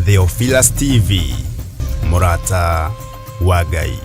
Theophilus TV, mũrata wa Ngai.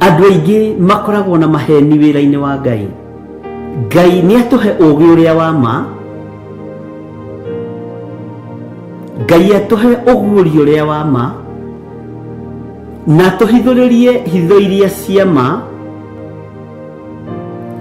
Andũ aingĩ makoragwo na maheni wĩra-inĩ wa Ngai. Ngai nĩ atũhe ũũgĩ ũrĩa wa ma, Ngai atũhe ũguũrio ũrĩa wa ma, na atũhithũrĩrie hitho iria cia ma,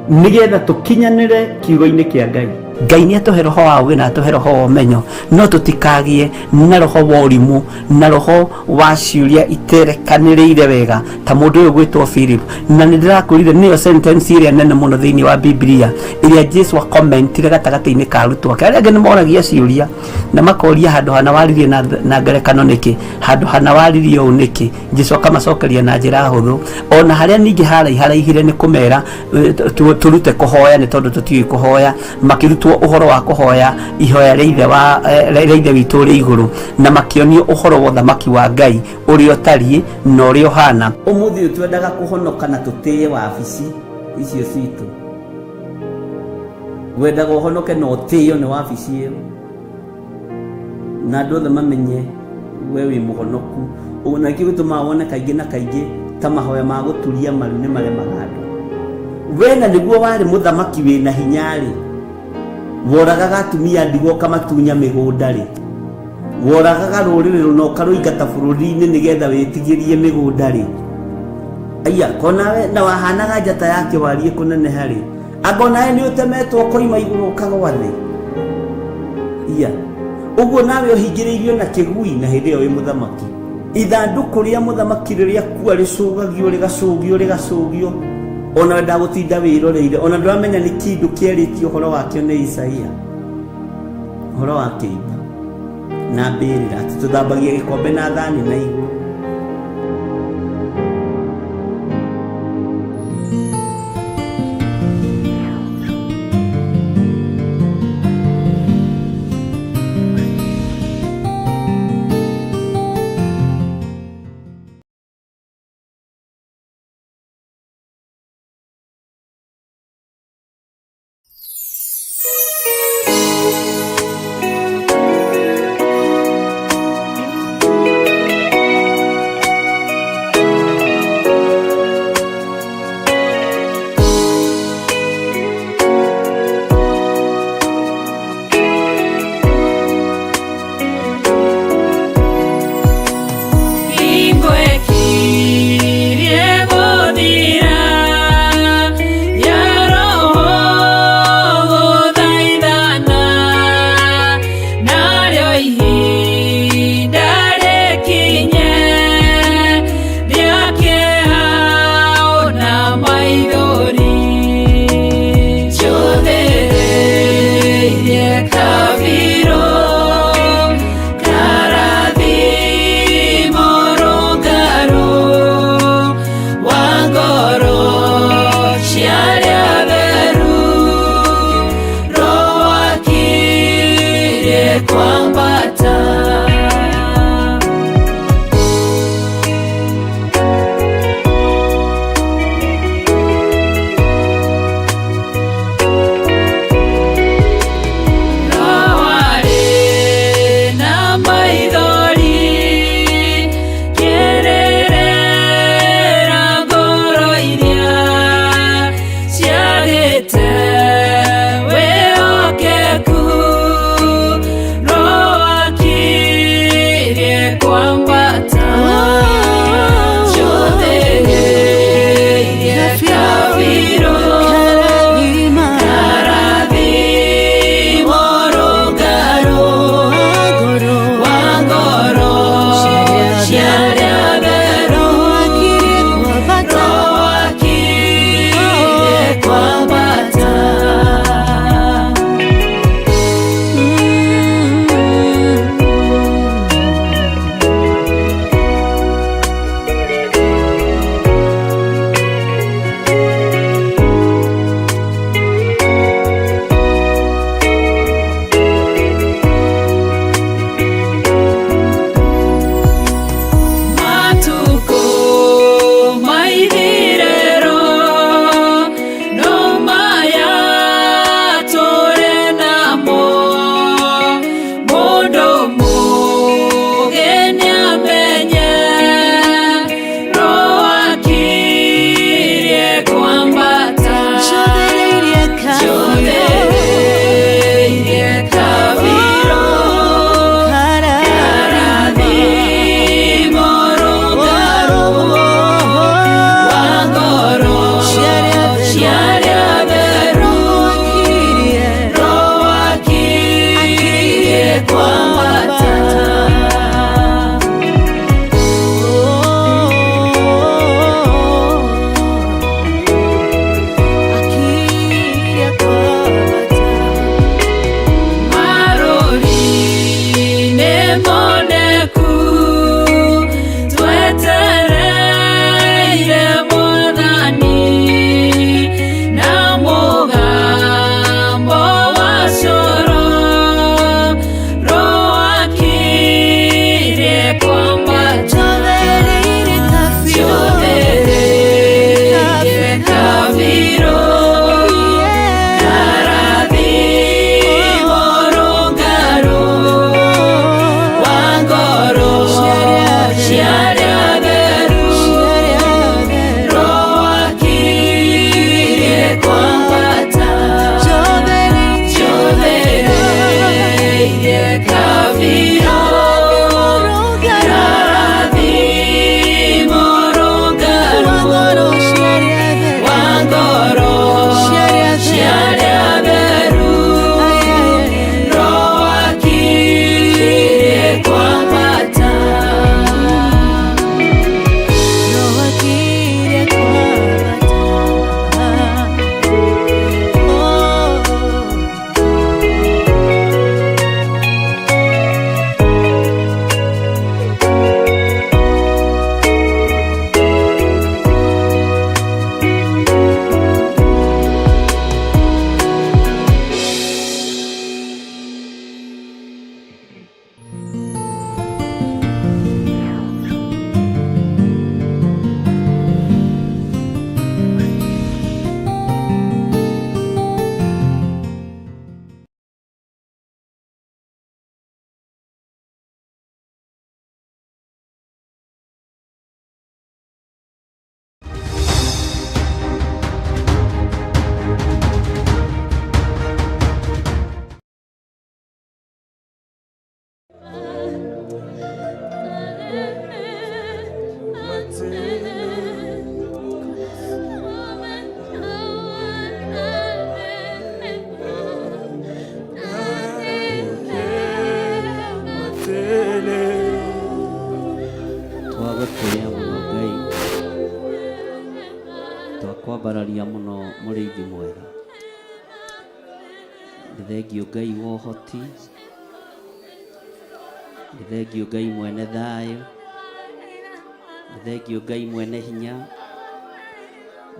nĩgetha tũkinyanĩre kiugo-inĩ kĩa Ngai. Ngai nĩ atũhe roho wa ũũgĩ na atũhe roho wa ũmenyo, no tũtikagĩe na roho wa ũrimũ na roho wa ciũria iterekanĩrĩire wega ta mũndũ ũyũ gwĩtwo Philip. Na nĩ ndĩrakwĩrire nĩyo sentence ĩrĩa nene mũno thĩinĩ wa Biblia ĩrĩa Jesu akomentire gatagatĩ-inĩ ka arutwo ake. Arĩa angĩ nĩ moragia ciũria na makoria handũ hana waririe na ngerekano nĩkĩ, handũ hana waririe ũũ nĩkĩ. Jesu akamacokeria na njĩra hũthũ. Ona harĩa ningĩ haraiharaihire nĩ kũmera tũrute kũhoya nĩ tondũ tũtiũĩ kũhoya, makĩrutwo ũhoro wa kũhoya ihoya rĩa ithe wa rĩa ithe witũ ũrĩ igũrũ, na makĩonio ũhoro wa ũthamaki wa Ngai ũrĩa ũtariĩ na ũrĩa ũhana. Ũmũthĩ ũyũ twendaga kũhonoka na tũtĩe wabici icio citũ. Wendaga ũhonoke na ũtĩo nĩ wabici ĩyo, na andũ othe mamenye we wĩ mũhonoku. Ũguo na nĩkĩo gĩtũmaga wone kaingĩ na kaingĩ ta mahoya ma gũturia maru nĩ maremaga andũ. We na nĩguo warĩ mũthamaki wĩna hinya-rĩ, woragaga atumia ndigwa ũkamatunya mĩgũnda-rĩ, woragaga rũrĩrĩ rũna ũkarũingata bũrũri-inĩ nĩgetha wĩtigĩrie mĩgũnda-rĩ, aya konawe na wahanaga njata ya kĩwariĩ kũneneha-rĩ, anga onawe nĩ ũtemetwo ũkoima igũrũ ũkagwa thĩ? Iya, ũguo nawe ũhingĩrĩirio na kĩgui na hĩndĩ ĩyo wĩ mũthamaki. Ithandũkũ rĩa mũthamaki rĩrĩa kua rĩcũgagio rĩgacũgio rĩgacũgio, ona wendaga gũtinda wĩroreire, ona ndũramenya nĩ kĩndũ kĩarĩtio ũhoro wakĩo nĩ Isaia, ũhoro wa kĩimba na mbĩrĩra, atĩ tũthambagia gĩkombe na thani na igũrũ. Twakwambararia mũno mũrĩithi mwega. Nĩ thengiũ Ngai wa ũhoti, nĩ thengiũ Ngai mwene thayũ, nĩ thengiũ Ngai mwene hinya,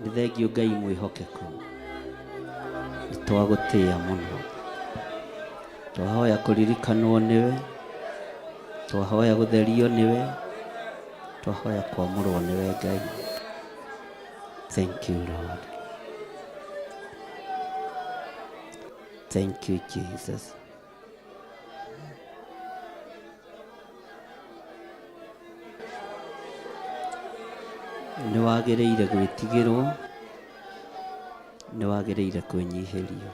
nĩ thengiũ Ngai mwĩhokeku. Nĩ twagũtĩĩa mũno. Twahoya kũririkanwo nĩwe, twahoya gũtherio nĩwe, twahoya kwamũrwo nĩwe Ngai. Thank you Lord. Thank you Jesus. Nĩ wagĩrĩire gwĩtigĩrwo, nĩ wagĩrĩire kwĩnyihĩrio.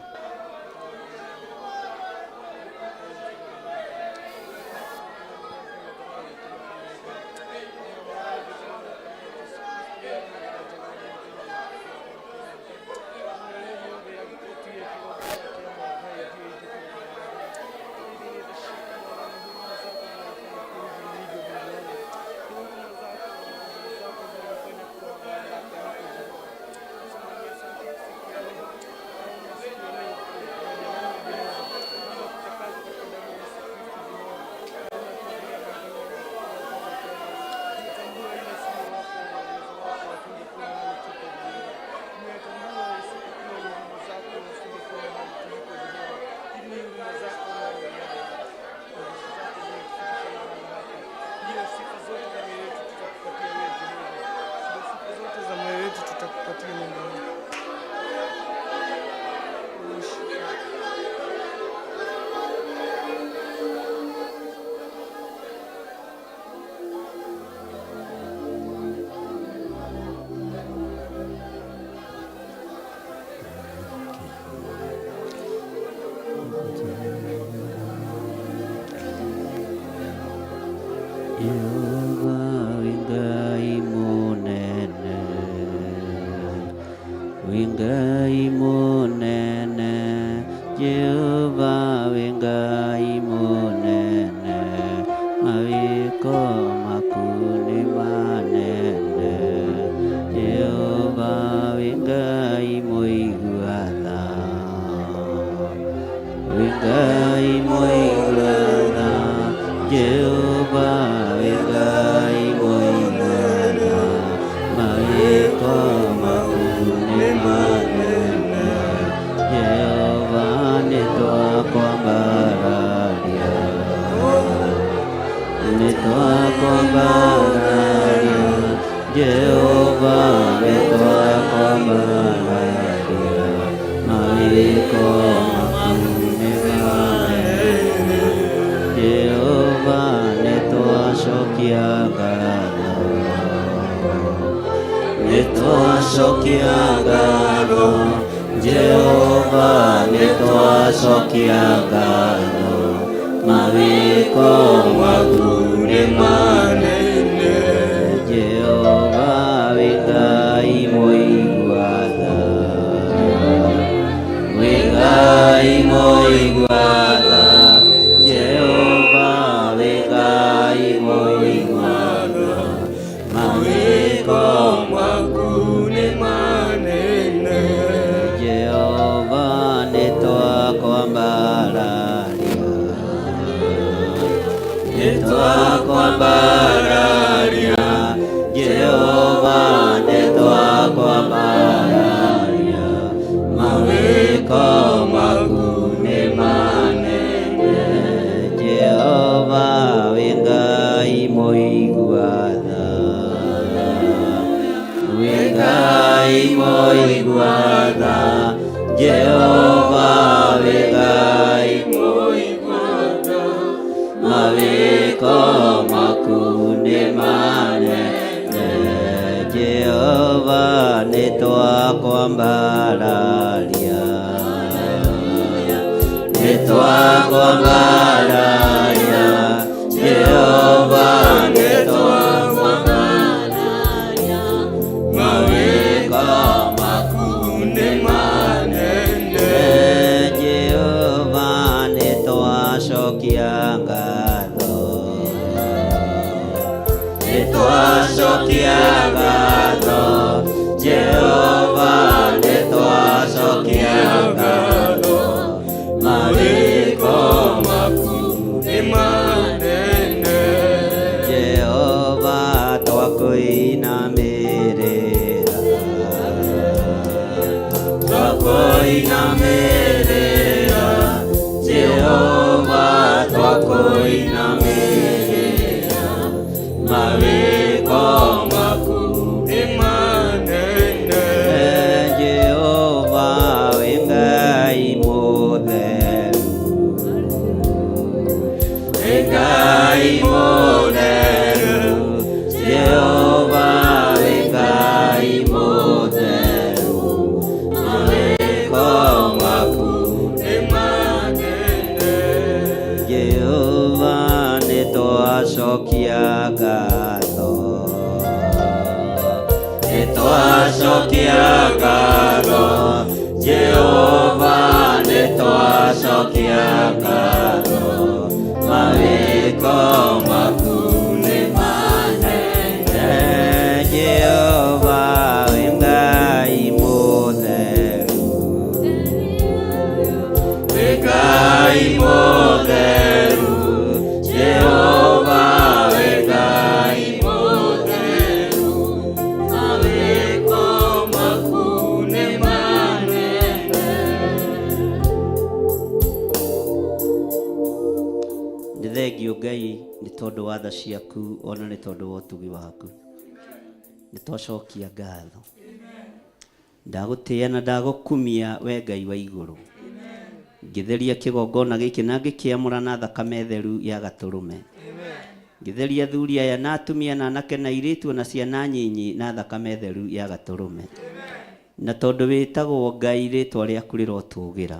Jehova wĩ Ngai mũnene, wĩ Ngai mũnene, Jehova wĩ Ngai mũnene, mawĩko maku nĩ manene. Jehova wĩ Ngai mũigua tha, wĩ Ngai mũigua tha, Jehova wĩ Ngai mũigua tha, mawĩko maku nĩ manene. Jehova nĩ twakwambararia, nĩ twakwambararia, Jehova nĩ twakwambararia, mawĩko maku nĩ manene. Jehova nĩ twacokia ngatho, nĩ twacokia ngatho, Jehova nĩ twacokia ngatho, mawĩko maku nĩ manene. Jehova wĩ Ngai mũigua tha, wĩ Ngai mũigua tha, Jehova wĩ Ngai mũigua tha, mawĩko maku nĩ manene. Jehova nĩ twakwambararia, nĩ twakwambararia, Jehova nĩ twakwambararia, mawĩko maku nĩ manene. Jehova wĩ Ngai mũigua tha, wĩ Ngai mũigua tha, Jehova wĩ Ngai Mũigua tha, mawĩko maku nĩ manene. Jehova nĩ twakwambararia, nĩ twakwambararia, Jehova nĩ twakwambararia, mawĩko maku nĩ manene. Jehova nĩ twacokia ngatho, nĩ twacokia ngatho, Jehova Twakũinamĩrĩra, Jehova twakũinamĩrĩra, mawĩko maku nĩ manene. Jehova wĩ Ngai mũtheru. Wĩ Ngai mũtheru, Jehova wĩ Ngai mũtheru. Mawĩko maku nĩ manene. Jehova nĩ twacokia ngatho. Nĩ twacokia ngatho, Jehova nĩ twacokia ngatho, mawĩko maku nĩ manene. Jehova wĩ Ngai mũtheru. Wĩ Ngai mũtheru, Jehova wĩ Ngai mũtheru, mawĩko maku nĩ manene. Nĩ thengio Ngai nĩ tondũ wa tha ciaku ona nĩ tondũ wa ũtugi waku. Nĩ twacokia ngatho. Ndagũtĩĩa na ndagũkumia we Ngai wa igũrũ. Ngĩtheria kĩgongona gĩkĩ na ngĩkĩamũra na thakame theru ya gatũrũme. Ngĩtheria athuri aya na atumia na anake na airĩtu ona ciana nyinyi na thakame theru ya gatũrũme. Na tondũ wĩtagwo Ngai rĩtwa rĩaku rĩrotũgĩra.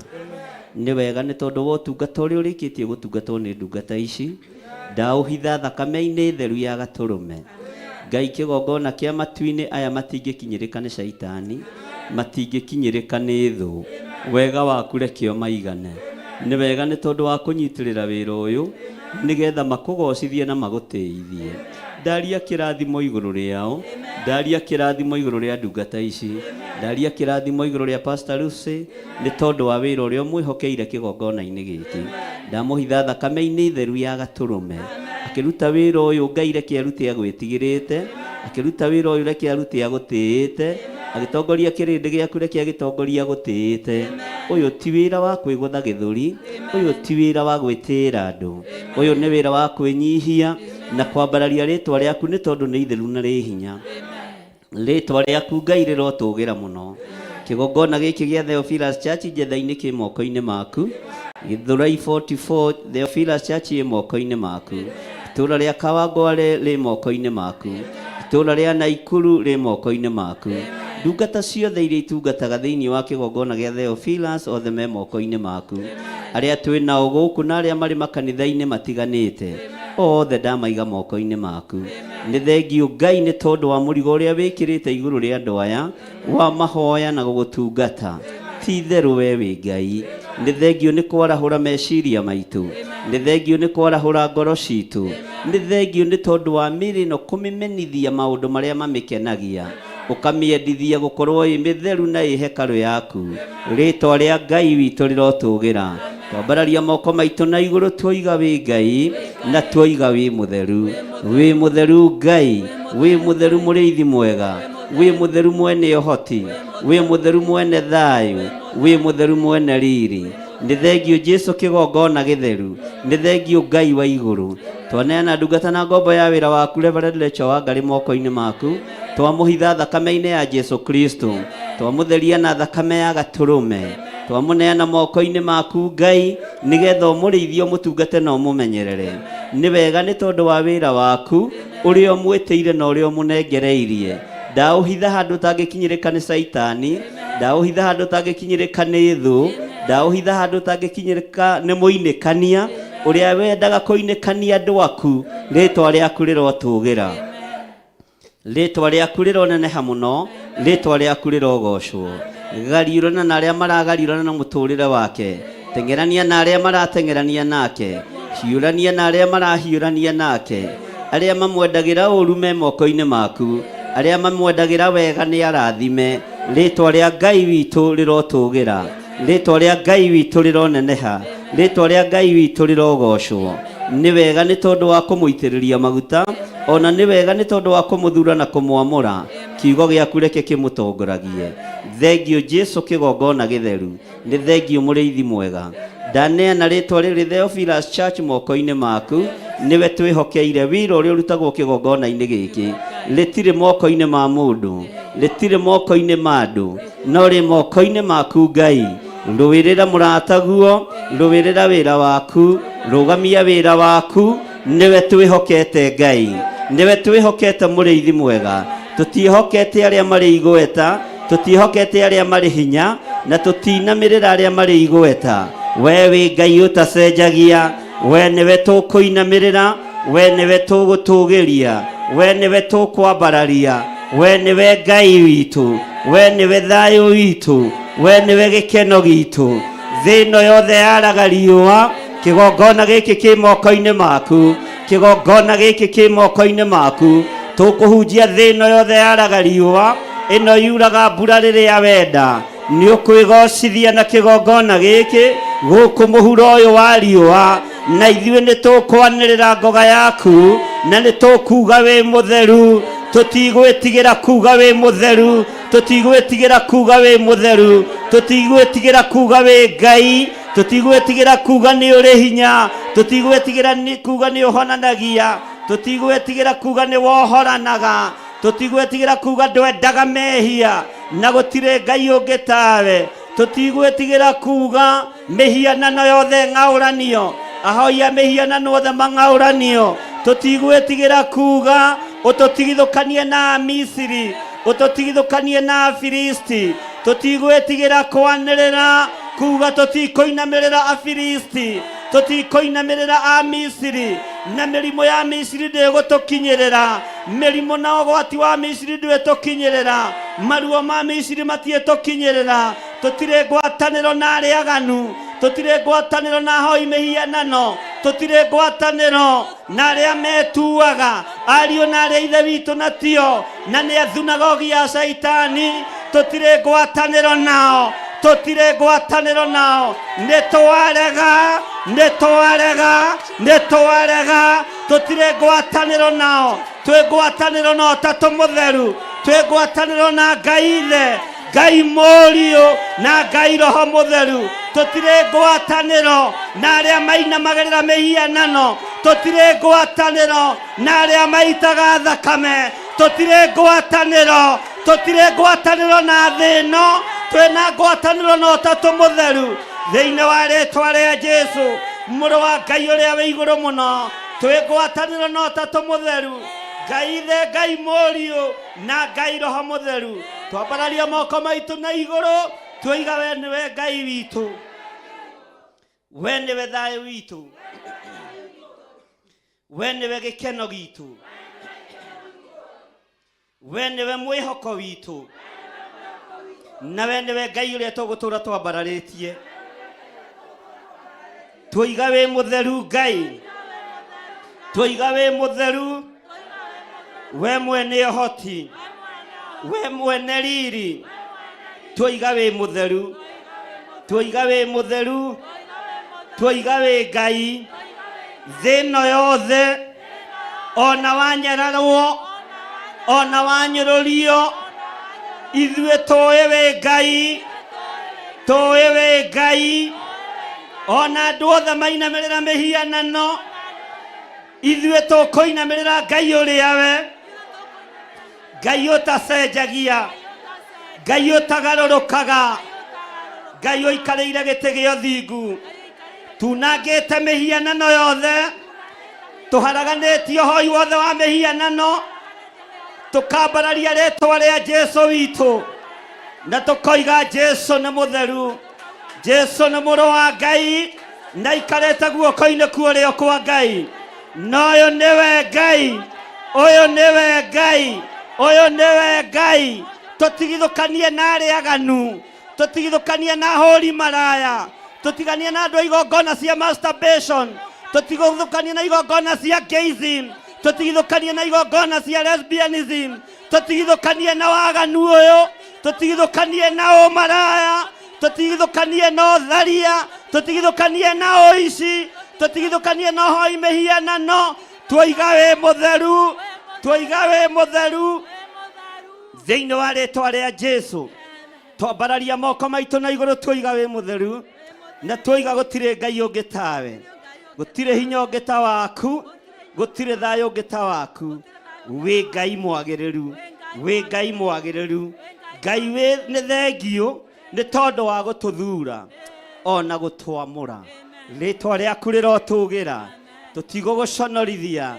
Nĩ wega nĩ tondũ wa ũtungata ũrĩa ũrĩkĩtie gũtungatwo nĩ ndungata ici. Ndaũhitha thakame-inĩ theru ya gatũrũme. Ngai kĩgongona kĩa matu-inĩ aya matingĩkinyĩrĩka nĩ caitani, matingĩkinyĩrĩka nĩ thũ. Wega waku reke ũmaigane. Nĩ wega nĩ tondũ wa kũnyitĩrĩra wĩra ũyũ nĩgetha makũgocithie na magũtĩithie. Ndaria kĩrathimo igũrũ rĩao, ndaria kĩrathimo igũrũ rĩa ndungata ici, ndaria kĩrathimo igũrũ rĩa Pastor Lucy nĩ tondũ wa wĩra ũrĩa ũmwĩhokeire kĩgongona-inĩ gĩkĩ. Ndamũhitha thakame-inĩ theru ya gatũrũme. Akĩruta wĩra ũyũ Ngai reke arute agwĩtigĩrĩte, akĩruta wĩra ũyũ reke arute agũtĩĩte, agĩtongoria kĩrĩndĩ gĩaku reke agĩtongoria agũtĩĩte. Ũyũ ti wĩra wa kwĩgũtha gĩthũri, ũyũ ti wĩra wa gwĩtĩĩra andũ, ũyũ nĩ wĩra wa kwĩnyihia na kwambararia rĩtwa rĩaku nĩ tondũ nĩ itheru na rĩ hinya. Rĩtwa rĩaku Ngai rĩrotũgĩra mũno. Kĩgongona gĩkĩ gĩa Theophilus Church Njetha-inĩ kĩ moko-inĩ maku. Gĩthũrai 44 Theophilus Church ĩ moko-inĩ maku. Itũũra rĩa Kawangware rĩ moko-inĩ maku. Itũũra rĩa Naikuru rĩ moko-inĩ maku. Ndungata ciothe iria itungataga thĩinĩ wa kĩgongona gĩa Theophilus othe me moko-inĩ maku. Arĩa twĩ nao gũkũ na arĩa marĩ makanitha-inĩ matiganĩte othe ndamaiga moko-inĩ maku. Nĩ thengio Ngai nĩ tondũ wa mũrigo ũrĩa wĩkĩrĩte igũrũ rĩa andũ aya wa mahoya na gũgũtungata. Ti itherũ we wĩ Ngai. Nĩ thengio nĩ kwarahũra meciria maitũ. Nĩ thengio nĩ kwarahũra ngoro citũ. Nĩ thengio nĩ tondũ wa mĩĩrĩ ĩno kũmĩmenithia maũndũ marĩa mamĩkenagia. Ũkamĩendithia gũkorwo ĩ mĩtheru na ĩ hekarũ yaku. Rĩtwa rĩa Ngai witũ rĩrotũgĩra. Twambararia moko maitũ na igũrũ tuoiga wĩ Ngai na tuoiga wĩ mũtheru. Wĩ mũtheru Ngai, wĩ mũtheru mũrĩithi mwega, wĩ mũtheru mwene ũhoti, wĩ mũtheru mwene thayũ, wĩ mũtheru mwene riri. Nĩ thengio Jesu kĩgongona gĩtheru, nĩ thengio Ngai wa igũrũ. Twaneana ndungata na ngombo ya wĩra waku Reverend Rachel Wangari moko-inĩ maku. Twamũhitha thakame-inĩ ya Jesu Kristo. Twamũtheria na thakame ya gatũrũme. Twamũneana moko-inĩ maku Ngai nĩgetha ũmũrĩithie ũmũtungate na ũmũmenyerere. Nĩ wega nĩ tondũ wa wĩra waku ũrĩa ũmwĩtĩire na ũrĩa ũmũnengereirie. Ndaũhitha handũ ũtangĩkinyĩrĩka nĩ caitani, ndaũhitha handũ ũtangĩkinyĩrĩka nĩ thũ, ndaũhitha handũ ũtangĩkinyĩrĩka nĩ mũinĩkania ũrĩa wendaga kũinĩkania andũ aku, rĩtwa rĩaku rĩrotũgĩra. Rĩtwa rĩaku rĩroneneha mũno, rĩtwa rĩaku rĩrogocwo. Gariũrana na arĩa maragariũrana na mũtũrĩre wake, teng'erania na arĩa marateng'erania nake, hiũrania na arĩa marahiũrania nake. Arĩa mamwendagĩra ũru me moko-inĩ maku, arĩa mamwendagĩra wega nĩ arathime. Rĩtwa rĩa Ngai witũ rĩrotũgĩra, rĩtwa rĩa Ngai witũ rĩroneneha, rĩtwa rĩa Ngai witũ rĩrogocwo. Nĩ wega nĩ tondũ wa kũmũitĩrĩria maguta, ona nĩ wega nĩ tondũ wa kũmũthura na kũmwamũra. Kiugo gĩaku reke kĩmũtongoragie. Thengio Jesu kĩgongona gĩtheru. Nĩ thengio mũrĩithi mwega. Ndaneana rĩtwa rĩrĩ Theophilus Church moko-inĩ maku. Nĩwe twĩhokeire wĩra ũrĩa ũrutagwo kĩgongona-inĩ gĩkĩ. Rĩtirĩ moko-inĩ ma mũndũ, rĩtirĩ moko-inĩ ma andũ, no rĩ moko-inĩ maku Ngai. Rũĩrĩra mũrataguo, rũĩrĩra wĩra waku, rũgamia wĩra waku. Nĩwe twĩhokete Ngai, nĩwe twĩhokete mũrĩithi mwega. Tũtiĩhokete arĩa marĩ igweta, tũtiĩhokete arĩa marĩ hinya, na tũtinamĩrĩra arĩa marĩ igweta. We wĩ Ngai ũtacenjagia, we nĩwe tũkũinamĩrĩra, we nĩwe tũgũtũgĩria, we nĩwe tũkwambararia, we nĩwe Ngai witũ, we nĩwe thayũ witũ, we nĩwe gĩkeno gitũ. Thĩ ĩno yothe yaraga riũa, kĩgongona gĩkĩ kĩ moko-inĩ maku, kĩgongona gĩkĩ kĩ moko-inĩ maku. Tũkũhunjia thĩ ĩno yothe yaraga riũa, ĩno yuraga mbura rĩrĩa wenda. Nĩ ũkwĩgocithia na kĩgongona gĩkĩ gũkũ mũhuro ũyũ wa riũa, na ithuĩ nĩ tũkwanĩrĩra ngoga yaku, na nĩ tũkuga wĩ mũtheru. Tũtigwĩtigĩra kuga wĩ mũtheru, tũtigwĩtigĩra kuga wĩ mũtheru, tũtigwĩtigĩra kuga wĩ Ngai, tũtigwĩtigĩra kuga nĩ ũrĩ hinya, tũtigwĩtigĩra kuga nĩ ũhonanagia, tũtigwĩtigĩra kuga nĩ wohoranaga, tũtigwĩtigĩra kuga ndwendaga mehia na gũtirĩ Ngai ũngĩ tawe. Tũtigwĩtigĩra kuga mĩhianano yothe ng'aũranio, ahoi a mĩhianano othe mang'aũranio. Tũtigwĩtigĩra kuga ũtũtigithũkanie na Amisiri, ũtũtigithũkanie na Afilisti. Tũtigwĩtigĩra kwanĩrĩra kuga tũtikũinamĩrĩra Afilisti, tũtikũinamĩrĩra Amisiri, na mĩrimũ ya Misiri ndĩgũtũkinyĩrĩra. Mĩrimũ na ũgwati wa Misiri ndwĩtũkinyĩrĩra, maruo ma Misiri matiĩtũkinyĩrĩra. Tũtirĩ ngwatanĩro na arĩa aganu, tũtirĩ ngwatanĩro na ahoi mĩhianano, tũtirĩ ngwatanĩro na arĩa metuaga ariũ na arĩa ithe witũ na tio, na nĩ athunagogi ya Shaitani. Tũtirĩ ngwatanĩro nao, tũtirĩ ngwatanĩro nao. Nĩ twarega, nĩ twarega, nĩ twarega. Tũtirĩ ngwatanĩro nao. Twĩ ngwatanĩro na Ũtatũ Mũtheru, twĩ ngwatanĩro na Ngai Ithe, Ngai Mũriũ na Ngai Roho Mũtheru. Tũtirĩ ngwatanĩro na arĩa mainamagĩrĩra mĩhianano, tũtirĩ ngwatanĩro na arĩa maitaga thakame, tũtirĩ ngwatanĩro, tũtirĩ ngwatanĩro na thĩ ĩno. Twĩna ngwatanĩro na Ũtatũ Mũtheru thĩinĩ wa rĩtwa rĩa Jesu mũrũ wa Ngai ũrĩa wĩ igũrũ mũno. Twĩ ngwatanĩro na Ũtatũ Mũtheru, Ngai Ithe, Ngai Mũriũ na Ngai Roho Mũtheru. Twambararia moko maitũ na igũrũ, twoiga we nĩwe Ngai witũ, we nĩwe thayũ witũ, we nĩwe gĩkeno gitũ, we nĩwe mwĩhoko witũ, na we nĩwe Ngai ũrĩa tũgũtũra twambararĩtie. Twoiga wĩ mũtheru Ngai, twoiga wĩ mũtheru, we mwene ũhoti, we mwene riri. Twoiga wĩ mũtheru, twoiga wĩ mũtheru, twoiga wĩ Ngai. Thĩ ĩno yothe ona wanyararwo, ona wanyũrũrio, ithuĩ tũĩ wĩ Ngai, tũĩ wĩ Ngai. Ona andũ othe mainamĩrĩra mĩhianano, ithuĩ tũkũinamĩrĩra Ngai ũrĩa we Ngai ũtacenjagia, Ngai ũtagarũrũkaga, Ngai ũikarĩire gĩtĩ gĩa ũthingu. Tunangĩte mĩhianano yothe, tũharaganĩtie ũhoi wothe wa mĩhianano, tũkambararia rĩtwa rĩa Jesu witũ, na tũkoiga Jesu nĩ mũtheru, Jesu nĩ mũrũ wa Ngai, na aikarĩte guoko-inĩ kwa ũrĩo kwa Ngai. Na ũyũ nĩwe Ngai, ũyũ nĩwe Ngai, ũyũ nĩwe Ngai. Tũtigithũkanie na arĩa aganu, tũtigithũkanie na ahũri maraya, tũtiganie na andũ a igongona cia masturbation, tũtigithũkanie na igongona cia gayism, tũtigithũkanie na igongona cia lesbianism, tũtigithũkanie na waganu ũyũ, tũtigithũkanie na ũmaraya, tũtigithũkanie na ũtharia, tũtigithũkanie na ũici. Tũtigithũkanie na ũhoi mĩhianano. Tuoiga wĩ mũtheru, tuoiga wĩ mũtheru thĩinĩ wa rĩtwa rĩa Jesu. Twambararia moko maitũ na igũrũ, tuoiga wĩ mũtheru, na tuoiga gũtirĩ Ngai ũngĩ tawe, gũtirĩ hinya ũngĩ ta waku, gũtirĩ thayũ ũngĩ ta waku. Wĩ Ngai mwagĩrĩru, wĩ Ngai mwagĩrĩru. Ngai wĩ nĩ thengiũ nĩ tondũ wa gũtũthura ona gũtwamũra. Rĩtwa rĩaku rĩrotũgĩra. Tũtigũgũconorithia,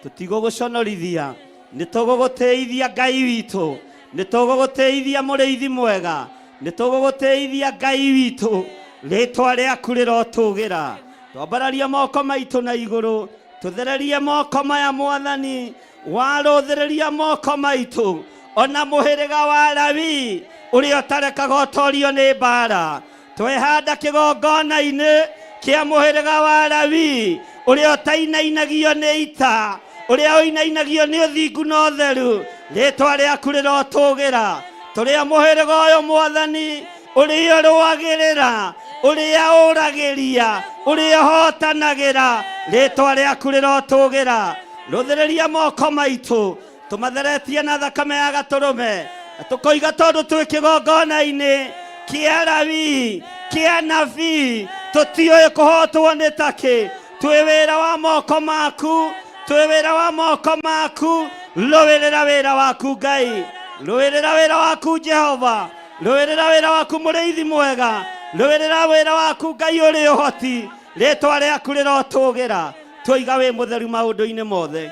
tũtigũgũconorithia. Nĩ tũgũgũtĩithia Ngai witũ, nĩ tũgũgũtĩithia mũrĩithi mwega, nĩ tũgũgũtĩithia Ngai witũ. Rĩtwa rĩaku rĩrotũgĩra. Twambararia moko maitũ na igũrũ, tũthererie moko maya Mwathani. Warũthĩrĩria moko maitũ ona mũhĩrĩga wa Lawi ũrĩa ũtarekaga ũtorio nĩ mbara. Twehanda kĩgongona-inĩ kĩa mũhĩrĩga wa Lawi ũrĩa ũtainainagio nĩ ita, ũrĩa ũinainagio nĩ ũthingu na ũtheru. Rĩtwa rĩaku rĩrotũgĩra. Tũrĩa mũhĩrĩga ũyũ Mwathani, ũrĩa ũrũagĩrĩra, ũrĩa ũragĩria, ũrĩa ũhotanagĩra. Rĩtwa rĩaku rĩrotũgĩra. Rũthĩrĩria moko maitũ, tũmatheretie na thakame ya gatũrũme. Na tũkoiga tondũ twĩ kĩgongona-inĩ kĩa Lawi, kĩa nabii, tũtiũĩ kũhotwo nĩ takĩ. Twĩ wĩra wa moko maku, twĩ wĩra wa moko maku. Rũĩrĩra wĩra waku Ngai, rũĩrĩra wĩra waku Jehova, rũĩrĩra wĩra waku mũrĩithi mwega, rũĩrĩra wĩra waku Ngai ũrĩ ũhoti. Rĩtwa rĩaku rĩrotũgĩra. Twoiga wĩ mũtheru maũndũ-inĩ mothe,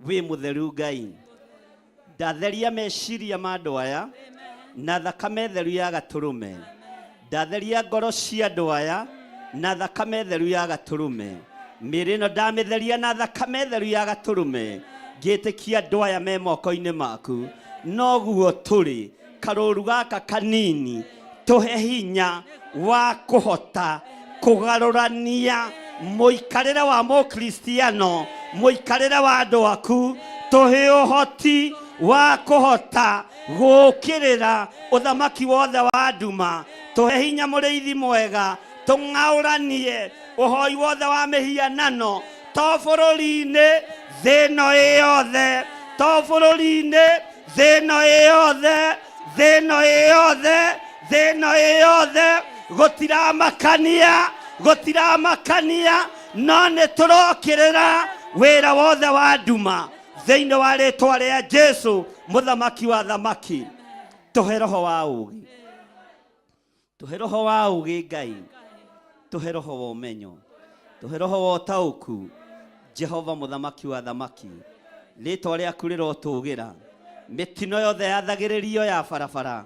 wĩ mũtheru Ngai. Ndatheria meciria ma andũ aya na thakame theru ya gatũrũme. Ndatheria ngoro cia andũ aya na thakame theru ya gatũrũme. Mĩĩrĩ ĩno ndamĩtheria na thakame theru ya gatũrũme. Ngĩtĩkia andũ aya me moko-inĩ maku. Noguo tũrĩ karũru gaka kanini, tũhe hinya wa kũhota kũgarũrania mũikarĩre wa mũkristiano, mũikarĩre wa andũ aku. Tũhe ũhoti wa kũhota gũũkĩrĩra ũthamaki wothe wa nduma. Tũhe hinya mũrĩithi mwega, tũng'aũranie ũhoi wothe wa mĩhianano, to bũrũri-inĩ, thĩ ĩno ĩ yothe, to bũrũri-inĩ, thĩ ĩno ĩ yothe, thĩ ĩno ĩ yothe, thĩ ĩno ĩ yothe. Gũtiramakania, gũtiramakania, no nĩ tũrokĩrĩra wĩra wothe wa nduma thĩinĩ wa rĩtwa rĩa Jesu mũthamaki wa thamaki. Tũhe roho wa ũũgĩ, tũhe roho wa ũũgĩ Ngai, tũhe roho wa ũmenyo, tũhe roho wa ũtaũku. Jehova mũthamaki wa thamaki, rĩtwa rĩaku rĩrotũgĩra. Mĩtino yothe yathagĩrĩrio ya barabara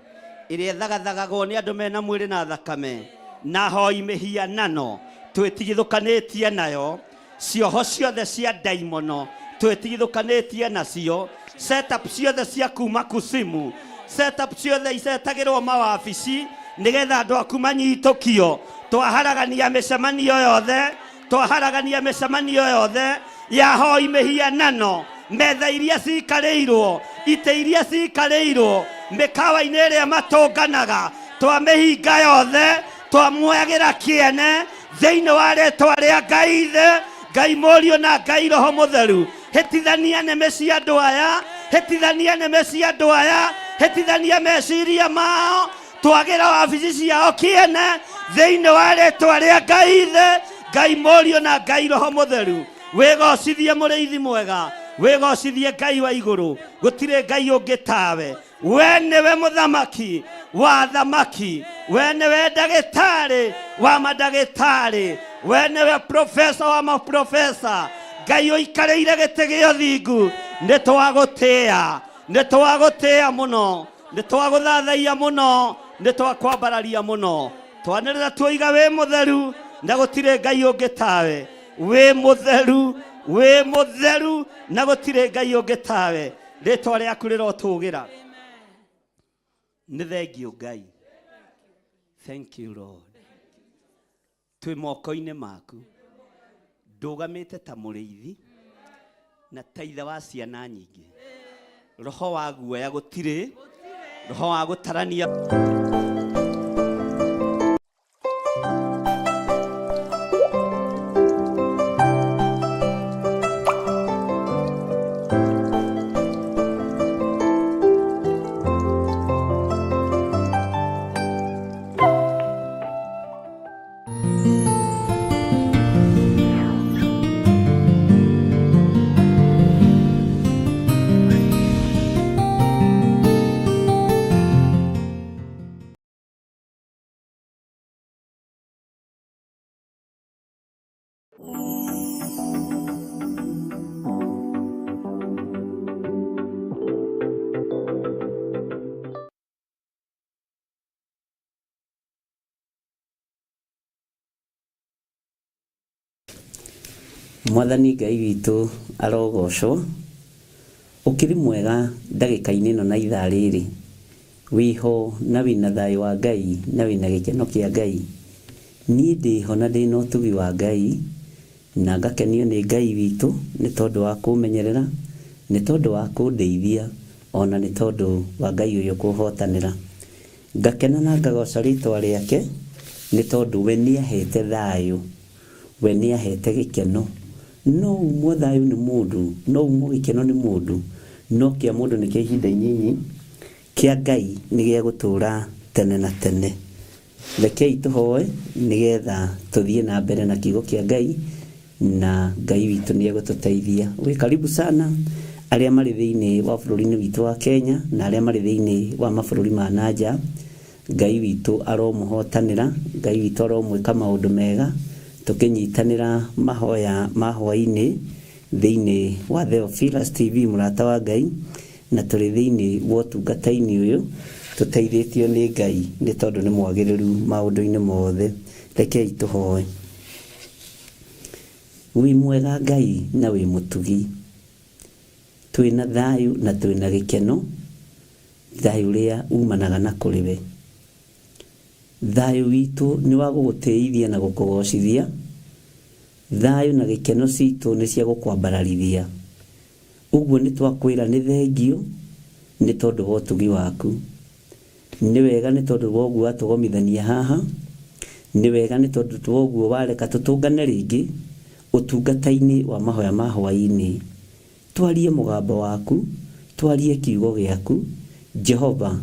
ĩrĩa ĩthagathagagwo nĩ andũ mena mwĩrĩ na thakame na hoi mĩhianano, twĩtigithũkanĩtie nayo. Cioho ciothe cia ndaimono twĩtigithũkanĩtie nacio. Setup ciothe cia kuma kusimu, setup ciothe icetagĩrwo mawabici nĩgetha andũ aku manyitũkio. Twaharagania mĩcemanio yothe, twaharagania mĩcemanio yothe ya hoi mĩhianano, metha iria cikarĩirwo, itĩ iria cikarĩirwo mĩkawa-inĩ ĩrĩa matũnganaga, twamĩhinga yothe, twamwagĩra kĩene thĩinĩ wa rĩtwa rĩa Ngai Ithe, Ngai Mũriũ na Ngai Roho Mũtheru. Hĩtithania nĩmĩ cia andũ aya, hĩtithania nĩmĩ cia andũ aya, hĩtithania meciria mao. Twagĩra wabici ciao kĩene thĩinĩ wa rĩtwa rĩa Ngai Ithe, Ngai Mũriũ na Ngai Roho Mũtheru. Wĩgocithie mũrĩithi mwega, wĩgocithie Ngai wa igũrũ. Gũtirĩ Ngai ũngĩ tawe. We nĩwe mũthamaki wa thamaki, we nĩwe ndagĩtarĩ wa mandagĩtarĩ, we nĩwe profesa wa maprofesa. Ngai ũikarĩire gĩtĩ gĩa ũthingu, nĩ twagũtĩĩa, nĩ twagũtĩĩa mũno, nĩ twagũthathaiya mũno, nĩ twakwambararia mũno. Twanĩrĩra tuoiga wĩ mũtheru na gũtirĩ Ngai ũngĩ tawe. Wĩ mũtheru, wĩ mũtheru na gũtirĩ Ngai ũngĩ tawe. Rĩtwa rĩaku rĩrotũgĩra. Nĩ thengiũ Ngai. Thank you Lord. Twĩ moko-inĩ maku. Ndũgamĩte ta mũrĩithi na ta ithe wa ciana nyingĩ. Roho wa guoya gũtirĩ, roho wa gũtarania. Mwathani Ngai witũ arogocwo. Ũkĩrĩ mwega ndagĩka-inĩ ĩno na ithaa rĩrĩ. Wĩho na wĩna thayũ wa Ngai na wĩna gĩkeno kĩa Ngai. Niĩ ndĩho na ndĩna ũtugi wa Ngai na ngakenio nĩ Ngai witũ nĩ tondũ wa kũmenyerera, nĩ tondũ wa kũndeithia ona nĩ tondũ wa Ngai ũyũ kũhotanĩra. Ngakena na ngagoca rĩtwa rĩake nĩ tondũ we nĩahete thayũ, we nĩahete gĩkeno. No umwo thayũ nĩ mũndũ, no umwo gĩkeno nĩ mũndũ, no kĩa mũndũ nĩ kĩa ihinda inyinyi, kĩa Ngai nĩ gĩa gũtũra tene na tene. Rekei tũhoe nĩgetha tũthiĩ na mbere na kiugo kĩa Ngai na Ngai witũ nĩ egũtũteithia. Wĩ karibu sana arĩa marĩ thĩinĩ wa bũrũri-inĩ witũ wa Kenya na arĩa marĩ thĩinĩ wa mabũrũri ma na nja. Ngai witũ aromũhotanĩra, Ngai witũ aromwĩka maũndũ mega, tũkĩnyitanĩra mahoya ma hwaĩ-inĩ thĩinĩ wa Theophilus TV mũrata wa Ngai, na tũrĩ thĩinĩ wa ũtungata-inĩ ũyũ tũteithĩtio nĩ Ngai nĩ tondũ nĩ mwagĩrĩru maũndũ-inĩ mothe. Rekei tũhoe. Wĩ mwega Ngai na wĩ mũtugi, twĩna thayũ na twĩna gĩkeno, thayũ ũrĩa umanaga na kũrĩ we. Thayũ witũ nĩ wa gũgũtĩithia na gũkũgocithia, thayũ na gĩkeno citũ nĩ cia gũkwambararithia. Ũguo nĩ twakwĩra nĩ thengio nĩ tondũ wa ũtugi waku. Nĩ wega nĩ tondũ wa ũguo watũgomithania haha, nĩ wega nĩ tondũ wa ũguo wareka tũtũngane rĩngĩ ũtungata-inĩ wa mahoya ma hwaĩ-inĩ. Twarie mũgambo waku, twarie kiugo gĩaku, Jehova,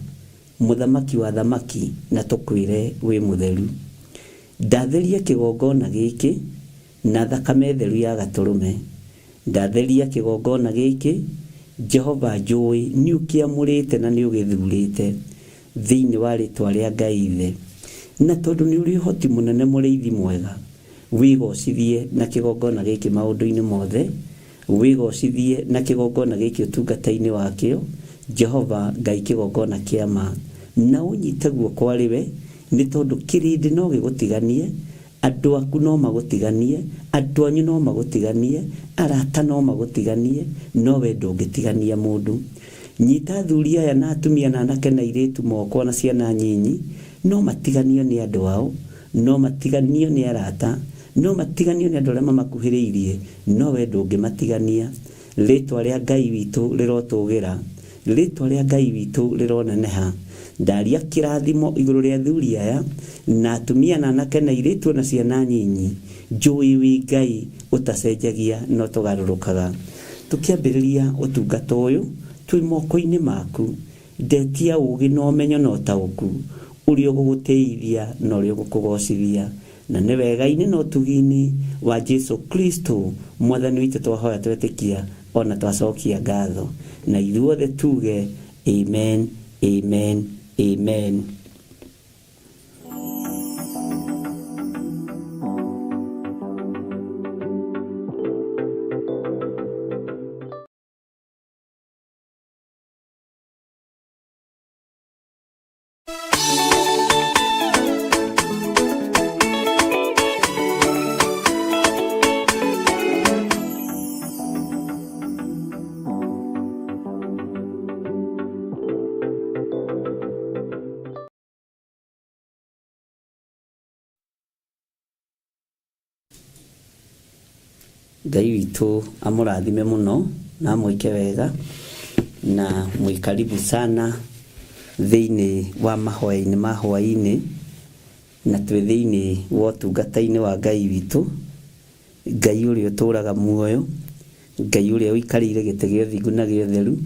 mũthamaki wa thamaki, na tũkwĩre wĩ mũtheru. Ndatheria kĩgongona gĩkĩ na thakame theru ya gatũrũme. Ndatheria kĩgongona gĩkĩ, Jehova njũĩ nĩ ũkĩamũrĩte na nĩ ũgĩthurĩte thĩinĩ wa rĩtwa rĩa Ngai Ithe. Na tondũ nĩ ũrĩ ũhoti mũnene mũrĩithi mwega, wĩgocithie na kĩgongona gĩkĩ maũndũ-inĩ mothe, wĩgocithie na kĩgongona gĩkĩ ũtungata-inĩ wakĩo, Jehova Ngai kĩgongona kĩa ma. Na ũnyite guoko arĩ we, nĩ tondũ kĩrĩndĩ no gĩgũtiganie, andũ aku no magũtiganie, andũ anyu no magũtiganie, arata no magũtiganie, no we ndũngĩtigania mũndũ. Nyita athuri aya na atumia na anake na airĩtu moko na ciana nyinyi, no matiganio nĩ andũ ao, no matiganio nĩ arata, no matiganio nĩ andũ arĩa mamakuhĩrĩirie, no we ndũngĩmatigania. Rĩtwa rĩa Ngai witũ rĩrotũgĩra, rĩtwa rĩa Ngai witũ rĩroneneha. Ndaria kĩrathimo igũrũ rĩa athuri aya na atumia na anake na airĩtu na ciana nyinyi, njũĩ wĩ Ngai ũtacenjagia no tũgarũrũkaga. Tũkĩambĩrĩria ũtungata ũyũ twĩ moko-inĩ maku, ndetia ũgĩ na ũmenyo na ũtaũku ũrĩa ũgũgũtĩithia na ũrĩa ũgũkũgocithia, na nĩ wega-inĩ na ũtugi-inĩ wa Jesu Kristo mwathani witũ twahoya twetĩkia ona twacokia ngatho, na ithuothe tuge amen, amen, amen. Ngai witũ amũrathime mũno na amwĩke wega na mwĩ karibu sana thĩinĩ wa mahoya-inĩ ma hwaĩ-inĩ, na twĩ thĩinĩ wa ũtungata-inĩ wa Ngai witũ, Ngai ũrĩa ũtũraga muoyo, Ngai ũrĩa ũikarĩire gĩtĩ gĩa ũthingu na gĩa ũtheru,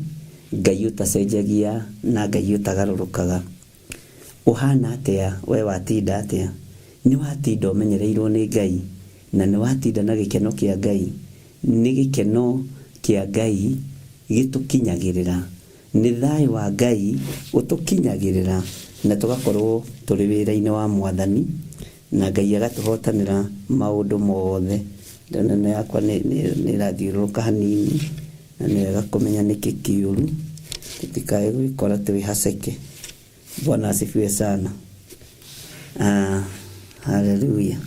Ngai ũtacenjagia na Ngai ũtagarũrũkaga. Ũhana atĩa we watinda atĩa? Nĩ watinda ũmenyereirwo nĩ Ngai na nĩ watinda na gĩkeno kĩa Ngai. Nĩ gĩkeno kĩa Ngai gĩtũkinyagĩrĩra, nĩ thayũ wa Ngai ũtũkinyagĩrĩra na tũgakorwo tũrĩ wĩra-inĩ wa Mwathani na Ngai agatũhotanĩra maũndũ mothe. Ndĩrona ĩno yakwa nĩ ĩrathiũrũrũka hanini na nĩ wega kũmenya nĩkĩ kĩũru tũtikae gwĩkora twĩ haceke. Bwana asifiwe sana. Haleluya.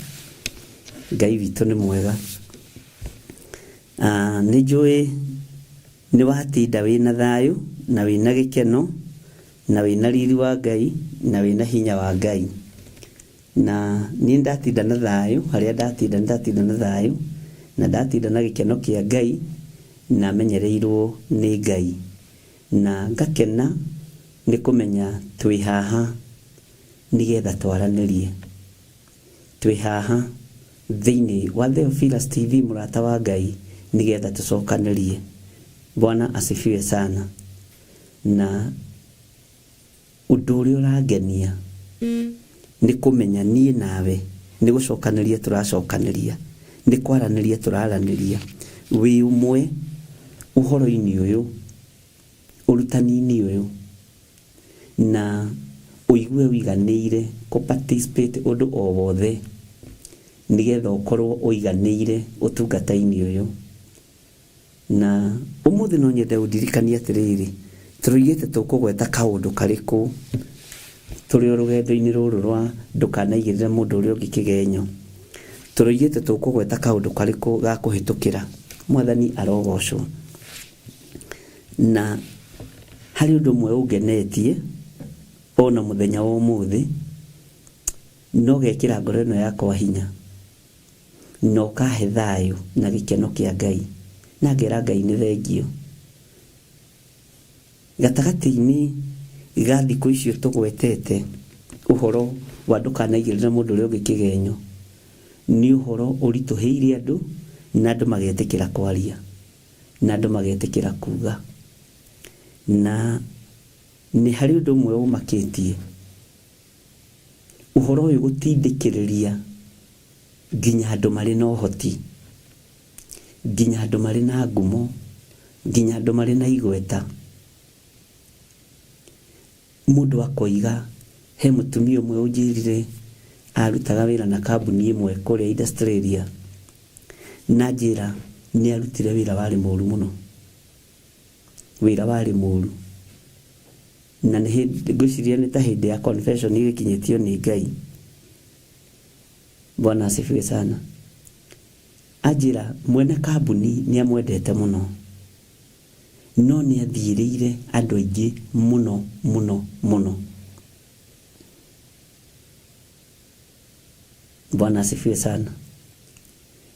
Ngai witũ nĩ mwega. Nĩ njũĩ nĩ watinda wĩna thayũ na wĩna gĩkeno na wĩna riri wa Ngai na wĩna hinya wa Ngai. Na niĩ ndatinda na thayũ, harĩa ndatinda nĩ ndatinda na thayũ na ndatinda na gĩkeno kĩa Ngai na menyereirwo nĩ Ngai. Na ngakena nĩ kũmenya twĩ haha nĩgetha twaranĩrie. Twĩ haha thĩinĩ wa Theophilus TV mũrata wa Ngai nĩgetha tũcokanĩrie. Bwana asifiwe sana. Na ũndũ ũrĩa ũrangenia nĩ kũmenya niĩ nawe nĩ gũcokanĩria tũracokanĩria, nĩ kwaranĩria tũraranĩria wĩ ũmwe ũhoro-inĩ ũyũ, ũrutani-inĩ ũyũ, na ũigue ũiganĩire kũ participate ũndũ o wothe nĩgetha ũkorwo ũiganĩire ũtungata-inĩ ũyũ. Na ũmũthĩ no nyende ũndirikanie atĩrĩrĩ, tũroigĩte tũkũgweta kaũndũ karĩkũ tũrĩ o rũgendo-inĩ rũrũ rwa ndũkanaigĩrĩre mũndũ ũrĩa ũngĩ kĩgenyo. Tũroigĩte tũkũgweta kaũndũ karĩkũ ga kũhĩtũkĩra. Mwathani arogocwo. Na harĩ ũndũ ũmwe ũngenetie ona mũthenya wa ũmũthĩ, no gekĩra ngoro ĩno yakwa hinya na ũkahe thayũ na gĩkeno kĩa Ngai, na ngera Ngai nĩ thengio. Gatagatĩ-inĩ ga thikũ icio tũgwetete ũhoro wa ndũkanaigĩrĩre mũndũ ũrĩa ũngĩ kĩgenyo, nĩ ũhoro ũritũhĩire andũ na andũ magetĩkĩra kwaria na andũ magetĩkĩra kuga. Na nĩ harĩ ũndũ ũmwe ũmakĩtie ũhoro ũyũ gũtindĩkĩrĩria nginya andũ marĩ na ũhoti, nginya andũ marĩ na ngumo, nginya andũ marĩ na igweta. Mũndũ akoiga, he mũtumia ũmwe ũnjĩrire arutaga wĩra na kambuni ĩmwe kũrĩa Australia, na njĩra nĩ arutire wĩra warĩ mũru mũno, wĩra warĩ mũru. Na nĩ hĩndĩ ngwĩciria nĩ ta hĩndĩ ya confession ĩgĩkinyĩtio nĩ Ngai. Bwana asifiwe sana. Anjĩra mwene kambuni nĩ amwendete mũno, no nĩ athiĩrĩire andũ aingĩ mũno mũno mũno. Bwana asifiwe sana.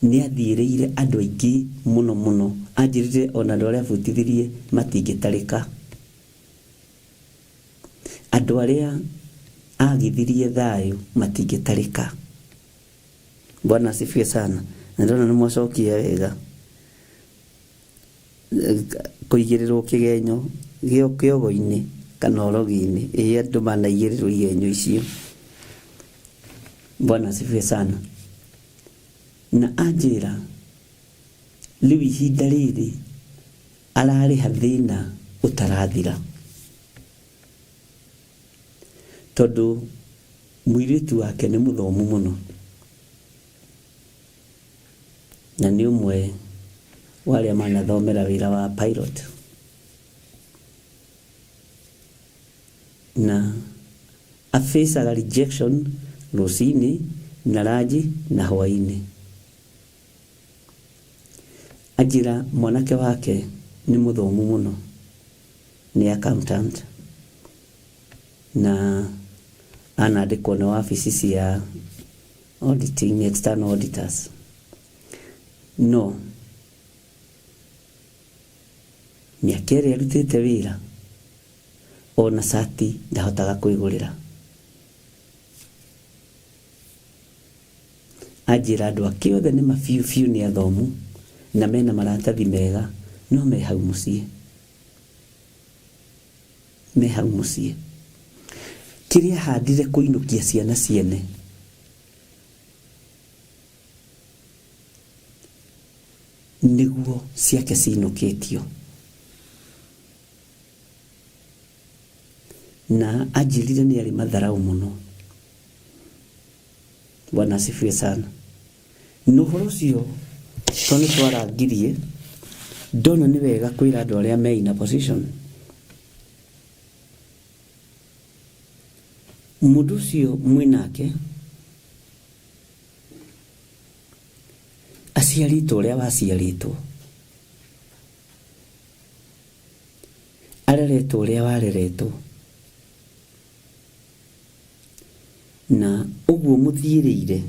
Nĩ athiĩrĩire andũ aingĩ mũno mũno. Anjĩrire ona andũ arĩa abutithirie matingĩtarĩka. Andũ arĩa agithirie thayũ matingĩtarĩka. Bwana asifiwe sana. Na ndona nĩ mwacokia wega. Kũigĩrĩrwo kĩgenyo kĩogo-inĩ kana ũrogi-inĩ, ĩĩ andũ manaigĩrĩrwo igenyo icio. Bwana asifiwe sana. Na anjĩra rĩu ihinda rĩrĩ ararĩha thĩna ũtarathira, tondũ mũirĩtu wake nĩ mũthomu mũno na nĩ ũmwe wa arĩa manathomera wĩra wa pilot, na afacaga rejection rũcinĩ na ranji na hwaĩ-inĩ. Anjĩra mwanake wake nĩ mũthomu mũno, nĩ accountant, na anandĩkwo nĩ wabici cia auditing, external auditors. No mĩaka ĩrĩa arutĩte wĩra ona cati ndahotaga kwĩgũrĩra. Anjĩra andũ ake othe nĩ mabiũ biũ nĩ athomu na mena maratathi mega, no me hau mũciĩ, me hau mũciĩ. Kĩrĩa ahandire kũinũkia ciana ciene nĩguo ciake cinũkĩtio. Na anjĩrire nĩ arĩ matharau mũno. Bwana asifiwe sana. Na ũhoro ũcio tondũ nĩ twarangirie, ndona nĩ wega kwĩra andũ arĩa me in a position. Mũndũ ũcio mwĩnake aciarĩtwo ũrĩa waciarĩtwo, Areretwo ũrĩa wareretwo. Na ũguo mũthiĩrĩire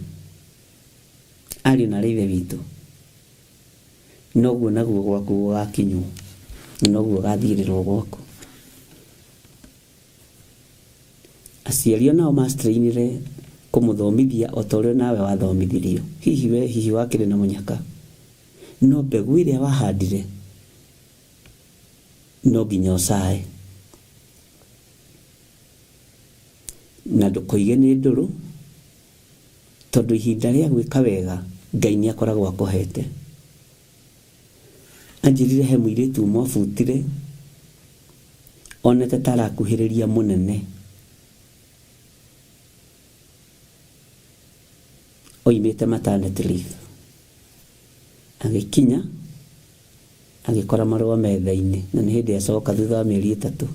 ariũ na aarĩ a Ithe witũ, noguo naguo gwaku gũgakinywo, na noguo ũgathiĩrĩrwo gwaku. Aciari onao mastrainire kũmũthomithia o ta ũrĩa nawe wathomithirio. Hihi we hihi wakĩrĩ na mũnyaka, no mbegũ ĩrĩa wahandire no nginya ũcae. Na ndũkoige nĩ ndũrũ, tondũ ihinda rĩa gwĩka wega Ngai nĩ akoragwo akũhete. Anjĩrire he mũirĩtu ũmwe abutire onete ta arakuhĩrĩria mũnene. Oimĩte maternity leave. Agĩkinya agĩkora marũa metha-inĩ na nĩ hĩndĩ acoka thutha wa mĩeri 3.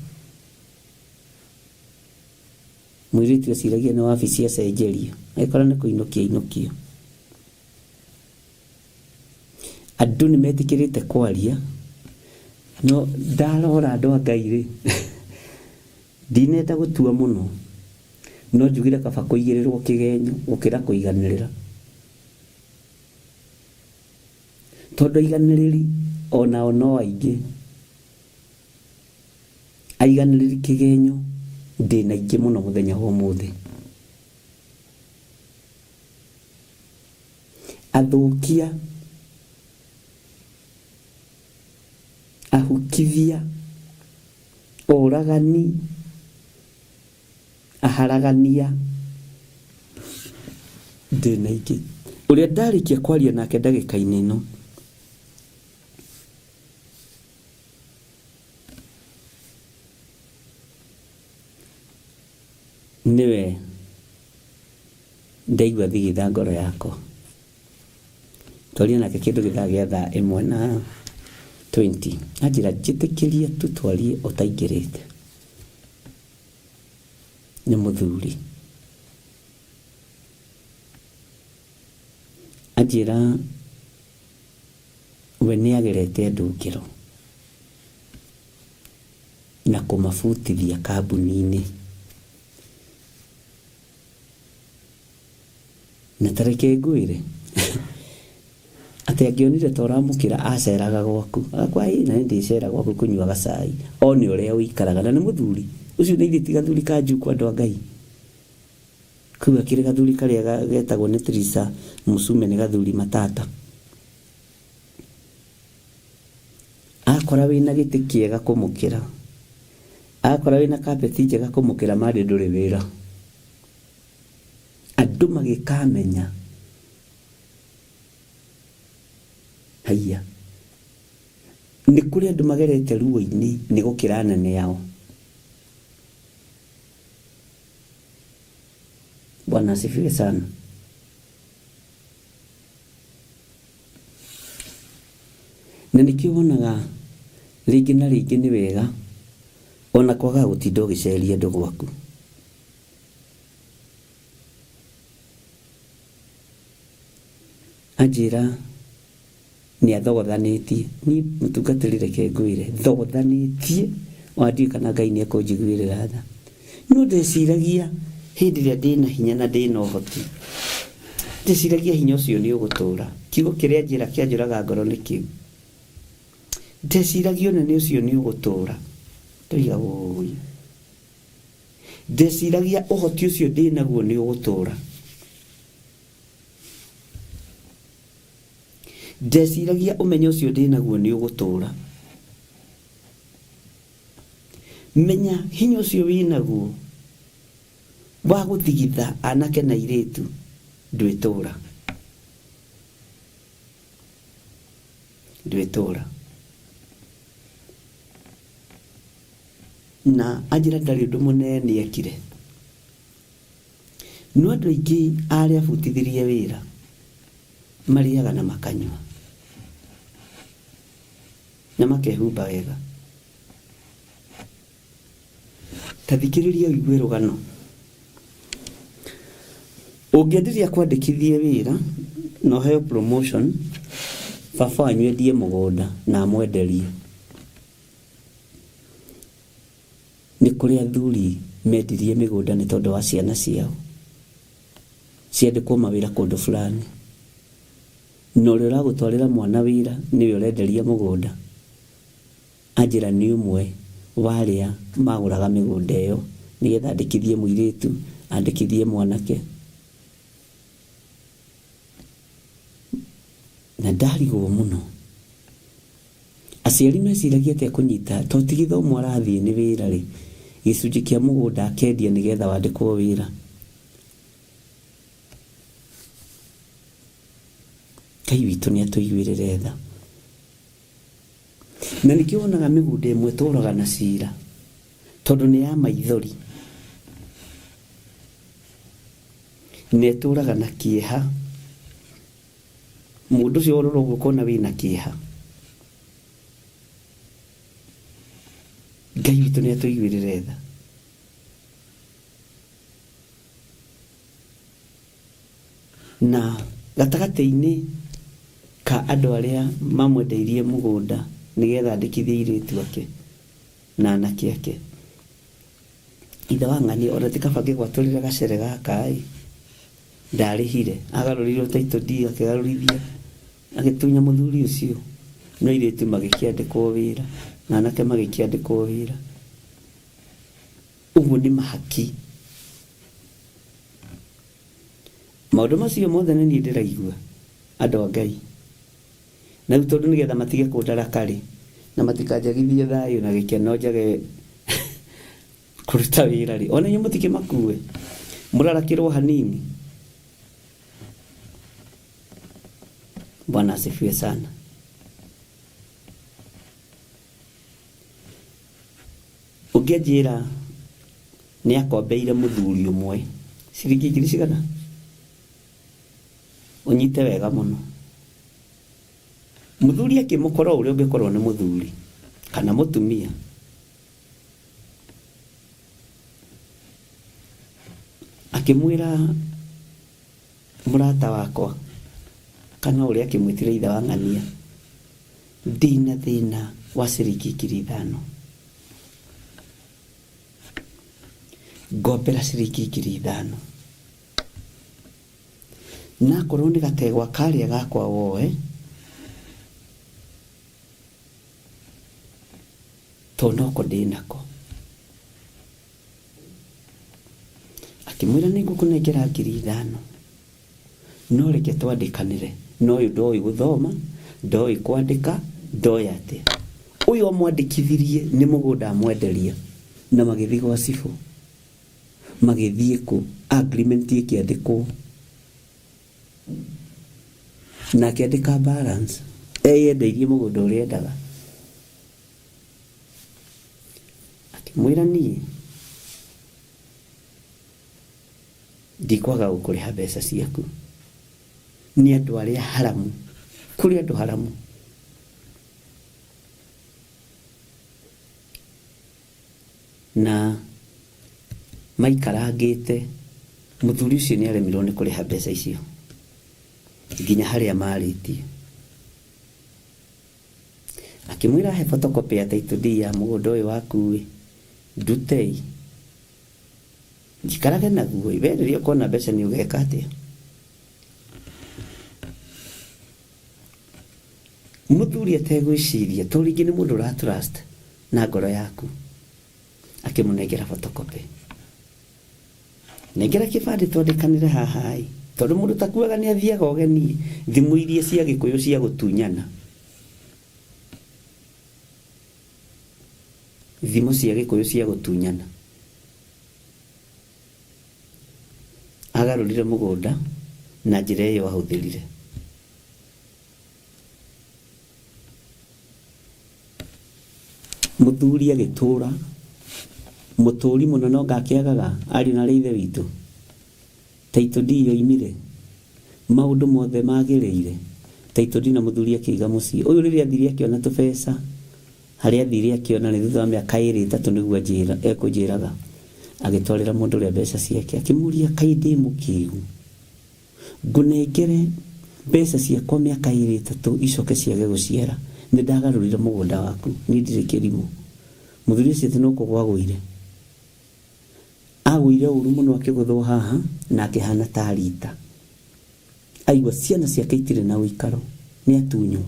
Mũirĩtu eciragia nĩ wabici acenjerio, agĩkora nĩ kũinũkio ainũkio. Andũ nĩ metĩkĩrĩte kwaria, no ndarora andũ a Ngai rĩ, ndinenda gũtua mũno, no njugire kaba kũigĩrĩrwo kĩgenyo gũkĩra kũiganĩrĩra. Tondũ aiganĩrĩri onao no aingĩ. Aiganĩrĩri kĩgenyo ndĩna aingĩ mũno mũthenya wa ũmũthĩ. Athũkia, ahukithia, oragani, aharagania ndĩna aingĩ. Ũrĩa ndarĩkia kwaria nake ndagĩka-inĩ ĩno, nĩwe ndaigua thigitha ngoro yakwa. Twaria nake kĩndũ gĩthaa gĩa thaa ĩmwe na 20. Anjĩra njĩtĩkĩrie tu twarie ũtaingĩrĩte. Nĩ mũthuri. Anjĩra we nĩ agerete ndungĩro na kũmabutithia kambuni-inĩ. Na ta reke ngwĩre atĩ angĩonire ta ũramũkĩra aceraga gwaku, agakwa ĩ na nĩ ndĩcera gwaku kũnyua gacai, one ũrĩa ũikaraga. Na nĩ mũthuri ũcio, nĩ ithuĩ ti gathuri ka njuku andũ a Ngai. Kau akĩrĩ gathuri karĩa getagwo nĩ Teresa Mũcume nĩ gathuri matata. Akora wĩna gĩtĩ kĩega kũmũkĩra, akora wĩna kapeti njega kũmũkĩra, mandĩ ndũrĩ wĩra. Andũ magĩkamenya haiya nĩ kũrĩ andũ magerete ruo-inĩ nĩ gũkĩra anene ao. Bwana asifiwe sana. Na nĩkĩo wonaga rĩngĩ na rĩngĩ nĩ wega ona kwagaga gũtinda ũgĩceria andũ gwaku. Anjĩra nĩ athogothanĩtie, niĩ mũtungatĩri reke ngwĩre, thogothanĩtie ona ndiũĩ kana Ngai nĩ ekũnjiguĩrĩra tha. No ndeciragia hĩndĩ ĩrĩa ndĩna hinya na ndĩna ũhoti, ndeciragia hinya ũcio nĩ ũgũtũra. Kiugo kĩrĩa anjĩra kĩanjũraga ngoro nĩ kĩu. Ndeciragia ũnene ũcio nĩ ũgũtũra. Ndoiga wũi. Ndeciragia ũhoti ũcio ndĩnaguo nĩ ũgũtũra. Ndeciragia ũmenyo ũcio ndĩnaguo nĩ ũgũtũra. Menya hinya ũcio wĩnaguo wa gũthigitha anake na airĩtu ndwĩtũra. Ndwĩtũra. Na anjĩra ndarĩ ũndũ mũnene ekire. No andũ aingĩ arĩa abutithirie wĩra marĩaga na makanyua na makehumba wega. Ta thikĩrĩria ũigue rũgano. Ũngĩenderia kwandĩkithie wĩra na ũheo promotion, baba wanyu endie mũgũnda na amwenderie. kũrĩ athuri mendirie mĩgũnda nĩ tondũ wa ciana ciao ciandĩkwo mawĩra kũndũ fulani, na ũrĩa ũragũtwarĩra mwana wĩra nĩwe ũrenderia mũgũnda. Anjĩra nĩ ũmwe wa arĩa magũraga mĩgũnda ĩyo nĩgetha andĩkithie mũirĩtu, andĩkithie mwanake. Na ndarigwo mũno, aciari meciragia atĩa kũnyita to ti gĩthomo arathiĩ nĩ wĩra rĩ, gĩcunjĩ kĩa mũgũnda akendia nĩgetha wandĩkwo wĩra. Ngai witũ nĩ atũiguĩrĩre tha. Na nĩkĩo wonaga mĩgũnda ĩmwe tũraga na cira, tondũ nĩ ya maithori, na ĩtũraga na kĩeha. Mũndũ ũcio ũrora ũguo ũkona wĩna kĩeha. Ngai witũ nĩ atũiguĩrĩre tha. Na gatagatĩ-inĩ ka andũ arĩa mamwendeirie mũgũnda nĩgetha andĩkithie airĩtu ake na anake ake, ithe wa ng'ania ona ti kaba ngĩgwatũrĩre gacere gaka ĩ, ndarĩhire, agarũrĩirwo title deed akĩgarũrithia, agĩtunya mũthuri ũcio, no airĩtu magĩkĩandĩkwo wĩra na anake magĩkĩandĩkwo wĩra. Ũguo nĩ mahaki. Maũndũ macio mothe nĩ niĩ ndĩraigua, andũ a Ngai. Na rĩu tondũ nĩgetha matige kũndaraka-rĩ, na matikanjagithie thayũ na gĩkeno njage kũruta wĩra-rĩ, ona inyuĩ mũtikĩmakue, mũrarakĩrwo hanini. Bwana asifiwe sana. Ũngĩ anjĩra nĩ akombeire mũthuri ũmwe ciringi ngiri cigana, ũnyite wega mũno. Mũthuri akĩmũkora ũrĩa ũngĩkorwo nĩ mũthuri kana mũtumia, akĩmwĩra mũrata wakwa kana ũrĩa akĩmwĩtire ithe wa ng'ania, ndĩna thĩna wa ciringi 5,000. Ngombera ciringi 5,000. Na akorwo nĩ gategwa karĩa gakwa woe, tondũ noko ndĩnako. Akĩmwĩra nĩ ngũkũnengera 5,000, no reke twandĩkanĩre. Na ũyũ ndoĩ gũthoma, ndoĩ kwandĩka, ndoĩ atĩa. Ũyũ amwandĩkithirie nĩ mũgũnda amwenderia, na magĩthiĩ gwa cibũ, magĩthiĩ kũ agreement ĩkĩandĩkwo, na akĩandĩka balance, eyendeirie mũgũnda ũrĩa endaga. Akĩmwĩra niĩ ndikwaga gũkũrĩha mbeca ciaku. Nĩ andũ arĩa haramu, kũrĩ andũ haramu. Na maikarangĩte, mũthuri ũcio nĩ aremirwo nĩ kũrĩha mbeca icio nginya harĩa marĩtie. Akĩmwĩra he photocopy ya title deed ya mũgũnda ũyũ waku ĩ, ndutei njikarage naguo ĩ, we rĩrĩa ũkona mbeca nĩ ũgeka atĩa? Mũthuri ategwĩciria, tondũ rĩngĩ nĩ mũndũ ũra trust na ngoro yaku, akĩmũnengera photocopy. Nengera kĩbandĩ twandĩkanĩre haha ĩ, tondũ mũndũ takuaga nĩ athiaga ũgeni, thimũ iria cia Gĩkũyũ cia gũtunyana. Thimũ cia Gĩkũyũ cia gũtunyana. Agarũrire mũgũnda na njĩra ĩyo ahũthĩrire. Mũthuri agĩtũra, mũtũri mũno no ngakĩagaga ariũ na arĩ ithe witũ. Title deed yoimire, maũndũ mothe magĩrĩire. Title deed na mũthuri akĩiga mũciĩ. Ũyũ rĩrĩa athire akĩona tũbeca, harĩa athire akĩona nĩ thutha wa mĩaka ĩrĩ ĩtatũ nĩguo anjĩra, ekũnjĩraga. Agĩtwarĩra mũndũ ũrĩa mbeca ciake, akĩmũria kaĩ ndĩ mũkĩgu. Ngũnengere mbeca ciakwa mĩaka ĩrĩ ĩtatũ icoke ciage gũciara. Nĩ ndagarũrire mũgũnda waku, niĩ ndirĩ kĩrimũ. Mũthuri ũcio atĩ no kũgwa agũire. Agũire ũru mũno akĩgũthwo haha na akĩhana ta rita. Aigua ciana ciake itirĩ na ũikaro, nĩ atunywo.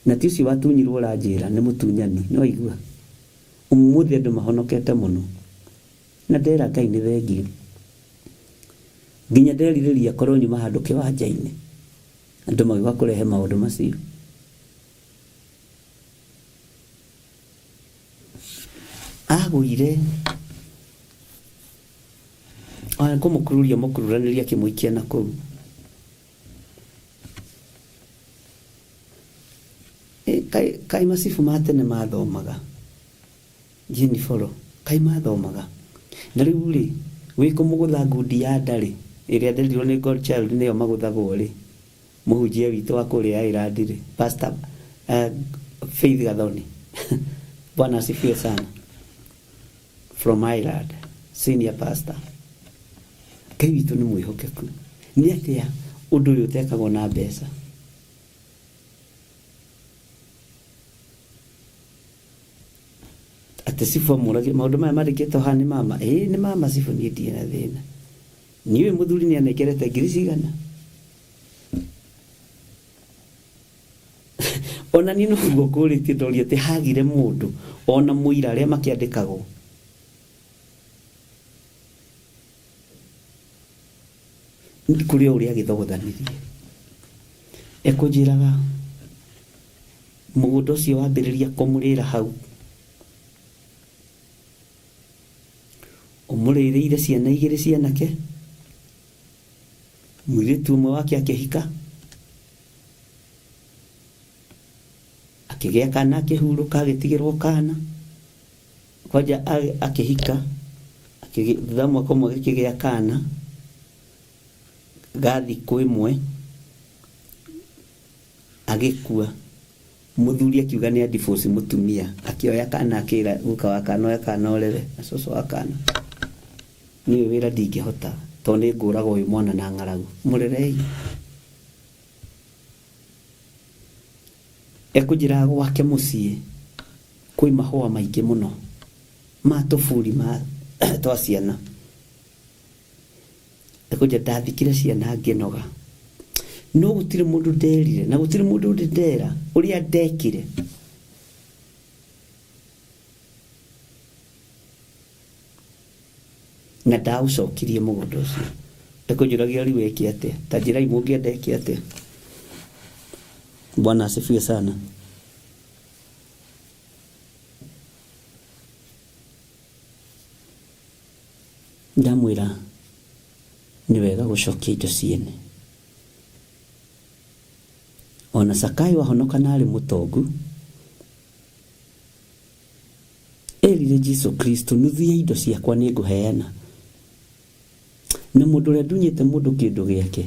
Na ti ũcio watunyirwo ũranjĩra nĩ mũtunyani, nĩ waigua? Ũmũthĩ andũ mahonokete mũno. Na ndera Ngai nĩ thengiũ. Nginya nderirĩria korwo nyuma handũ kĩwanja-inĩ. Andũ magĩũka kũrehe maũndũ macio. Agũire ona kũmũkururia mũkururanĩria akĩmũikia na kũu. Kaĩ kaĩ macibũ ma tene mathomaga? Jenifolo, kaĩ mathomaga? Na rĩu rĩ, wĩ kũmũgũtha ngundi ya nda rĩ, ĩrĩa nderirwo nĩ Godchild nĩyo magũthagwo rĩ, mũhunjia witũ wa kũrĩa Island rĩ, Pastor Faith Gathoni. Bwana asifiwe sana. From Ireland, senior pastor. Ngai witũ nĩ mwĩhokeku. Nĩ atĩa ũndũ ũyũ ũtekagwo na mbeca? Atĩ cibũ amũragia maũndũ maya mandĩkĩtwo haha nĩ mama? Ĩĩ nĩ mama cibũ, niĩ ndirĩ na thĩna. Niĩ ũyũ mũthuri nĩ anengerete ngiri cigana? Ona niĩ noguo ngũrĩtie ndoria atĩ hagire mũndũ ona mũira arĩa makĩandĩkagwo. Kũrĩ o ũrĩa agĩthogothanirie. Ekũnjĩraga mũgũnda ũcio wambĩrĩria kũmũrĩra hau. Ũmũrĩrĩire ciana igĩrĩ cianake, mũirĩtu ũmwe wake akĩhika, akĩgĩa kana akĩhurũka agĩtigĩrwo kana, kwanja akĩhika, thutha wa mwaka ũmwe agĩkĩgĩa kana ga thikũ ĩmwe agĩkua. Mũthuri akiuga nĩ a divorce mũtumia, akĩoya kana akĩra guka wa kana oya kana ũrere na cũcũ wa kana. Niĩ ũyũ wĩra ndingĩhota tondũ nĩ ngũraga ũyũ mwana na ng'aragu. Mũrerei. Ekũnjĩraga gwake mũciĩ kwĩ mahũa maingĩ mũno ma tũburi ma twa ciana. Ekũnjĩra ndathikire ciana ngĩnoga. No gũtirĩ mũndũ nderire na gũtirĩ mũndũ ndĩ ndera ũrĩa ndekire. Na ndaũcokirie mũgũnda ũcio. Ekũnjũragia rĩu eke atĩa? Ta njĩrai mũngĩenda eke atĩa? Bwana asifiwe sana. Ndamwĩra nĩ wega gũcokia indo ciene. Ona Zakayo ahonoka na arĩ mũtongu, erire Jesu Kristo nuthu ya indo ciakwa nĩ ngũheana. Na mũndũ ũrĩa ndunyĩte mũndũ kĩndũ gĩake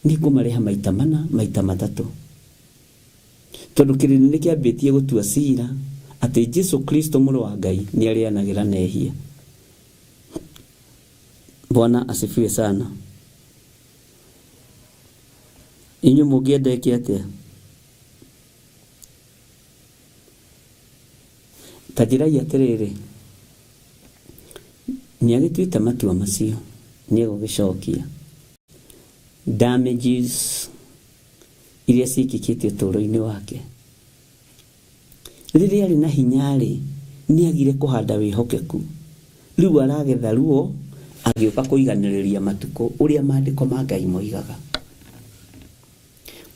nĩ ngũmarĩha maita mana maita matatũ. Tondũ kĩrĩndĩ nĩ kĩambĩtie gũtua cira atĩ Jesu Kristo mũrũ wa Ngai nĩ arĩanagĩra na ehia. Bwana asifiwe sana. Inyuĩ mũngĩenda eke atĩa? Ta njĩrai atĩrĩrĩ, nĩ agĩtuĩte matua macio, nĩ egũgĩcokia damages iria ciĩkĩkĩte ũtũũro-inĩ wake. Rĩrĩa arĩ na hinya-rĩ, nĩ agire kũhanda wĩhokeku. Rĩu aragetha ruo agĩũka kũiganĩrĩria matukũ ũrĩa maandĩko ma Ngai moigaga.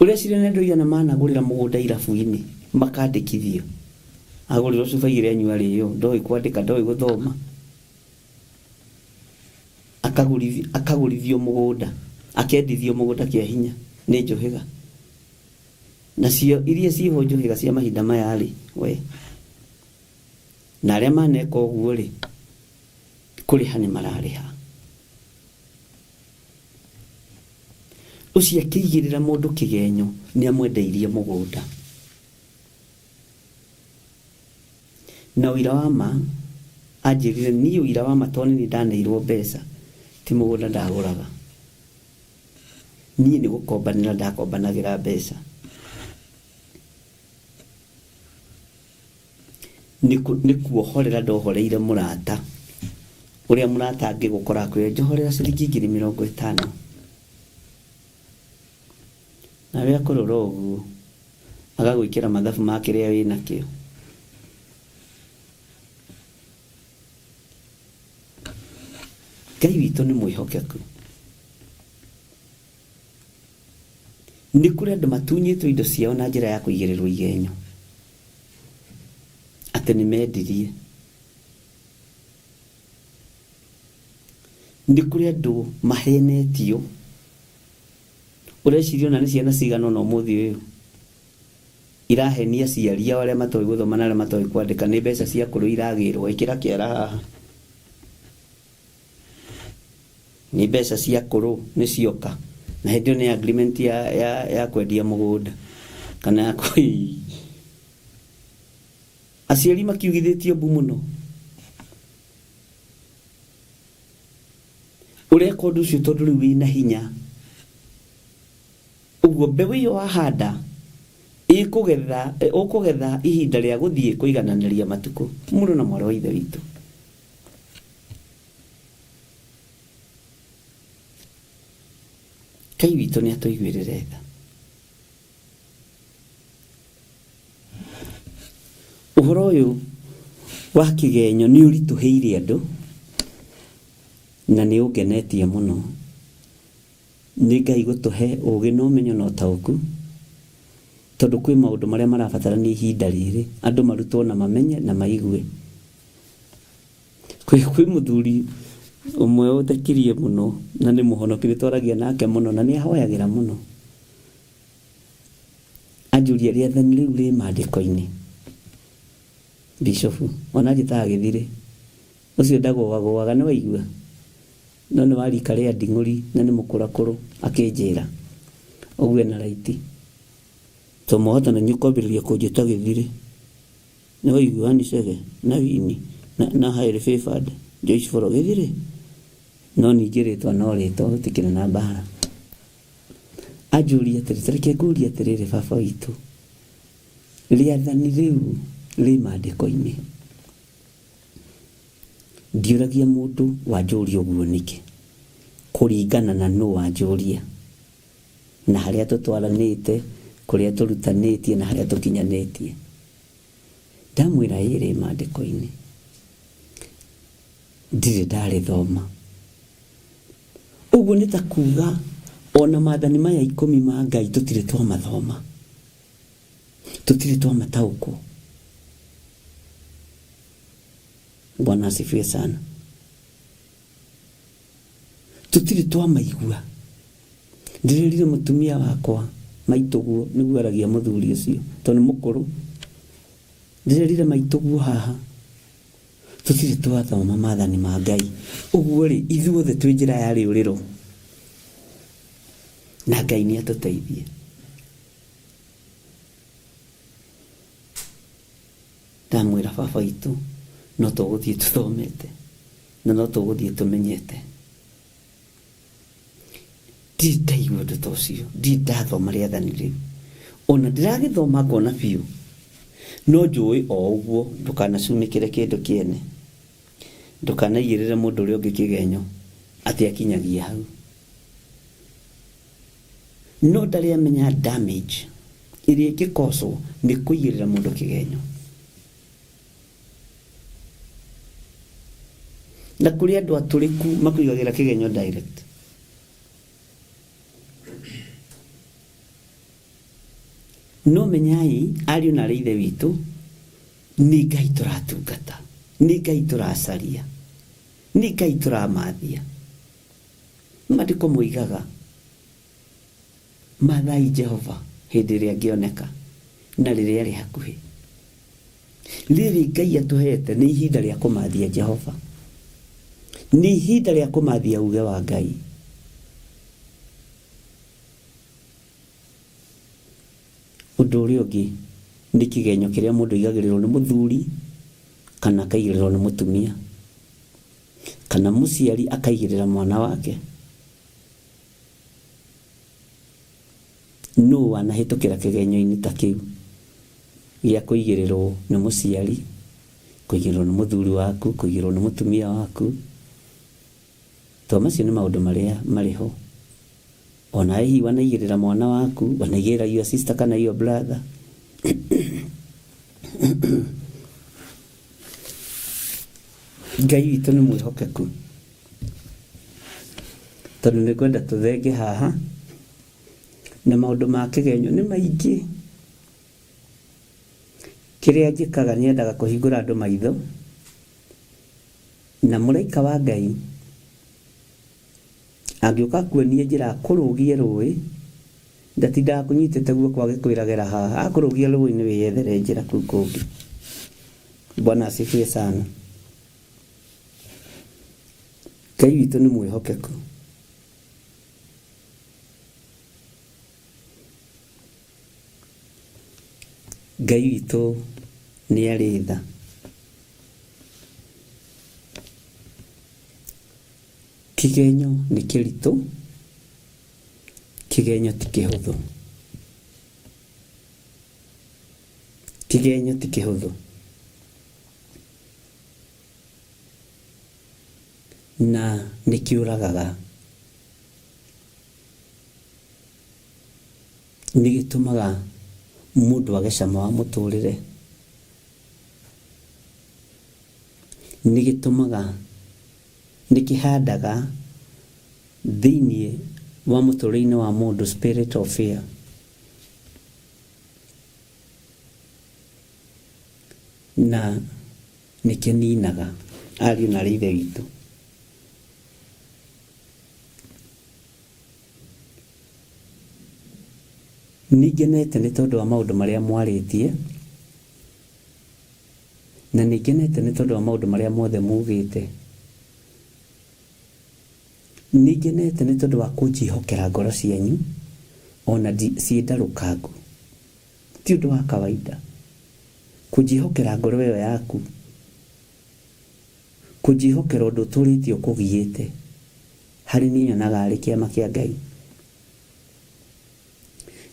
Ũrĩa cirĩ na andũ aigana managũrĩra mũgũnda irabu-inĩ makandĩkithio. Agũrĩrwo cuba igĩrĩ anyua arĩo, ndoĩ kwandĩka, ndoĩ gũthoma. Akagũrithio mũgũnda, akendithio mũgũnda kĩa hinya nĩ njũhĩga. Nacio iria ciĩho njũhĩga cia mahinda maya-rĩ, we. Na arĩa maneka ũguo-rĩ, kũrĩha nĩ mararĩha. Ũcio akĩigĩrĩra mũndũ kĩgenyo nĩ amwendeirie mũgũnda. Na ũira wa ma, anjĩrire niĩ ũira wa ma tondũ nĩ niĩ ndaneirwo mbeca, ti mũgũnda ndagũraga. Niĩ nĩ gũkombanĩra ndakombanagĩra mbeca. Nĩ kuohorera ndohoreire mũrata ũrĩa mũrata angĩgũkora akwĩre njohorera ciringi 50,000, nawe akũrora ũguo agagwĩkĩra mathabu ma kĩrĩa wĩnakĩo. Ngai witũ nĩ mwĩhokeku. Nĩ kũrĩ andũ matunyĩtwo indo ciao na njĩra ya kũigĩrĩrwo igenyo atĩ nĩ mendirie. Nĩ kũrĩ andũ mahenetio. Ũreciria ona nĩ ciana cigana ũna ũmũthĩ ũyũ irahenia aciari ao arĩa matoĩ gũthoma na arĩa matoĩ kwandĩka nĩ mbeca cia kũrũ iragĩrwo. Ĩkĩra kĩara haha. Nĩ mbeca cia kũrũ nĩ cioka. Na hĩndĩ ĩyo nĩ agreement ya kwendia mũgũnda kana ya kũ aciari makiugithĩtio mbu mũno. Ũreka ũndũ ũcio tondũ rĩu wĩna hinya. Ũguo mbeũ ĩyo wahanda ĩkũgetha, ũkũgetha ihinda rĩa gũthiĩ kũigananĩria matukũ. Mũrũ na mwarĩ wa Ithe witũ. Ngai witũ nĩ atũiguĩrĩre tha. Ũhoro ũyũ wa kĩgenyo nĩ ũritũhĩire andũ na nĩ ũngenetie mũno. Nĩ Ngai gũtũhe ũgĩ na ũmenyo na ũtaũku, tondũ kwĩ maũndũ marĩa marabatarania ihinda rĩrĩ andũ marutwo na mamenye na maigue. Kwĩ mũthuri ũmwe ũndekirie mũno na nĩ mũhonoki, nĩ twaragia nake mũno na nĩ ahoyagĩra mũno. Anjũria rĩathani rĩu rĩ maandĩko-inĩ. Bishofu, ona anjĩtaga gĩthirĩ. Ũcio ndagũagũaga nĩ waigua? No nĩ wa rika rĩa nding'ũri na nĩ mũkũrakũrũ akĩnjĩra. Ũguo ena raiti. To mwahota na inyuĩ kwambĩrĩria kũnjĩta gĩthirĩ. Nĩ waigua Ann Chege na Winnie na highly favored Joyce Boro gĩthirĩ? No ningĩ rĩtwa no rĩtwa gũtikĩrĩ na mbara. Anjũria atĩrĩ, ta reke ngũrie atĩrĩrĩ baba witũ, rĩathani rĩu rĩ maandĩko-inĩ? Ndiũragia mũndũ wanjũria ũguo nĩkĩ, kũringana na nũ wanjũria, na harĩa tũtwaranĩte, kũrĩa tũrutanĩtie na harĩa tũkinyanĩtie. Ndamwĩra ĩĩ rĩ maandĩko-inĩ, ndirĩ ndarĩthoma. Ũguo nĩ ta kuga ona maathani maya 10 ma Ngai tũtirĩ twamathoma, tũtirĩ twamataũkwo. Bwana asifiwe sana. Tũtirĩ twamaigua. Ndĩrerire mũtumia wakwa maitũguo nĩguo aragia mũthuri ũcio tondũ nĩ mũkũrũ. Ndĩrerire maitũguo haha tũtirĩ twathoma maathani ma Ngai. Ũguo rĩ, ithuothe twĩ njĩra ya rĩũrĩro na Ngai nĩ atũteithie. Ndamwĩra baba witũ no tũgũthiĩ tũthomete na no tũgũthiĩ tũmenyete. Ndirĩ ndaigua ũndũ ta ũcio, ndirĩ ndathoma rĩathani rĩu. Ona ndĩragĩthoma ngona biũ, no njũĩ o ũguo ndũkanacumĩkĩre kĩndũ kĩene, ndũkanaigĩrĩre mũndũ ũrĩa ũngĩ kĩgenyo atĩ akinyagie hau. No ndarĩ amenya damage ĩrĩa ĩngĩkoswo nĩ kũigĩrĩra mũndũ kĩgenyo. Na kũrĩ andũ atũrĩku makũigagĩra kĩgenyo direct. No menyai ariũ na arĩ ithe witũ, nĩ Ngai tũratungata, nĩ Ngai tũracaria, nĩ Ngai tũramathia. Maandĩko moigaga, Mathai Jehova hĩndĩ ĩrĩa angĩoneka, na rĩrĩa arĩ hakuhĩ. Rĩrĩ Ngai atũhete nĩ ihinda rĩa kũmathia Jehova, nĩ ihinda rĩa kũmathia uge wa Ngai. Ũndũ ũrĩa ũngĩ nĩ kĩgenyo kĩrĩa mũndũ aigagĩrĩrwo nĩ mũthuri kana akaigĩrĩrwo nĩ mũtumia kana mũciari akaigĩrĩra mwana wake. Nũ wanahĩtũkĩra kĩgenyo-inĩ ta kĩu gĩa kũigĩrĩrwo nĩ mũciari? Kũigĩrĩrwo nĩ mũthuri waku, kũigĩrĩrwo nĩ mũtumia waku. To macio nĩ maũndũ marĩa marĩ ho. Ona hihi wanaigĩrĩra mwana waku, wanaigĩrĩra your sister kana your brother. Ngai witũ nĩ mwĩhokeku. Tondũ nĩ ngwenda tũthenge haha, na maũndũ ma kĩgenyo nĩ maingĩ. Kĩrĩa njĩkaga nyendaga kũhingũra andũ maitho, na mũraika wa Ngai angĩũka akuonie njĩra akũrũgie rũĩ, ndatindaga akũnyitĩte guoko agĩkwĩra gera haha, akũrũgia rũĩ-inĩ wĩyethere njĩra kũu kũngĩ. Bwana asifiwe sana. Ngai witũ nĩ mwĩhokeku. Ngai witũ nĩ arĩ tha. Kĩgenyo nĩ kĩritũ, kĩgenyo ti kĩhũthũ. Kĩgenyo ti kĩhũthũ. Na nĩ kĩũragaga. Nĩ gĩtũmaga mũndũ age cama wa mũtũrĩre. Nĩ gĩtũmaga, nĩ kĩhandaga thĩinĩ wa mũtũrĩre-inĩ wa mũndũ spirit of fear. Na nĩ kĩninaga ariũ na aarĩ a Ithe witũ. Nĩngenete nĩ tondũ wa maũndũ marĩa mwarĩtie, na nĩngenete nĩ tondũ wa maũndũ marĩa mothe mugĩte. Nĩngenete nĩ tondũ wa kũnjĩhokera ngoro cianyu, o na ciĩ ndarũkangu. Ti ũndũ wa kawaida kũnjĩhokera ngoro ĩyo yaku, kũnjĩhokera ũndũ ũtũrĩte ũkũgiĩte. Harĩ niĩ nyonaga arĩ kĩama kĩa Ngai.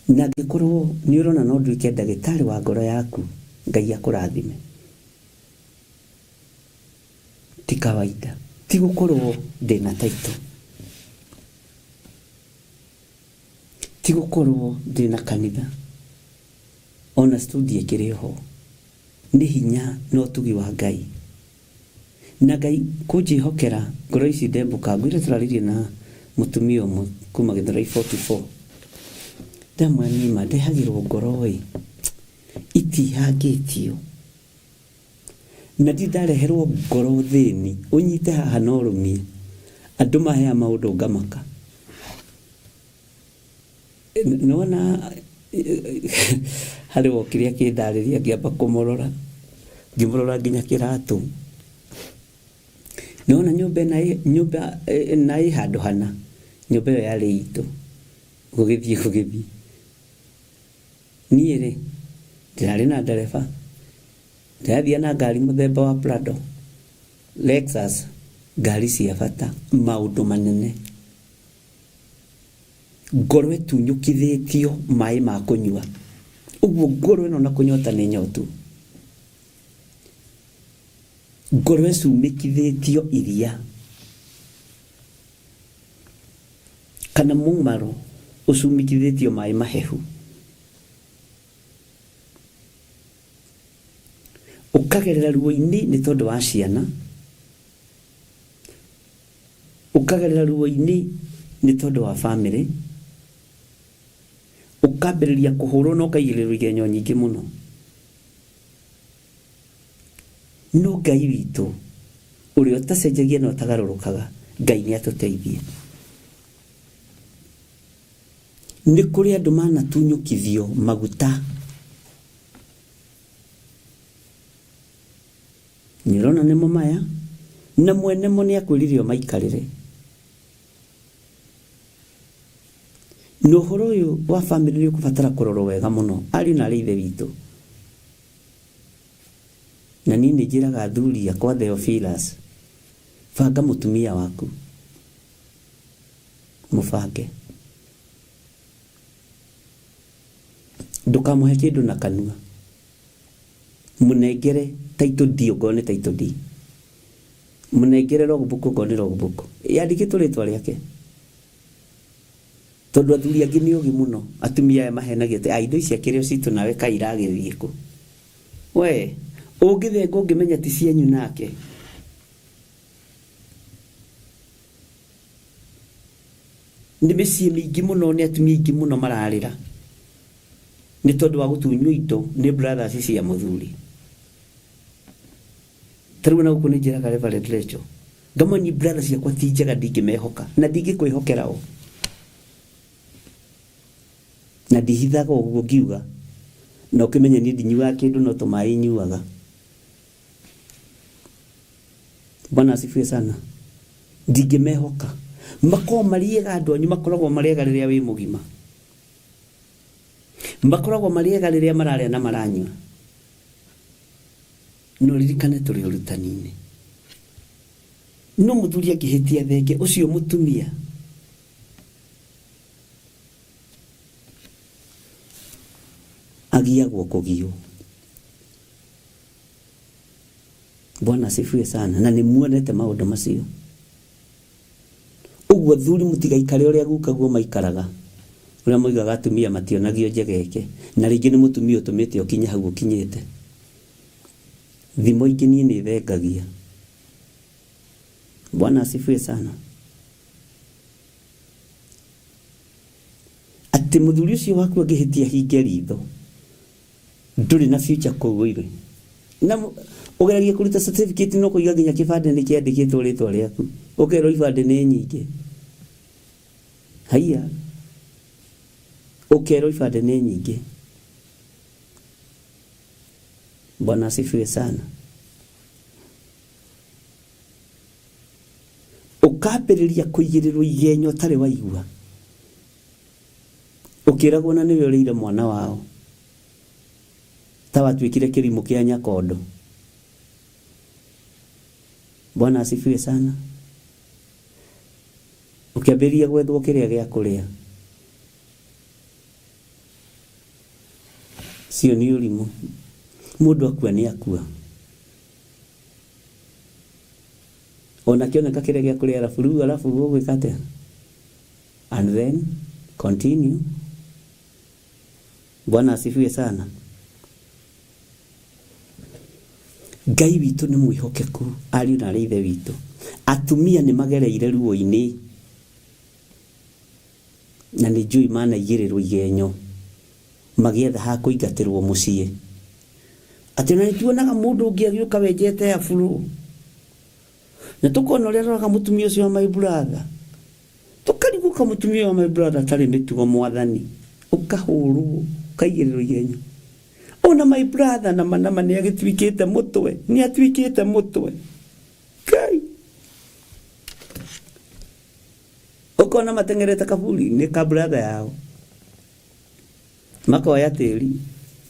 Na angĩkorwo nĩ ũrona no nduĩke ndagĩtarĩ wa ngoro yaku, Ngai akũrathime. Ti kawaida. Ti gũkorwo ndĩna title. Ti gũkorwo ndĩna kanitha. Ona studio ĩkĩrĩ ho. Nĩ hinya na ũtugi wa Ngai. Na Ngai kũnjĩhokera ngoro ici ndembũkangu. Ira tũraririe na mũtumia ũmwe kuma Gĩthũrai 44. Ndamwĩra niĩ ma ndehagĩrwo ngoro ĩ, itihangĩtio. Na ndirĩ ndareherwo ngoro thĩni, ũnyite haha na ũrũmie. Andũ maheaga maũndũ ngamaka. Nĩwona harĩ wokire akĩndarĩria ngĩamba kũmũrora, ngĩmũrora nginya kĩratũ. Nĩwona nyũmba ĩna nyũmba ĩna ĩ handũ hana, nyũmba ĩyo yarĩ itũ, gũgĩthiĩ gũgĩthiĩ. Niĩ rĩ, ndĩrarĩ na ndereba, ndĩrathiaga na ngari mũthemba wa Prado, Lexus, ngari cia bata, maũndũ manene. Ngoro ĩtunyũkithĩtio maĩ ma kũnyua. Ũguo ngoro ĩno na kũnyota nĩ nyotu. Ngoro ĩcumĩkithĩtio iria kana mũmaro ũcumĩkithĩtio maĩ mahehu. Ũkagerera ruo-inĩ nĩ tondũ wa ciana. Ũkagerera ruo-inĩ nĩ tondũ wa famĩlĩ, ũkambĩrĩria kũhũrwo na ũkaigĩrĩrwo igenyo nyingĩ mũno. No Ngai witũ ũrĩa ũtacenjagia na ũtagarũrũkaga, Ngai nĩ atũteithie. Nĩ kũrĩ andũ manatunyũkithio maguta. Nĩ ũrona nĩmo maya, na mwene mo nĩ akwĩrire ũmaikarĩre. Na ũhoro ũyũ wa famĩlĩ nĩ ũkũbatara kũrorwo wega mũno, ariũ na aarĩ a Ithe witũ. Na niĩ nĩ njĩraga athuri akwa Theophilus, banga mũtumia waku, mũbange. Ndũkamũhe kĩndũ na kanua. Mũnengere Title D ongorwo nĩ title D, mũnengere logbook ongorwo nĩ logbook, yandĩkĩtwo rĩtwa rĩake. Tondũ athuri angĩ nĩ ogĩ mũno, atumia aya mahenagia atĩ, "Ah, indo ici akĩrĩ o citũ nawe kaĩ iragĩthiĩ kũ?" We ũngĩthenga ũngĩmenya ti cianyu nake. Nĩ mĩciĩ mĩingĩ mũno, nĩ atumia aingĩ mũno mararĩra nĩ tondũ wa gũtunywo indo nĩ brothers cia mũthuri. Ta rĩu ona gũkũ nĩ njĩraga Reverend Rachel, ngamani brothers ciakwa ti njega, ndingĩmehoka na ndingĩkwĩhokera o. Na ndihithaga ũguo ngiuga, na ũkĩmenye niĩ ndinyuaga kĩndũ no tũmaĩ nyuaga. Bwana asifiwe sana. Ndingĩmehoka. Makoragwo marĩ ega andũ anyu, makoragwo marĩ ega rĩrĩa wĩ mũgima. Makoragwo marĩ ega rĩrĩa mararĩa na maranyua. No ririkane tũrĩ ũrutani-inĩ. No mũthuri angĩhĩtia thenge ũcio mũtumia agiagwo kũgio. Bwana asifiwe sana. Na nĩ muonete maũndũ macio. Ũguo athuri mũtigaikare ũrĩa gukaguo maikaraga. Ũrĩa moigaga atumia mationagio njegeke. Na rĩngĩ nĩ mũtumia ũtũmĩte ũkinye hau ũkinyĩte. Thimo ingĩ niĩ nĩ thengagia. Bwana asifiwe sana. Atĩ mũthuri ũcio waku angĩhĩtia hinge ritho, ndũrĩ na future kũu ũirĩ. Na ũgeragia kũruta certificate no kũiga nginya kĩbandĩ nĩ kĩandĩkĩtwo rĩtwa rĩaku. Ũkerwo ibandĩ nĩ nyingĩ. Haiya. Ũkerwo ibandĩ nĩ nyingĩ. Bwana asifiwe sana. Ũkambĩrĩria kũigĩrĩrwo igenyo ũtarĩ waigua. Ũkĩragwo na nĩwe ũrĩire mwana wao. Ta watuĩkire kĩrimũ kĩa nyakondo. Bwana asifiwe sana. Ũkĩambĩrĩria gwethwo kĩrĩa gĩa kũrĩa. Cio nĩ ũrimũ. Mũndũ akua nĩ akua. Ona kĩoneka kĩrĩa gĩa kũrĩa arabu rĩu arabu ũgwĩka atĩa? And then continue. Bwana asifiwe sana. Ngai witũ nĩ mwĩhokeku, ariũ na arĩ ithe witũ. Atumia nĩ magereire ruo-inĩ na nĩ njũĩ manaigĩrĩrwo igenyo magĩetha ha kũingatĩrwo mũciĩ. Atĩ ona nĩ tuonaga mũndũ ũngĩ agĩũka wenjete afro na tũkona ũrĩa aroraga mũtumia ũcio wa my brother, tũkarigwo ka mũtumia wa my brother atarĩ mĩtugo mwathani, ũkahũrwo ũkaigĩrĩrwo igenyo. Ona my brother na manama nĩ agĩtuĩkĩte mũtwe, nĩ atuĩkĩte mũtwe. Ngai. Ũkona mateng'erete kaburi nĩ ka brother yao. Makoya tĩri.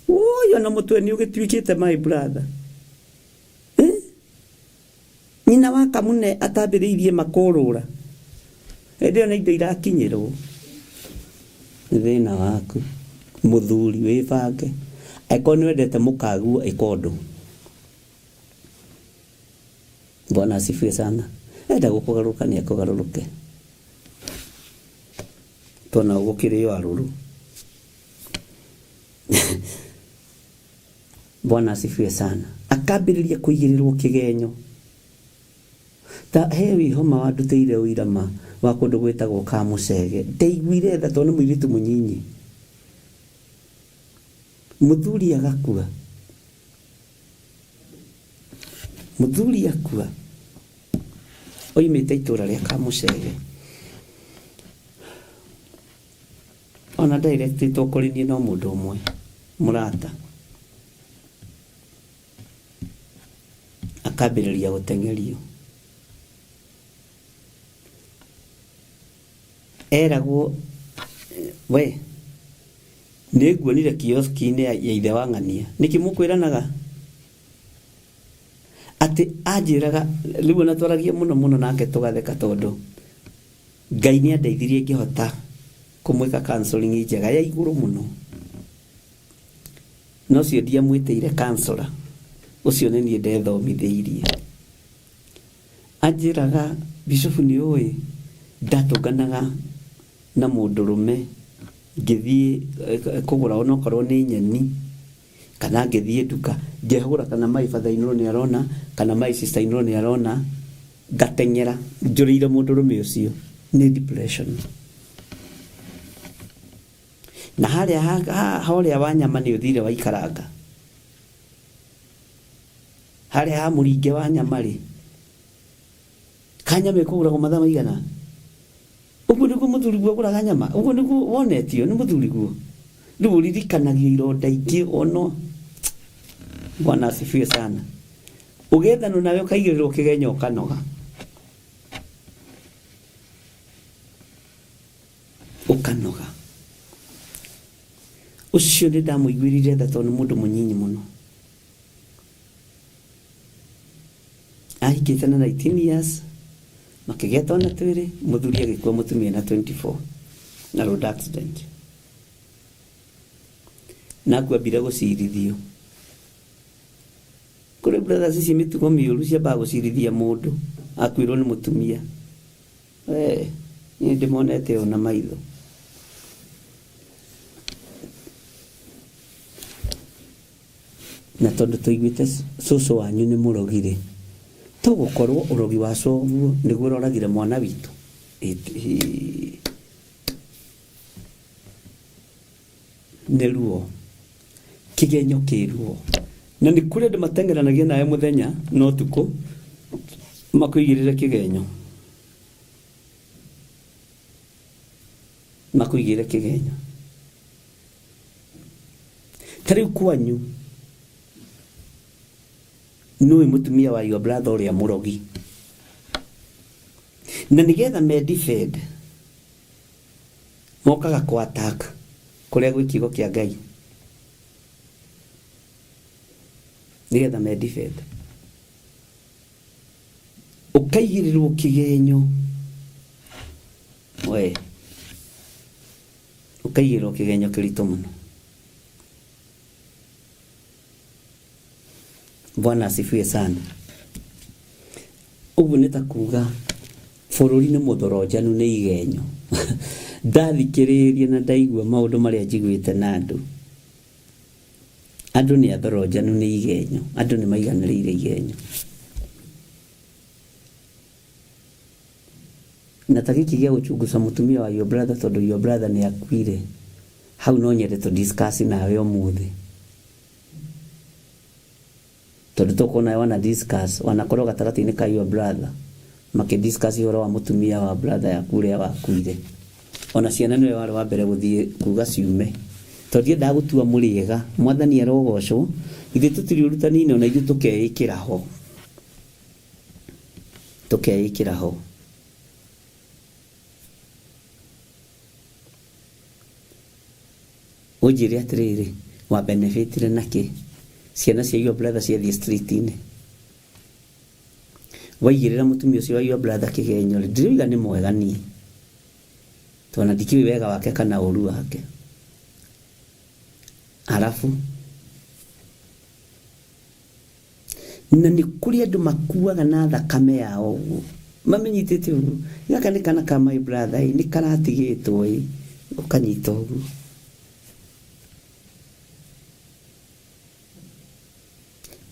Ũyũ ona mũtwe nĩ ũgĩtuĩkĩte my brother. Eh? Nyina wa kamune atambĩrĩirie makũrũra. Hĩndĩ ĩyo nĩ indo irakinyĩrwo. Nĩ thĩna waku. Mũthuri wĩbange. Angĩkorwo nĩ wendete mũkaguo ĩka ũndũ. Bwana asifiwe sana. Enda gũkũgarũrũka nĩ akũgarũrũke. Twana gũkĩrĩo arũrũ. Bwana asifiwe sana. Akambĩrĩria kũigĩrĩrwo kĩgenyo. Ta he wĩhoma wandutĩire ũira ma wa kũndũ gwĩtagwo Kamũcege. Ndaiguire tha tondũ nĩ mũirĩtu mũnyinyi. Mũthuri agakua. Mũthuri akua. Oimĩte itũra rĩa Kamũcege. Ona directĩtwo kũrĩ niĩ no mũndũ ũmwe mũrata. Akambĩrĩria gũteng'erio. Eragwo we nĩ nguonire kioski-inĩ ya ithe wa ng'ania. Nĩkĩ mũkwĩranaga? Atĩ anjĩraga rĩu ona twaragia mũno mũno nake tũgatheka tondũ Ngai nĩ andeithirie ngĩhota kũmwĩka counseling njega ya igũrũ mũno. No cio ndiamwĩtĩire counselor. Ũcio nĩ niĩ ndethomithĩirie. Anjĩraga, Bishofu nĩ ũĩ ndatũnganaga na mũndũrũme ngĩthiĩ kũgũra onokorwo nĩ nyeni kana ngĩthiĩ nduka ngehũgũra kana my father in law nĩ arona kana my sister in law nĩ arona ngateng'era njũrĩire mũndũrũme ũcio. Nĩ depression. Na harĩa horĩa wa nyama nĩ ũthire waikaranga. Harĩa ha mũringe wa nyama rĩ, kanyama ĩkũgũragwo mathaa maigana? Ũguo nĩguo mũthuriguo agũraga nyama? Ũguo nĩguo wonetio nĩ mũthuriguo? Rĩu ũririkanagio ironda ingĩ ono. Bwana asifiwe sana. Ũgethanwo nawe ũkaigĩrĩrwo kĩgenyo ũkanoga. Ũkanoga. Ũcio nĩ ndamũiguĩrĩire tha tondũ nĩ mũndũ mũnyinyi mũno. Ahikĩte na 19 years, makĩgĩa twana twĩrĩ, mũthuri agĩkua mũtumia na 24 na road accident. Na akuambire gũcirithio. Kũrĩ brothers ici mĩtugo mĩũru ciambaga gũcirithia mũndũ akuĩrwo nĩ mũtumia. Eh, niĩ ndĩmonete ũũ na maitho. Na tondũ tũiguĩte cũcũ wanyu nĩ mũrogi-rĩ, tũgũkorwo ũrogi wa coguo nĩguo ũroragire mwana witũ? Nĩ ruo. Kĩgenyo kĩ ruo. Na nĩ kũrĩ andũ mateng'eranagia nawe mũthenya na ũtukũ makũigĩrĩre kĩgenyo. Makũigĩrĩre kĩgenyo. Ta rĩu kwanyu nũĩ mũtumia wa your brother ũrĩa mũrogi. Na nĩgetha me defend mokaga kũ attack kũrĩa gwĩ kiugo kĩa Ngai. Nĩgetha me defend. Ũkaigĩrĩrwo kĩgenyo. We. Ũkaigĩrĩrwo kĩgenyo kĩritũ mũno. Bwana asifiwe sana. Ũguo nĩ ta kuga bũrũri nĩ mũthoronjanu nĩ igenyo. Ndathikĩrĩria na ndaigua maũndũ marĩa njiguĩte na andũ. Andũ nĩ athoronjanu nĩ igenyo. Andũ nĩ maiganĩrĩire igenyo. Na ta gĩkĩ gĩa gũchunguca mũtumia wa your brother tondũ your brother nĩ akuire. Hau no nyende tũ discuss nawe ũmũthĩ. Tondũ tokorwo nawe wana discuss, wanakorwo gatagatĩ-inĩ ka your brother makĩ discuss ũhoro wa mũtumia wa brother yaku ũrĩa wakuire. Ona ciana nĩwe warĩ wa mbere gũthiĩ kuga ciume. Tondũ ndiendaga gũtua mũrĩega. Mwathani arogocwo, ithuĩ tũtirĩ ũrutani-inĩ ona ithuĩ tũkeĩkĩra ho. Tũkeĩkĩra ho. Ũnjĩre atĩrĩrĩ, wa benefitire nakĩ? Ciana cia your brother ciathiĩ street-inĩ. Waigĩrĩra mũtumia ũcio wa your brother kĩgenyo rĩ, ndĩroiga nĩ mwega niĩ. Tondũ ndikĩũĩ wega wake kana ũru wake. Arabu na nĩ kũrĩ andũ makuaga na thakame yao ũguo mamenyitĩte ũguo gaka nĩ kana ka my brother ĩ nĩ karatigĩtwo ĩ ũkanyita ũguo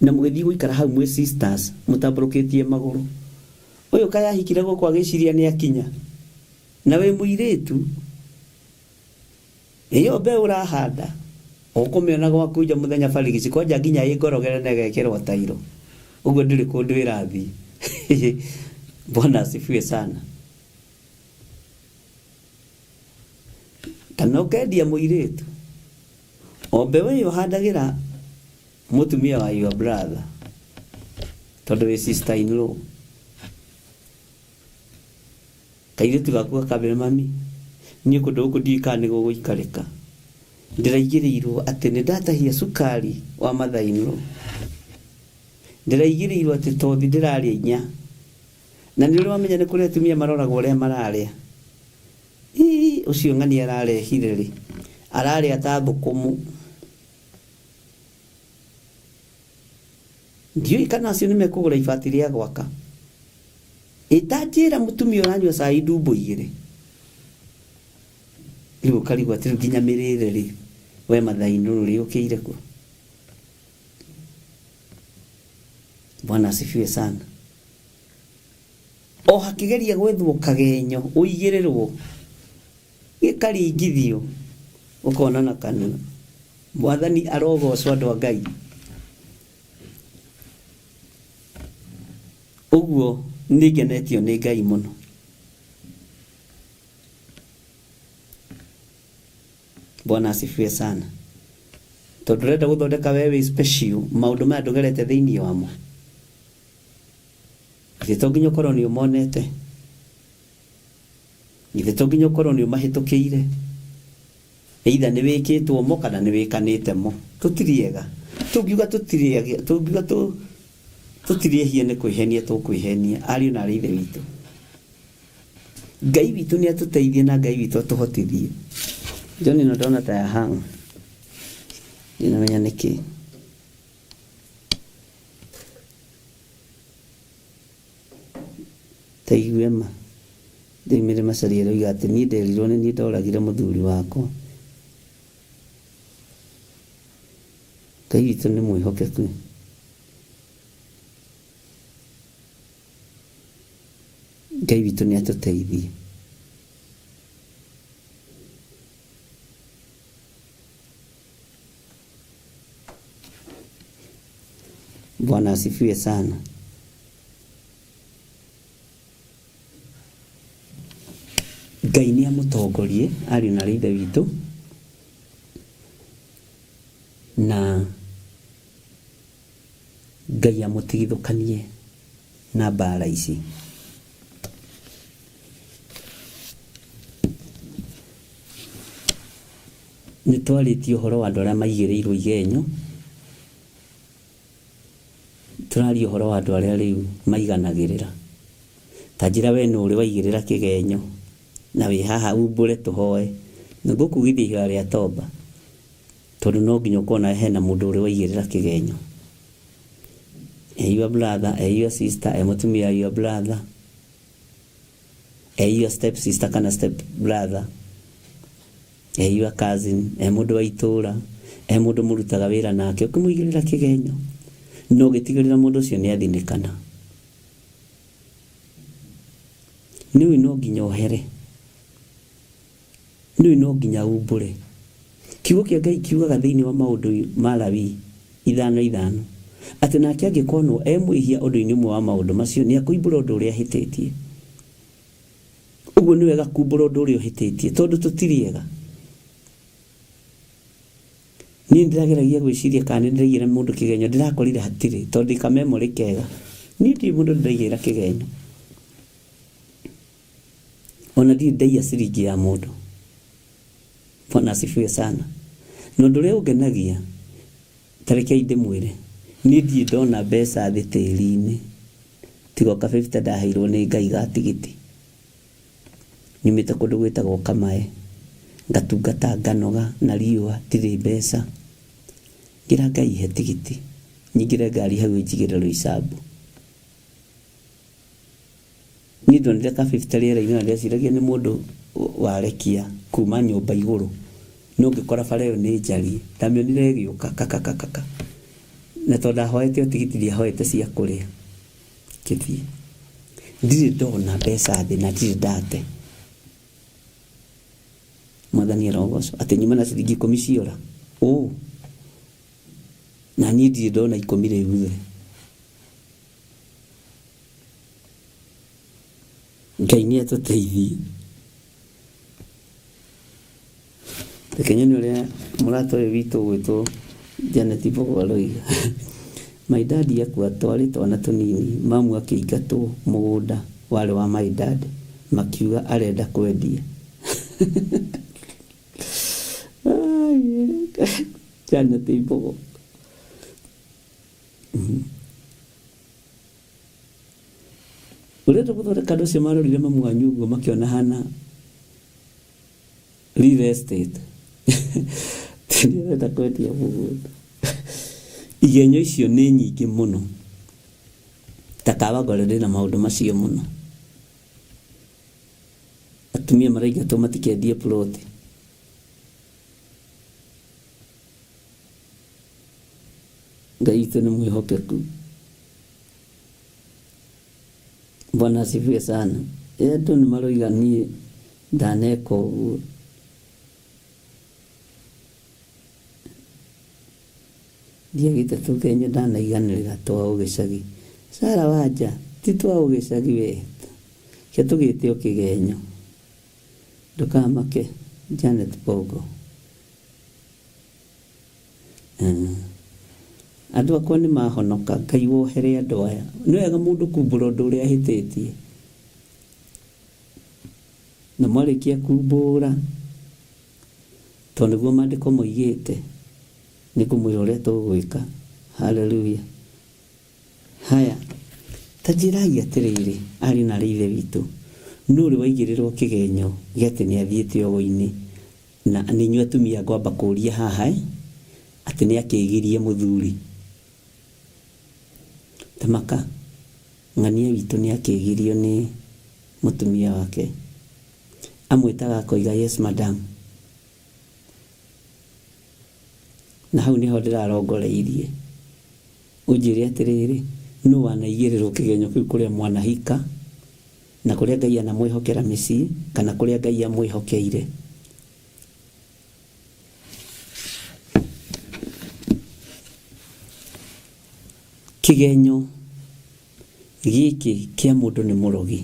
na mũgĩthiĩ gũikara hau mwĩ sisters mũtambũrũkĩtie magũrũ ũyũ kaĩ ahikire gũkũ agĩciria nĩ akinya na wĩ mũirĩtu Ĩyo mbeũ ũrahanda ũkũmĩona gwaku nja mũthenya barigici kwanja nginya ĩ ngorogere na ĩgekĩrwo tairo ũguo ndĩrĩ kũndũ ĩrathiĩ. Bwana asifiwe sana. Kana ũkendia mũirĩtu o mbeũ ĩyo ũhandagĩra mũtumia wa your brother tondũ wĩ sister in law. Kairĩtu gaku gakambĩra mami, niĩ kũndũ gũkũ ndiũĩ kana nĩ gũgũikarĩka. Ndĩraigĩrĩirwo atĩ nĩ ndatahia cukari wa mother in law. Ndĩraigĩrĩirwo atĩ tothi ndĩrarĩa inya. Na nĩ ũrĩ wamenya nĩ kũrĩ atumia maroragwo ũrĩa mararĩa. Ii, ũcio ng'ania ararehire rĩ, ararĩa ta thũkũmũ. Ndiũĩ kana acio nĩ mekũgũra ibati rĩa gwaka. Ĩtanjĩra mũtumia ũranyua cai ndumbo igĩrĩ. Rĩu ũkarigwo atĩ rĩu nginya mĩrĩre rĩ, we Mathai nũrũ rĩũkĩire kũ? Bwana asifiwe sana. O hakĩgeria gwethwo kagenyo ũigĩrĩrwo gĩkaringithio ũkona na kanua. Mwathani arogocwo andũ a Ngai. Ũguo nĩ ngenetio nĩ Ngai mũno. Bwana asifiwe sana. Tondũ ũrenda gũthondeka we wĩ special maũndũ maya ndũgerete thĩinĩ wamo. Githĩ to nginya ũkorwo nĩ ũmonete? Githĩ to nginya ũkorwo nĩ ũmahĩtũkĩire? Either nĩ wĩkĩtwo mo kana nĩ wĩkanĩte mo. Tũtirĩ ega. Tũngiuga tũtirĩ ega, tũngiuga tũtirĩ ehia nĩ kwĩhenia tũkwĩhenia, ariũ na aarĩ a Ithe witũ. Ngai witũ nĩ atũteithie na Ngai witũ atũhotithie. John ĩno ndona ta ya hang. Ndinamenya nĩkĩ. Ta igue ma. Ndoimire Macharia ĩroiga atĩ niĩ nderirwo nĩ niĩ ndoragire mũthuri wakwa. Ngai witũ nĩ mwĩhokeku. Ngai witũ nĩ atũteithie. Bwana asifiwe sana. Ngai nĩ amũtongorie ariũ na aarĩ a Ithe witũ na Ngai amũtigithũkanie na mbara ici. Nĩ twarĩtie ũhoro wa andũ arĩa maigĩrĩirwo igenyo, tũraria ũhoro wa andũ arĩa rĩu maiganagĩrĩra. Ta njĩra we nũ ũrĩ waigĩrĩra kĩgenyo na wĩ haha umbũre tũhoe. Nĩngũkugithia ihoya rĩa tomba tondũ no nginya ũkorwo nawe hena mũndũ ũrĩ waigĩrĩra kĩgenyo. E your brother, e your sister, e mũtumia wa your brother, e your step sister kana step brother, e your cousin, e mũndũ wa itũũra, e mũndũ mũrutaga wĩra nake, ũkĩmũigĩrĩra kĩgenyo na ũgĩtigĩrĩra mũndũ ũcio nĩ athinĩkana. Nĩũĩ no nginya ũhere, nĩũĩ no nginya umbũre. Kiugo kĩa Ngai kiugaga thĩinĩ wa maũndũ ma Lawii 5:5 atĩ nake angĩkonwo e mwĩhia ũndũ-inĩ ũmwe wa maũndũ macio nĩ akũimbũra ũndũ ũrĩa ahĩtĩtie. Ũguo nĩ wega kumbũra ũndũ ũrĩa ũhĩtĩtie tondũ tũtirĩ ega. Niĩ ndĩrageragia gwĩciria kana nĩ ndĩraigĩra mũndũ kĩgenyo ndĩrakorire hatirĩ tondũ ndĩ ka memory kega. Niĩ ndirĩ mũndũ ndĩraigĩra kĩgenyo. Ona ndirĩ ndaiya ciringi ya mũndũ. Bwana asifiwe sana. Na ũndũ ũrĩa ũngenagia, ta rekei ndĩmwĩre, niĩ ndirĩ ndona mbeca thĩ tĩri-inĩ, tiga o ka fifty ndaheirwo nĩ Ngai ga tigiti. Nyumĩte kũndũ gwĩtagwo Kamae, ngatungata nganoga na riũa ndirĩ mbeca. Ngĩra Ngai he tigiti, nyingĩre ngari hau ĩnjigĩre Roysambu. Niĩ ndonire ka fifty rĩera-inĩ na ndeciragia nĩ mũndũ warekia kuma nyũmba igũrũ, no ngĩkora bara ĩyo nĩ njariĩ. Ndamĩonire ĩgĩũka kakakakaka, na tondũ ndahoete o tigiti ndiahoete cia kũrĩa, ngĩthiĩ. Ndirĩ ndona mbeca thĩ na ndirĩ ndate. Mwathani arogocwo atĩ nyuma na ciringi ikũmi ciora ũũ, na niĩ ndirĩ ndona ikũmi rĩu thĩ. Ngai nĩ atũteithie. Reke nyone ũrĩa mũrata ũyũ witũ ũgwĩtwo Janet Mbogo aroiga. My dad akua twarĩ twana tũnini, mamu akĩingatwo mũgũnda warĩ wa my dad makiuga arenda kwendia. Janet Mbogo. Ũrenda gũthondeka andũ acio marorire mamu wanyu ũguo makĩona hana real estate. Nĩarenda kwendia mũgũnda. Igenyo icio nĩ nyingĩ mũno. Ta Kawangware ndĩna maũndũ macio mũno. Atumia maraingatwo matikendie ploti. Ngai witũ nĩ mwĩhokeku. Bwana asifiwe sana. Ĩ andũ nĩ maroiga niĩ ndaneka ũguo. Ndiagĩte tũgenyo ndanaiganĩrĩra twa ũgĩcagi. Sara Wanja, ti twa ũgĩcagi we, ke tũgĩte o kĩgenyo. Ndũkamake Janet Bongo. Andũ akwa nĩ mahonoka, Ngai wohere andũ aya. Nĩ wega mũndũ kumbũra ũndũ ũrĩa ahĩtĩtie. Na mwarĩkia kumbũra, tondũ nĩguo maandĩko moigĩte, nĩ ngũmwĩra ũrĩa tũgwĩka. Haleluya. Haya, ta njĩrai atĩrĩrĩ, ariũ na aarĩ a Ithe witũ, nũ ũrĩ waigĩrĩrwo kĩgenyo gĩa atĩ nĩ athiĩte ũgo-inĩ? Na nĩ inyuĩ atumia ngwamba kũũria haha, eh, atĩ nĩ akĩgirie mũthuri. Ta maka, ng'ania witũ nĩ akĩgirio nĩ mũtumia wake. Amwĩtaga akoiga yes madam. Na hau nĩho ndĩrarongoreirie. Ũnjĩre atĩrĩrĩ, nũ wanaigĩrĩrwo kĩgenyo kĩu kũrĩa mwanahika, na kũrĩa Ngai anamwĩhokera mĩciĩ, kana kũrĩa Ngai amwĩhokeire? Kĩgenyo gĩkĩ kĩa mũndũ nĩ mũrogi.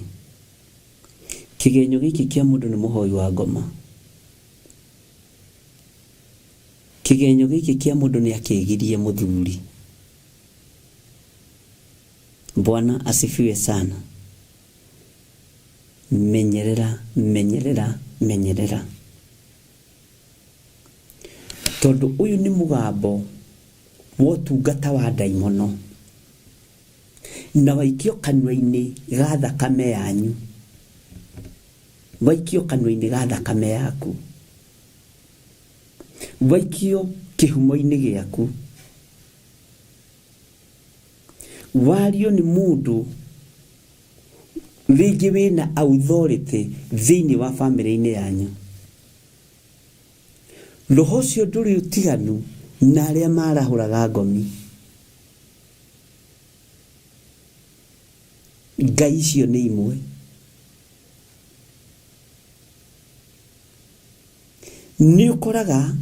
Kĩgenyo gĩkĩ kĩa mũndũ nĩ mũhoi wa ngoma. Kĩgenyo gĩkĩ kĩa mũndũ nĩakĩgirie mũthuri. Bwana asifiwe sana. Menyerera, menyerera, menyerera. Tondũ ũyũ nĩ mũgambo wa ũtungata wa ndaimono na waikio kanua-inĩ ga thakame yanyu, waikio kanua-inĩ ga thakame yaku. Waikio kĩhumo-inĩ gĩaku. Wario nĩ mũndũ rĩngĩ wĩna authority thĩinĩ wa bamĩrĩ-inĩ yanyu. Roho ũcio ndũrĩ ũtiganu na arĩa marahũraga ngomi. Ngai icio nĩ imwe. Nĩ ũkoraga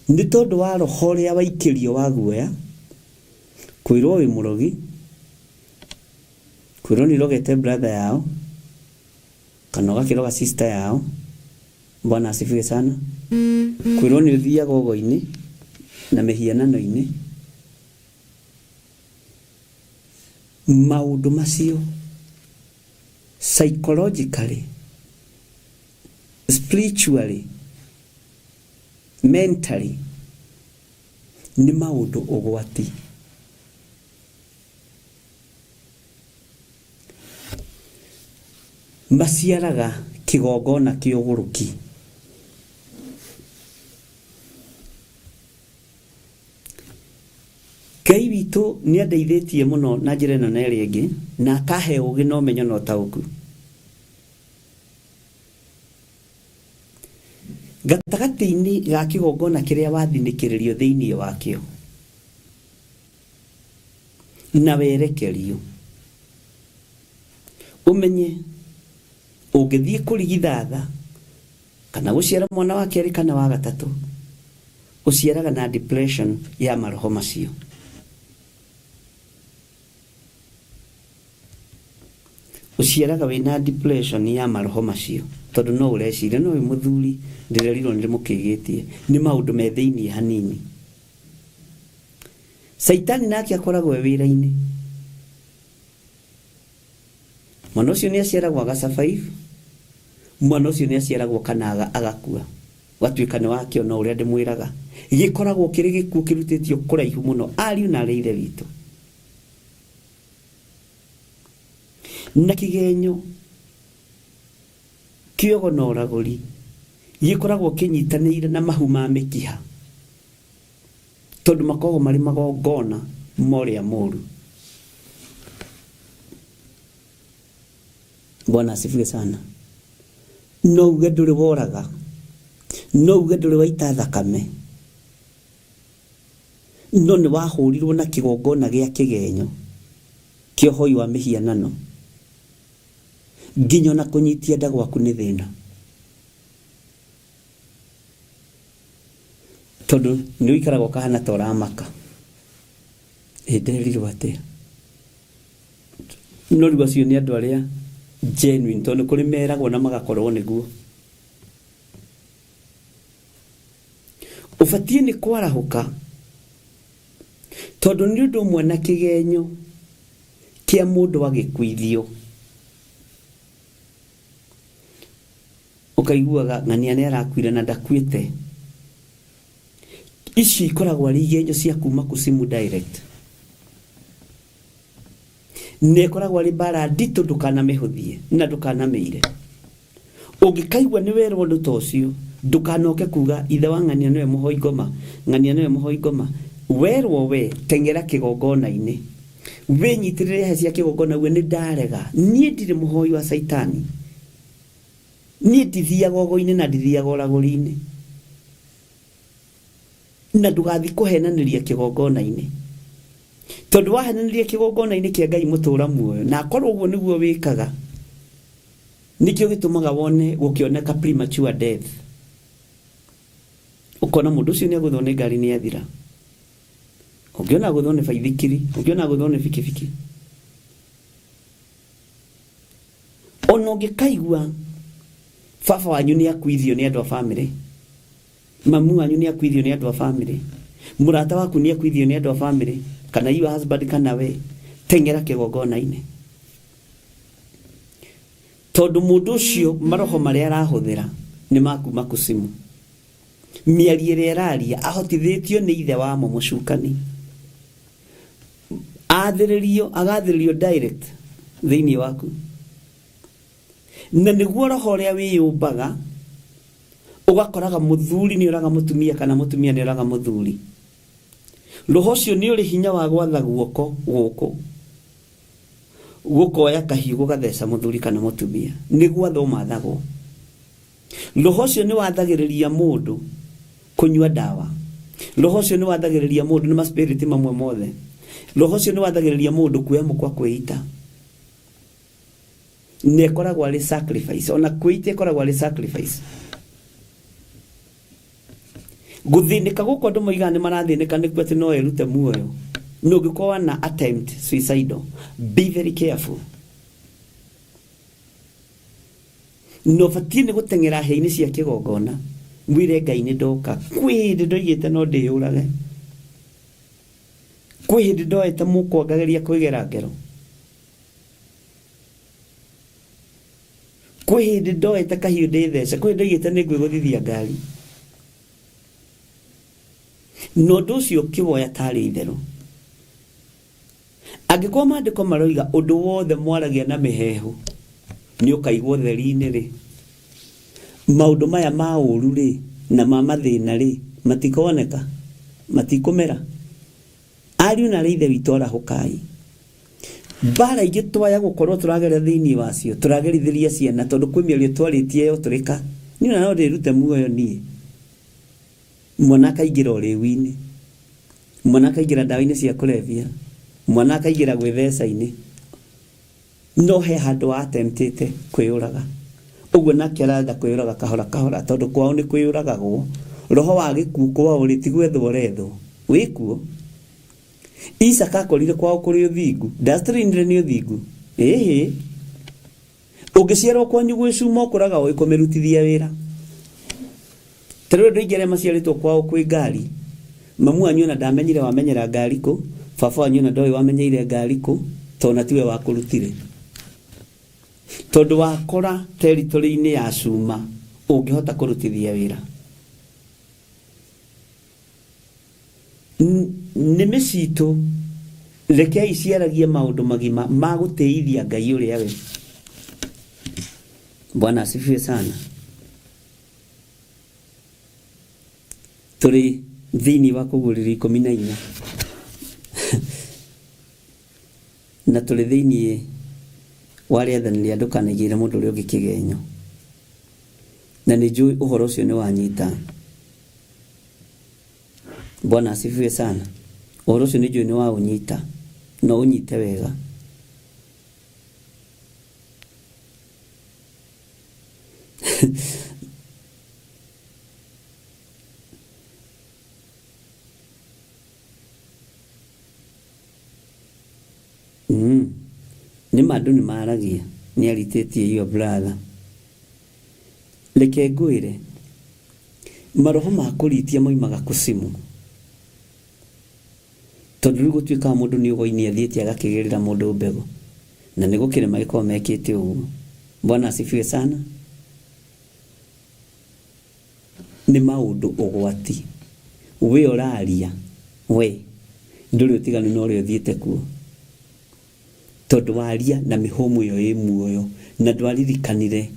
nĩ tondũ wa roho ũrĩa waikĩrio wa guoya, kwĩrwo wĩ mũrogi, kwĩrwo nĩ ũrogete brother yao, kana ũgakĩroga sister yao, Bwana asifiwe sana, kwĩrwo nĩ ũthiaga ũgo-inĩ na mĩhianano-inĩ, maũndũ macio psychologically spiritually, mentally nĩ maũndũ ũgwati. Maciaraga kĩgongona kĩa ũgũrũki. Ngai witũ nĩ andeithĩtie mũno na njĩra ĩno na ĩrĩa ĩngĩ, na akahe ũgĩ na ũmenyo na ũtaũku. Gatagatĩ-inĩ ga kĩgongona kĩrĩa wathinĩkĩrĩrio thĩinĩ wakĩo na werekerio, ũmenye ũngĩthiĩ kũrigithatha kana gũciara mwana wa kerĩ kana wa gatatũ, ũciaraga na depression ya maroho macio. Ũciaraga wĩna depression ya maroho macio tondũ no ũreciria no wĩ mũthuri ndĩrerirwo nĩ ndĩmũkĩgĩtie nĩ maũndũ me thĩinĩ hanini. Caitani nake akoragwo e wĩra-inĩ. Mwana ũcio nĩ aciaragwo aga survive, mwana ũcio nĩ aciaragwo kana agakua. Ũgatuĩka nĩ wakĩona ũrĩa ndĩmwĩraga. Gĩkoragwo kĩrĩ gĩkuũ kĩrutĩtio kũraihu mũno ariũ na arĩ ithe witũ. Na kĩgenyo kĩogo na ũragũri gĩkoragwo kĩnyitanĩire na mahu ma mĩkiha tondũ makoragwo marĩ magongona ma ũrĩa mũru. Bwana asifiwe sana. No uge ndũrĩ woraga, no uge ndũrĩ waita thakame, no nĩ wahũrirwo na kĩgongona gĩa kĩgenyo kĩa ũhoi wa mĩhianano, nginya ona kũnyitia nda gwaku nĩ thĩna, tondũ nĩ ũikaraga ũkahana ta ũramaka. Ĩ nderirwo atĩa? No rĩu acio nĩ andũ arĩa genuine, tondũ nĩ kũrĩ meragwo na magakorwo nĩguo. Ũbatiĩ nĩ kwarahũka, tondũ nĩ ũndũ ũmwe na kĩgenyo kĩa mũndũ agĩkuithio. Ũkaiguaga ng'ania nĩ arakuire na ndakuĩte. Icio ikoragwo arĩ igenyo cia kuma kusimu direct. Na ĩkoragwo arĩ mbara nditũ, ndũkanamĩhũthie na ndũkanamĩire. Ũngĩkaigua nĩ werwo ũndũ ta ũcio, ndũkanoke kuga ithe wa ng'ania nĩwe mũhoi ngoma, ng'ania nĩwe mũhoi ngoma. Werwo we teng'era kĩgongona-inĩ, wĩnyitĩrĩre hĩa cia kĩgongona uge nĩ ndarega, niĩ ndirĩ mũhoi wa caitani, niĩ ndithiaga ũgo-inĩ na ndithiaga ũragũri-inĩ, na ndũgathiĩ kũhenanĩria kĩgongona-inĩ, tondũ wahenanĩria kĩgongona-inĩ kĩa Ngai mũtũra muoyo, na akorwo ũguo nĩguo wĩkaga, nĩkĩo gĩtũmaga wone gũkĩoneka premature death. Ũkona mũndũ ũcio nĩ agũthwo nĩ ngari nĩ athira, ũngĩona agũthwo nĩ baithikiri, ũngĩona agũthwo nĩ bikibiki. Ona ũngĩkaigua baba wanyu nĩ akuithio nĩ andũ a bamĩrĩ, mamu wanyu nĩ akuithio nĩ andũ a bamĩrĩ, mũrata waku nĩ akuithio nĩ andũ a bamĩrĩ, kana your husband kana we, teng'era kĩgongona-inĩ, tondũ mũndũ ũcio maroho marĩa arahũthĩra nĩ makuma kusimu. Mĩario ĩrĩa ĩraria ahotithĩtio nĩ ithe wamo mũcukani, athĩrĩrio, agathĩrĩrio direct thĩinĩ waku, na nĩguo roho ũrĩa wĩyũmbaga ũgakoraga mũthuri nĩ ũraga mũtumia kana mũtumia nĩ ũraga mũthuri. Roho ũcio nĩ ũrĩ hinya wa gwatha guoko gũkũ gũkoya kahiũ gũgatheca mũthuri kana mũtumia, nĩ gwathwo mathagwo. Roho ũcio nĩ wathagĩrĩria mũndũ kũnyua ndawa, roho ũcio nĩ wathagĩrĩria mũndũ nĩ maspiriti mamwe mothe, roho ũcio nĩ wathagĩrĩria mũndũ kuoya mũkwa kwĩita, na ĩkoragwo arĩ sacrifice. Ona kwĩita ĩkoragwo arĩ sacrifice. Gũthĩnĩka gũkũ andũ moigaga nĩ marathĩnĩka nĩkuo atĩ no erute muoyo, na ũngĩkorwo na attempt suicidal, be very careful. Na ũbatiĩ nĩ gũteng'era hĩa-inĩ cia kĩgongona, mwĩre Ngai nĩ ndoka. Kwĩ hĩndĩ ndoigĩte no ndĩyũrage, kwĩ hĩndĩ ndoete mũkwa ngageria kwĩgera ngero, kwĩ hĩndĩ ndoete kahiũ ndĩthece, kwĩ hĩndĩ ndoigĩte nĩ ngwĩgũthithia ngari. Na ũndũ ũcio ũkĩwoya tarĩ itherũ. Angĩkorwo maandĩko maroiga ũndũ wothe mwaragia na mĩheehũ nĩ ũkaigwo ũtheri-inĩ rĩ, maũndũ maya ma ũru rĩ na ma mathĩna rĩ matikoneka, matikũmera. Ariũ na arĩ ithe witũ, arahũkai. Mbara ingĩ twaya gũkorwo tũragerera thĩinĩ wacio, tũragerithĩria ciana, tondũ kwĩ mĩario twarĩtie yo tũrĩka. Niĩ ona no ndĩrute muoyo niĩ. Mwana akaingĩra ũrĩu-inĩ, mwana akaingĩra ndawa-inĩ cia kũrebia, mwana akaingĩra gwĩtheca-inĩ, no he handũ attemptĩte kwĩyũraga. Ũguo nake arenda kwĩyũraga kahora kahora, tondũ kwao nĩ kwĩyũragagwo. Roho wa gĩkuũ kwao rĩ, ti gwethwo ũrethwo, wĩkuo. Isaka akorire kwao kũrĩ ũthingu, ndastrainire nĩ ũthingu. Ĩhĩ, ũngĩciarwo kwanyu gwĩ cuma ũkũraga ũĩ kũmĩrutithia wĩra. Ta rĩu andũ aingĩ arĩa maciarĩtwo kwao kwĩ ngari, mamu wanyu ona ndamenyire wamenyera ngari kũ, baba wanyu ona ndoĩ wamenyeire ngari kũ, tondũ na tiwe wakũrutire. Tondũ wakora territory-inĩ ya cuma ũngĩhota kũrutithia wĩra. Nĩmĩ citũ rekei ciaragie maũndũ magima ma gũtĩithia Ngai ũrĩa we. Bwana asifiwe sana. Tũrĩ thĩinĩ wa kũguũrĩrio 14 na tũrĩ thĩinĩ Wa rĩathani rĩa ndũkanaigĩrĩre mũndũ ũrĩa ũngĩ kĩgenyo. Na nĩ njũĩ ũhoro ũcio nĩ wanyita. Bwana asifiwe sana. Ũhoro ũcio nĩ njũĩ nĩ waũnyita na ũnyite wega. Nĩ ma andũ nĩ maragia nĩ aritĩtie your brother. Reke ngwĩre, maroho ma kũritia moimaga kusimu. Tondũ rĩu gũtuĩkaga mũndũ nĩ ũgo-inĩ athiĩte agakĩgĩrĩra mũndũ mbegũ. Na nĩ gũkĩrĩ magĩkoragwo mekĩte ũguo. Bwana asifiwe sana. Nĩ maũndũ ũgwati. We ũraria, we ndũrĩ ũtiganu na ũrĩa ũthiĩte kuo. Tondũ waria na mĩhũmũ ĩyo ĩ muoyo na ndwaririkanire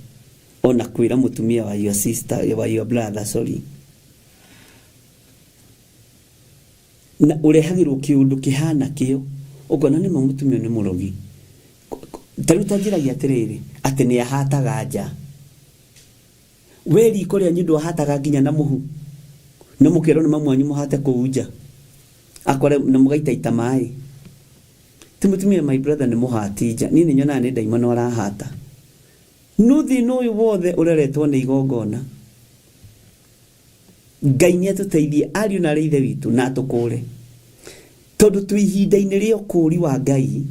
ona kwĩra mũtumia wa your sister, wa your brother, sorry. Na ũrehagĩrwo kĩũndũ kĩhana kĩo ũkona nĩma mũtumia ũyũ nĩ mũrogi. Ta rĩu ta njĩragia atĩrĩrĩ, atĩ nĩ ahataga nja. We riko rĩanyu ndwahataga nginya na mũhu na mũkerwo nĩ mamu wanyu mũhate kũu nja akore na mũgaitaita maĩ. Ti mũtumia my brother nĩ mũhati nja, niĩ nĩ nyonaga nĩ ndaimono arahata. No thĩna ũyũ wothe ũreretwo nĩ igongona. Ngai nĩ atũteithie ariũ na arĩ ithe witũ na atũkũre. Tondũ twĩ ihinda-inĩ rĩa ũkũri wa Ngai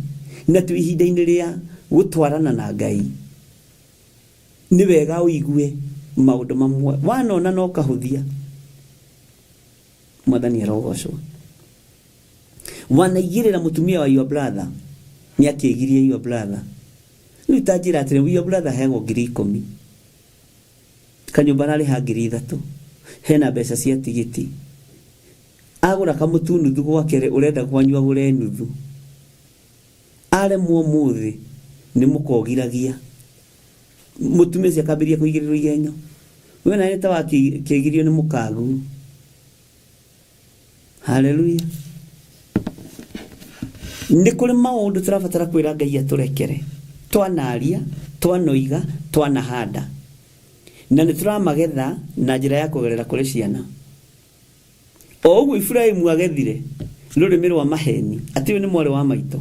na twĩ ihinda-inĩ rĩa gũtwarana na Ngai. Nĩ wega ũigue maũndũ mamwe wanona na ũkahũthia. Mwathani arogocwo. Wanaigĩrĩra mũtumia wa your brother nĩ akĩgirie your brother. Rĩu ta njĩra atĩrĩ, your brother aheagwo 10,000. Kanyũmba ararĩha 3,000. Hena mbeca cia tigiti. Agũra kamũtu nuthu gwake rĩ, ũrenda kwanyu agũre nuthu. Aremwo ũmũthĩ nĩ mũkogiragia. Mũtumia ũcio akambĩrĩria kũigĩrĩrwo igenyo. We nawe nĩ ta wakĩgirio nĩ mũkagu. Haleluya. Nĩ kũrĩ maũndũ tũrabatara kwĩra Ngai atũrekere. Twanaria, twanoiga, twanahanda. Na nĩ tũramagetha na njĩra ya kũgerera kũrĩ ciana. O ũguo Iburahimu agethire rũrĩmĩ rwa maheni atĩ ũyũ nĩ mwarĩ wa maitũ,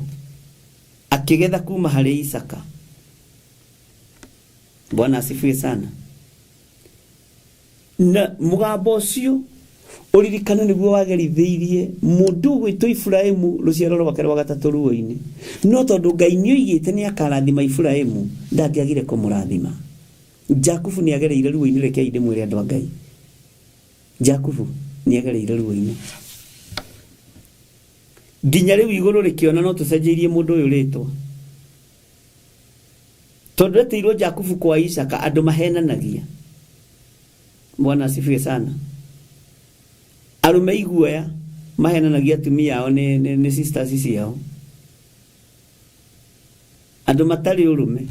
akĩgetha kuma harĩ Isaka. Bwana asifiwe sana. Na mũgambo ũcio ũririkane nĩguo wagerithĩirie mũndũ ũgwĩtwo Iburahimu rũciaro rwake rwa gatatũ ruo-inĩ. No tondũ Ngai nĩ oigĩte nĩ akarathima Iburahimu, ndangĩagire kũmũrathima. Jakubu nĩ agereire ruo-inĩ, rekei ndĩmwĩre andũ a Ngai. Jakubu nĩ agereire ruo-inĩ. Nginya rĩu igũrũ rĩkĩona no tũcenjeirie mũndũ ũyũ rĩtwa. Tondũ etĩirwo Jakubu kwa Isaka andũ mahenanagia. Bwana asifiwe sana. Arũme iguoya mahenanagia atumia ao nĩ sisters ciao. Andũ matarĩ ũrũme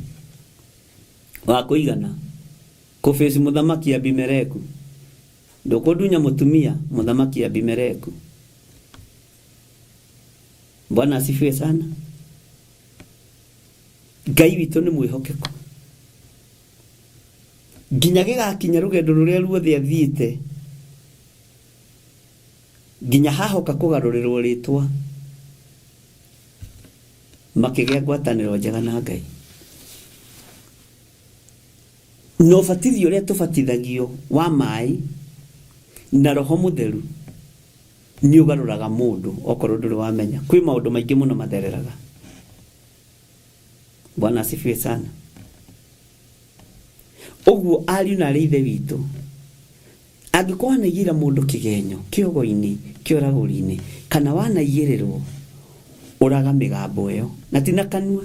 wa kũigana kũbĩci mũthamaki Abimeleku. Ndũkũndunya mũtumia mũthamaki Abimeleku. Bwana asifiwe sana. Ngai witũ nĩ mwĩhokeku. Nginya gĩgakinya rũgendo rũrĩa ruothe athiĩte, nginya hahoka kũgarũrĩrwo rĩtwa, makĩgĩa ngwatanĩro njega na Ngai. Na ũbatithio ũrĩa tũbatithagio wa maĩ na Roho Mũtheru nĩ ũgarũraga mũndũ, okorwo ndũrĩ wamenya. Kwĩ maũndũ maingĩ mũno mathereraga. Bwana asifiwe sana. Ũguo ariũ na arĩ ithe witũ, angĩkorwo wanaigĩra mũndũ kĩgenyo kĩogo-inĩ, kĩoragũri-inĩ, kana wanaigĩrĩrwo, ũraga mĩgambo ĩyo na ti na kanua.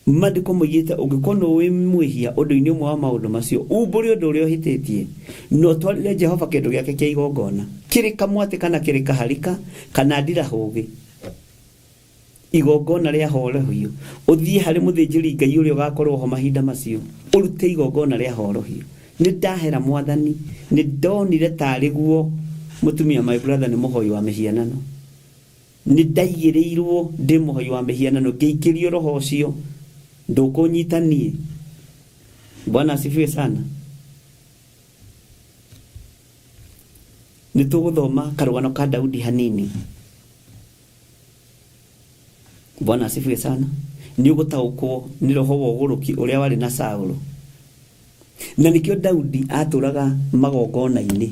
Maandĩko moigĩte ũngĩkorwo wĩ mwĩhia ũndũ-inĩ ũmwe wa maũndũ macio, umbũre ũndũ ũrĩa ũhĩtĩtie na ũtwarĩre Jehova kĩndũ gĩake kĩa igongona, kĩrĩ kamwatĩ kana kĩrĩ kaharika kana ndirahũgĩ, igongona rĩa horohio. Ũthiĩ harĩ mũthĩnjĩri Ngai ũrĩa ũgakorwo ho mahinda macio, ũrute igongona rĩa horohio. Nĩ ndahera Mwathani, nĩ ndonire tarĩ guo mũtumia my brother nĩ mũhoi wa mĩhianano. Nĩ ndaigĩrĩirwo ndĩ mũhoi wa mĩhianano, ngĩikĩrio roho ũcio. Ndũkũnyita niĩ. Bwana asifiwe sana. Nĩ tũgũthoma karũgano ka Daudi hanini. Bwana asifiwe sana. Nĩ ũgũtaũkwo nĩ roho wa ũgũrũki ũrĩa warĩ na Saũlũ. Na nĩkĩo Daudi atũraga magongona-inĩ.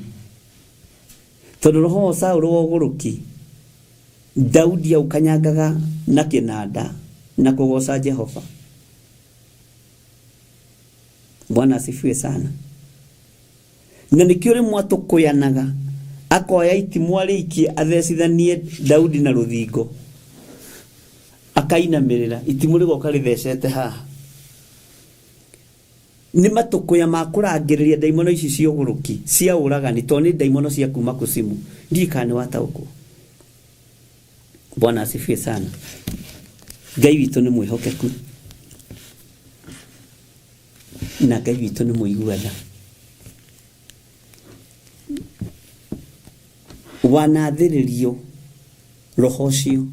Tondũ roho wa Saũlũ wa ũgũrũki, Daudi aũkanyangaga na kĩnanda na kũgoca Jehova. Bwana asifiwe sana. Na nĩkĩo rĩmwe atũkũyanaga akoya itimũ arĩikie athecithanie Daudi na rũthingo, akainamĩrĩra itimũ rĩgoka rĩthecete haha. Nĩ matũkũya ma kũrangĩrĩria ndaimono ici cia ũgũrũki cia ũragani, tondũ nĩ ndaimono cia kuma kusimu. Ndiũĩ kana nĩ wataũkwo. Bwana asifiwe sana. Ngai witũ nĩ mwĩhokeku na Ngai witũ nĩ mũigua tha. Wanathĩrĩrio roho ũcio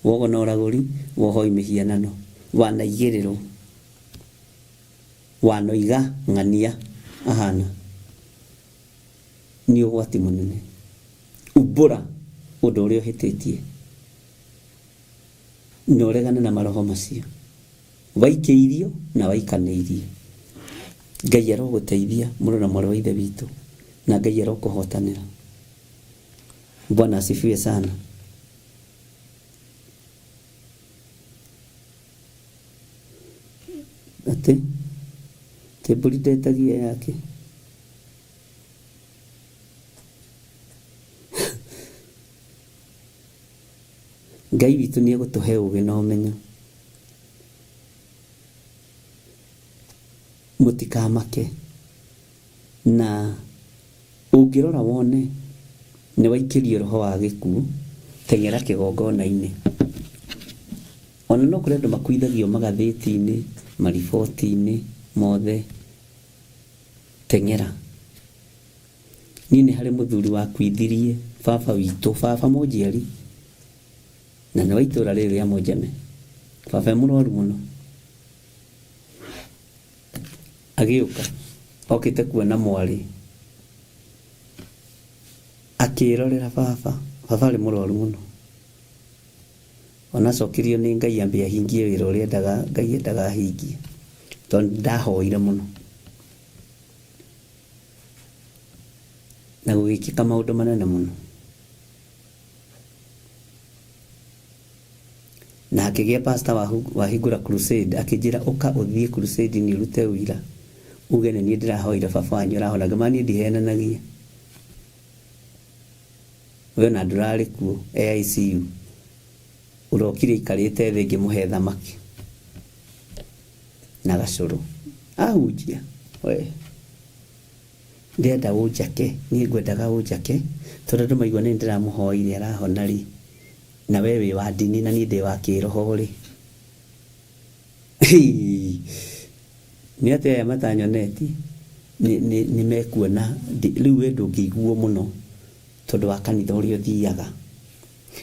wogo na ũragũri wa ũhoi mĩhianano, wanaigĩrĩrwo, wanoiga ng'ania ahana, nĩ ũgwati mũnene. Umbũra ũndũ ũrĩa ũhĩtĩtie na ũregane na maroho macio waikĩirio na waikanĩirio. Ngai arogũteithia mũrũ na mwarĩ wa ithe witũ, na Ngai arokũhotanĩra. Bwana asifiwe sana. Atĩ atĩ mbũri ndetagia yake. Ngai witũ nĩ egũtũhe ũgĩ na ũmenyo. Mũtikamake. Na ũngĩrora wone nĩ waikĩrio roho wa gĩkuũ, teng'era kĩgongona-inĩ. Ona no kũrĩ andũ makuithagio magathĩti-inĩ, mariboti-inĩ mothe. Teng'era. Niĩ nĩ harĩ mũthuri wakuithirie baba witũ, baba mũnjiari, na nĩ wa itũra rĩrĩ rĩa Mũnjeme. Baba e mũrwaru mũno. Agĩũka, okĩte kuona mwarĩ. Akĩrorera baba, baba arĩ mũrwaru mũno. Ona acokirio nĩ Ngai ambe ahingie wĩra ũrĩa endaga Ngai endaga ahingie. Tondũ ndahoire mũno. Na gũgĩkĩka maũndũ manene mũno. Na hakĩgĩa pastor wahingũra crusade, akĩnjĩra ũka ũthiĩ crusade nĩ ũrute ũira. Uge nĩ niĩ ndĩrahoire baba wanyu arahona. Ngĩmwĩra niĩ ndihenanagia. We ona ndũrarĩ kuo e ICU. Ũrokire aikarĩte thĩ ngĩmũhe thamaki na gacũrũ. Ahunjia we ndĩrenda ũnjake, niĩ ngwendaga ũnjake tondũ andũ maigua nĩ ndĩramũhoire arahona rĩ, na we wĩ wa ndini na niĩ ndĩ wa kĩroho rĩ. Nĩ atĩ aya matanyoneti nĩ mekuona rĩu we ndũngĩiguo mũno tondũ wa kanitha ũrĩa ũthiaga.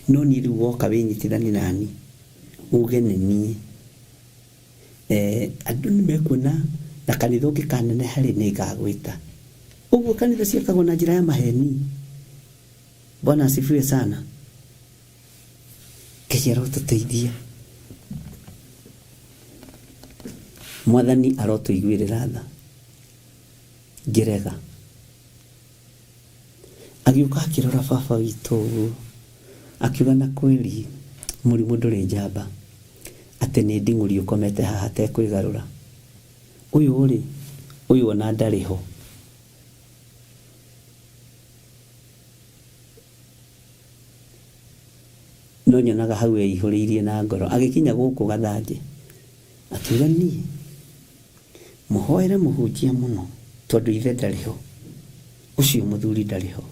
No niĩ rĩu woka wĩnyitithanie nani uge nĩ niĩ. Andũ nĩ mekuona na kanitha ũngĩkaneneha rĩ nĩ ngagwĩta. Ũguo kanitha ciakagwo na njĩra ya maheni. Bwana asifiwe sana. Ngai arotũteithia. Mwathani arotũiguĩrĩra tha. Ngĩrega. Agĩũka akĩrora baba witũ ũguo. Akiuga na kweli mũrimũ ndũrĩ njamba. Atĩ nĩ nding'ũri ũkomete haha atekwĩgarũra. Ũyũ rĩ, ũyũ ona ndarĩ ho. No nyonaga hau eihũrĩirie na ngoro. Agĩkinya gũkũ Gathanjĩ. Akiuga niĩ mũhoere mũhunjia mũno tondũ ithe ndarĩ ho. Ũcio mũthuri ndarĩ ho.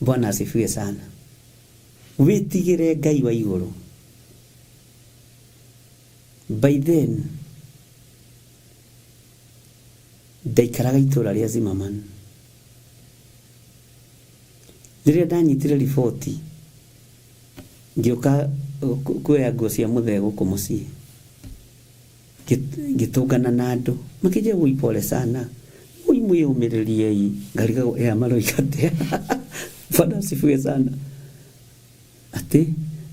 Bwana asifiwe sana. Wĩtigĩre Ngai wa igũrũ. By then ndaikaraga itũra rĩa Zimmerman. Rĩrĩa ndanyitire riboti Ngĩũka kuoya nguo cia mũthee gũkũ mũciĩ. Ngĩtũngana na andũ makĩnjĩra, "Woi, pole sana, woi, mwĩyũmĩrĩriei." Ngarigagwo ĩa maroiga atĩa. Bwana asifiwe sana. Atĩ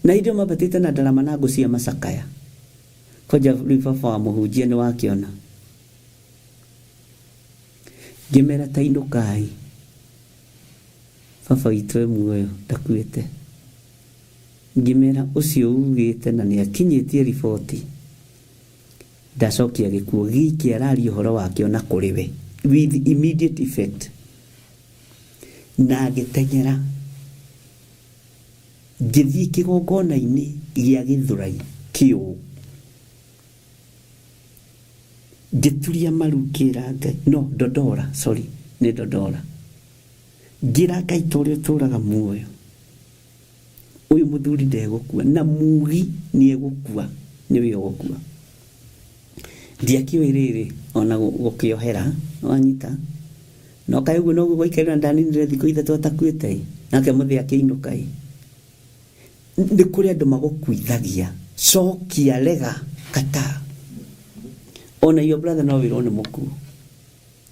na hĩndĩ ĩyo mambatĩte na ndarama na ngũ cia macakaya. Kwanja rĩu baba wa mũhunjia nĩ wakĩona. Ngĩmera, "Ta inũkai, baba witũ e muoyo, ndakuĩte." Ngĩmera ũcio ugĩte na nĩ akinyĩtie riboti ndacokia gĩkuũ gĩkĩ araria ũhoro wakĩo na kũrĩ we with immediate effect. Na ngĩteng'era ngĩthiĩ kĩgongona-inĩ gĩa Gĩthũrai kĩũ, ngĩturia maru ngĩra Ngai, no Dodora, sorry, nĩ Dodora, ngĩra Ngai, ta ũrĩa ũtũraga muoyo, ũyũ mũthuri ndegũkua na mugi nĩ egũkua, nĩwe ũgũkua. Ndiakĩũĩ rĩrĩ ona gũkĩohera wanyita no kaĩ ũguo noguo gwaikarire na ndaninire thikũ 3 atakuĩte ĩ, nake mũthee akĩinũka ĩ. Nĩ kũrĩ andũ magũkuithagia, cokia, rega, kataa. Ona your brother no wĩrwo nĩ mũkuũ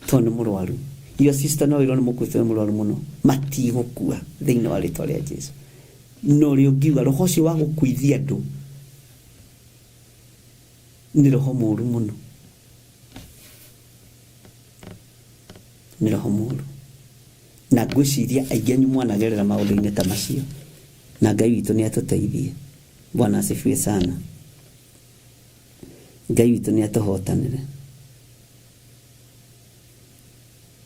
tondũ nĩ mũrwaru, your sister no wĩrwo nĩ mũkuũ tondũ nĩ mũrwaru mũno. Matigũkua thĩinĩ wa rĩtwa rĩa Jesu. Na ũrĩa ũngiuga roho ũcio wa gũkuithia andũ nĩ roho mũru mũno, nĩ roho mũru. Na ngwĩciria aingĩ anyu mwanagerera maũndũ-inĩ ta macio, na Ngai witũ nĩ atũteithie. Bwana asifiwe sana. Ngai witũ nĩ atũhotanĩre.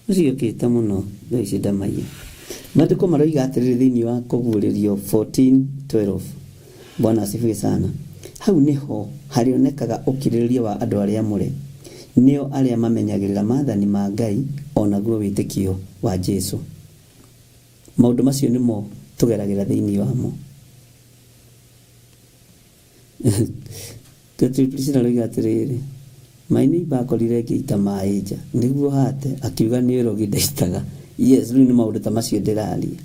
Ũcio ũkĩte mũno thaa ici ndamaiya. Maandĩko maroiga atĩrĩrĩ thĩinĩ wa Kũguũrĩrio 14:12. Bwana asifiwe sana. Hau nĩho harĩonekaga ũkirĩrĩria wa andũ arĩa amũre, nĩo arĩa mamenyagĩrĩra maathani ma Ngai o naguo wĩtĩkio wa Jesu. Maũndũ macio nĩmo tũgeragĩra thĩinĩ wamo. Priscilla aroiga atĩrĩrĩ, my neighbor akorire ngĩita maĩ nja nĩguo hate, akiuga nĩ ũrogi ndaitaga. Yes, rĩu nĩ maũndũ ta macio ndĩraria.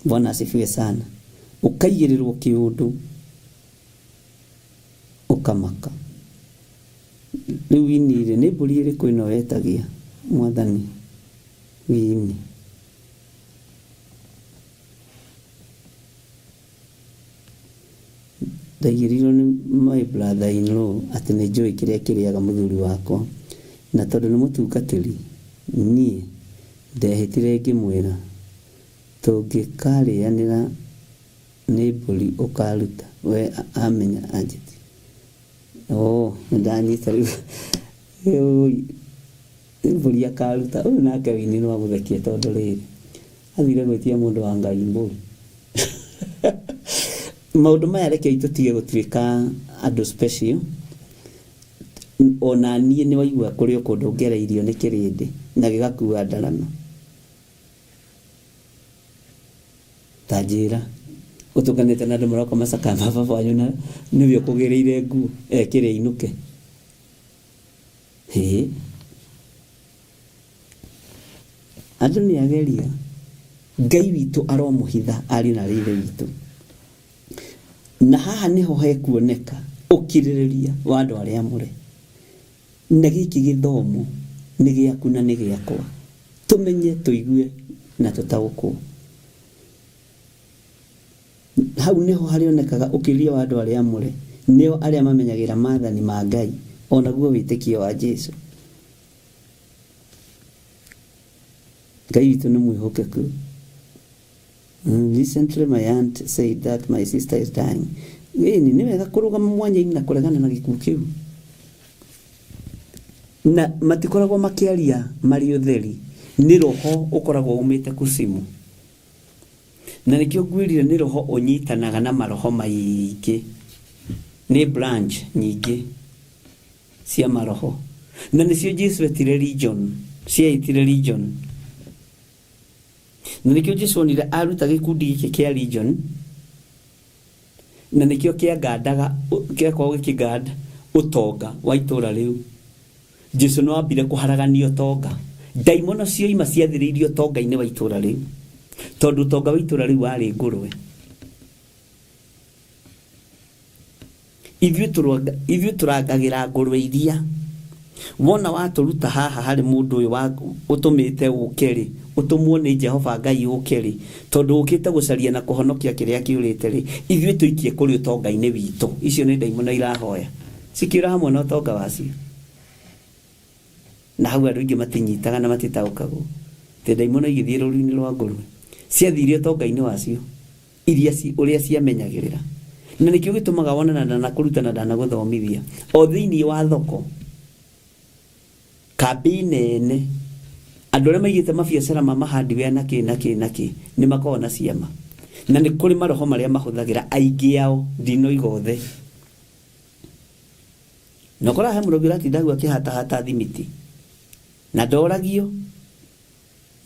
Bwana asifiwe sana. Ũkaigĩrĩrwo kĩũndũ ũkamaka. Rĩu winirĩ, nĩ mbũri ĩrĩkũ ĩno wetagia mwathani wini? Ndaigĩrĩirwo nĩ my brother in law atĩ nĩ njũĩ kĩrĩa kĩrĩaga mũthuri wakwa, na tondũ nĩ mũtungatĩri, niĩ ndehĩtire ngĩmwĩra tũngĩkarĩanĩra nĩ mbũri ũkaruta, we amenya anjĩtie. Oh, nĩ ndanyita rĩu. Ĩĩ, mbũri akaruta. Ũyũ nake wini nĩ wamũthekia tondũ rĩrĩ, athire gwĩtia mũndũ wa Ngai mbũri. Maũndũ maya rekei tũtige gũtuĩka andũ special. Ona niĩ nĩ waigua kũrĩ o kũndũ ngereirio nĩ kĩrĩndĩ na gĩgakua ndarama. Ta njĩra, ũtũnganĩte na andũ maroka macakaya ma baba wanyu na nĩwe ũkũgĩrĩire nguo ekĩre ainũke. Hĩ. Andũ nĩ ageria. Ngai witũ aromũhitha ariũ na arĩ ithe witũ. Na haha nĩho hekuoneka ũkirĩrĩria wa andũ arĩa amũre. Na gĩkĩ gĩthomo nĩ gĩaku na nĩ gĩakwa. Tũmenye, tũigue na tũtaũkwo. Hau nĩho harĩonekaga ũkirĩrĩria wa andũ arĩa amũre, nĩo arĩa mamenyagĩrĩra maathani ma Ngai, o naguo wĩtĩkio wa Jesu. Ngai witũ nĩ mwĩhokeku. Recently my aunt said that my sister is dying. Ĩni, nĩ wega kũrũgama mwanya-inĩ na kũregana na gĩkuũ kĩu. Na matikoragwo makĩaria marĩ ũtheri, nĩ roho ũkoragwo umĩte kusimu. Na nĩkĩo ngwĩrire nĩ roho ũnyitanaga na maroho maingĩ, nĩ branch nyingĩ cia maroho. Na nĩcio Jesu etire legion, ciaitire legion. Na nĩkĩo Jesu onire aruta gĩkundi gĩkĩ kĩa legion, na nĩkĩo kĩangandaga, kĩakoragwo gĩkĩganda ũtonga wa itũũra rĩu. Jesu no ambire kũharagania ũtonga. Ndaimono cioima ciathĩrĩirie ũtonga-inĩ wa itũũra rĩu, tondũ ũtonga wa itũũra rĩu warĩ ngũrwe. Ithuĩ tũrangagĩra ngũrwe iria wona watũruta haha harĩ mũndũ ũyũ ũtũmĩte ũke rĩ, ũtũmwo nĩ Jehova Ngai ũke rĩ, tondũ ũkĩte gũcaria na kũhonokia kĩrĩa kĩũrĩte rĩ, ithuĩ tũikie kũrĩ ũtonga-inĩ witũ. Icio nĩ ndaimono irahoya cikĩũra hamwe na ũtonga wacio. Na hau andũ aingĩ matinyitaga na matitaũkagwo atĩ ndaimono igĩthiĩ rũru-inĩ rwa ngũrwe ciathire ũtonga-inĩ wacio iria ũrĩa ciamenyagĩrĩra. Na nĩkĩo gĩtũmaga wone na ndanakũruta na ndanagũthomithia o thĩinĩ wa thoko kambĩ nene andũ arĩa maigĩte mabiacara ma mahardware na kĩ na kĩ na kĩ nĩ makoragwo na ciama, na nĩ kũrĩ maroho marĩa mahũthagĩra aingĩ ao ndinoiga othe. Na ũkoraga he mũrogi ũratinda hau akĩhatahata thimiti na ndoragio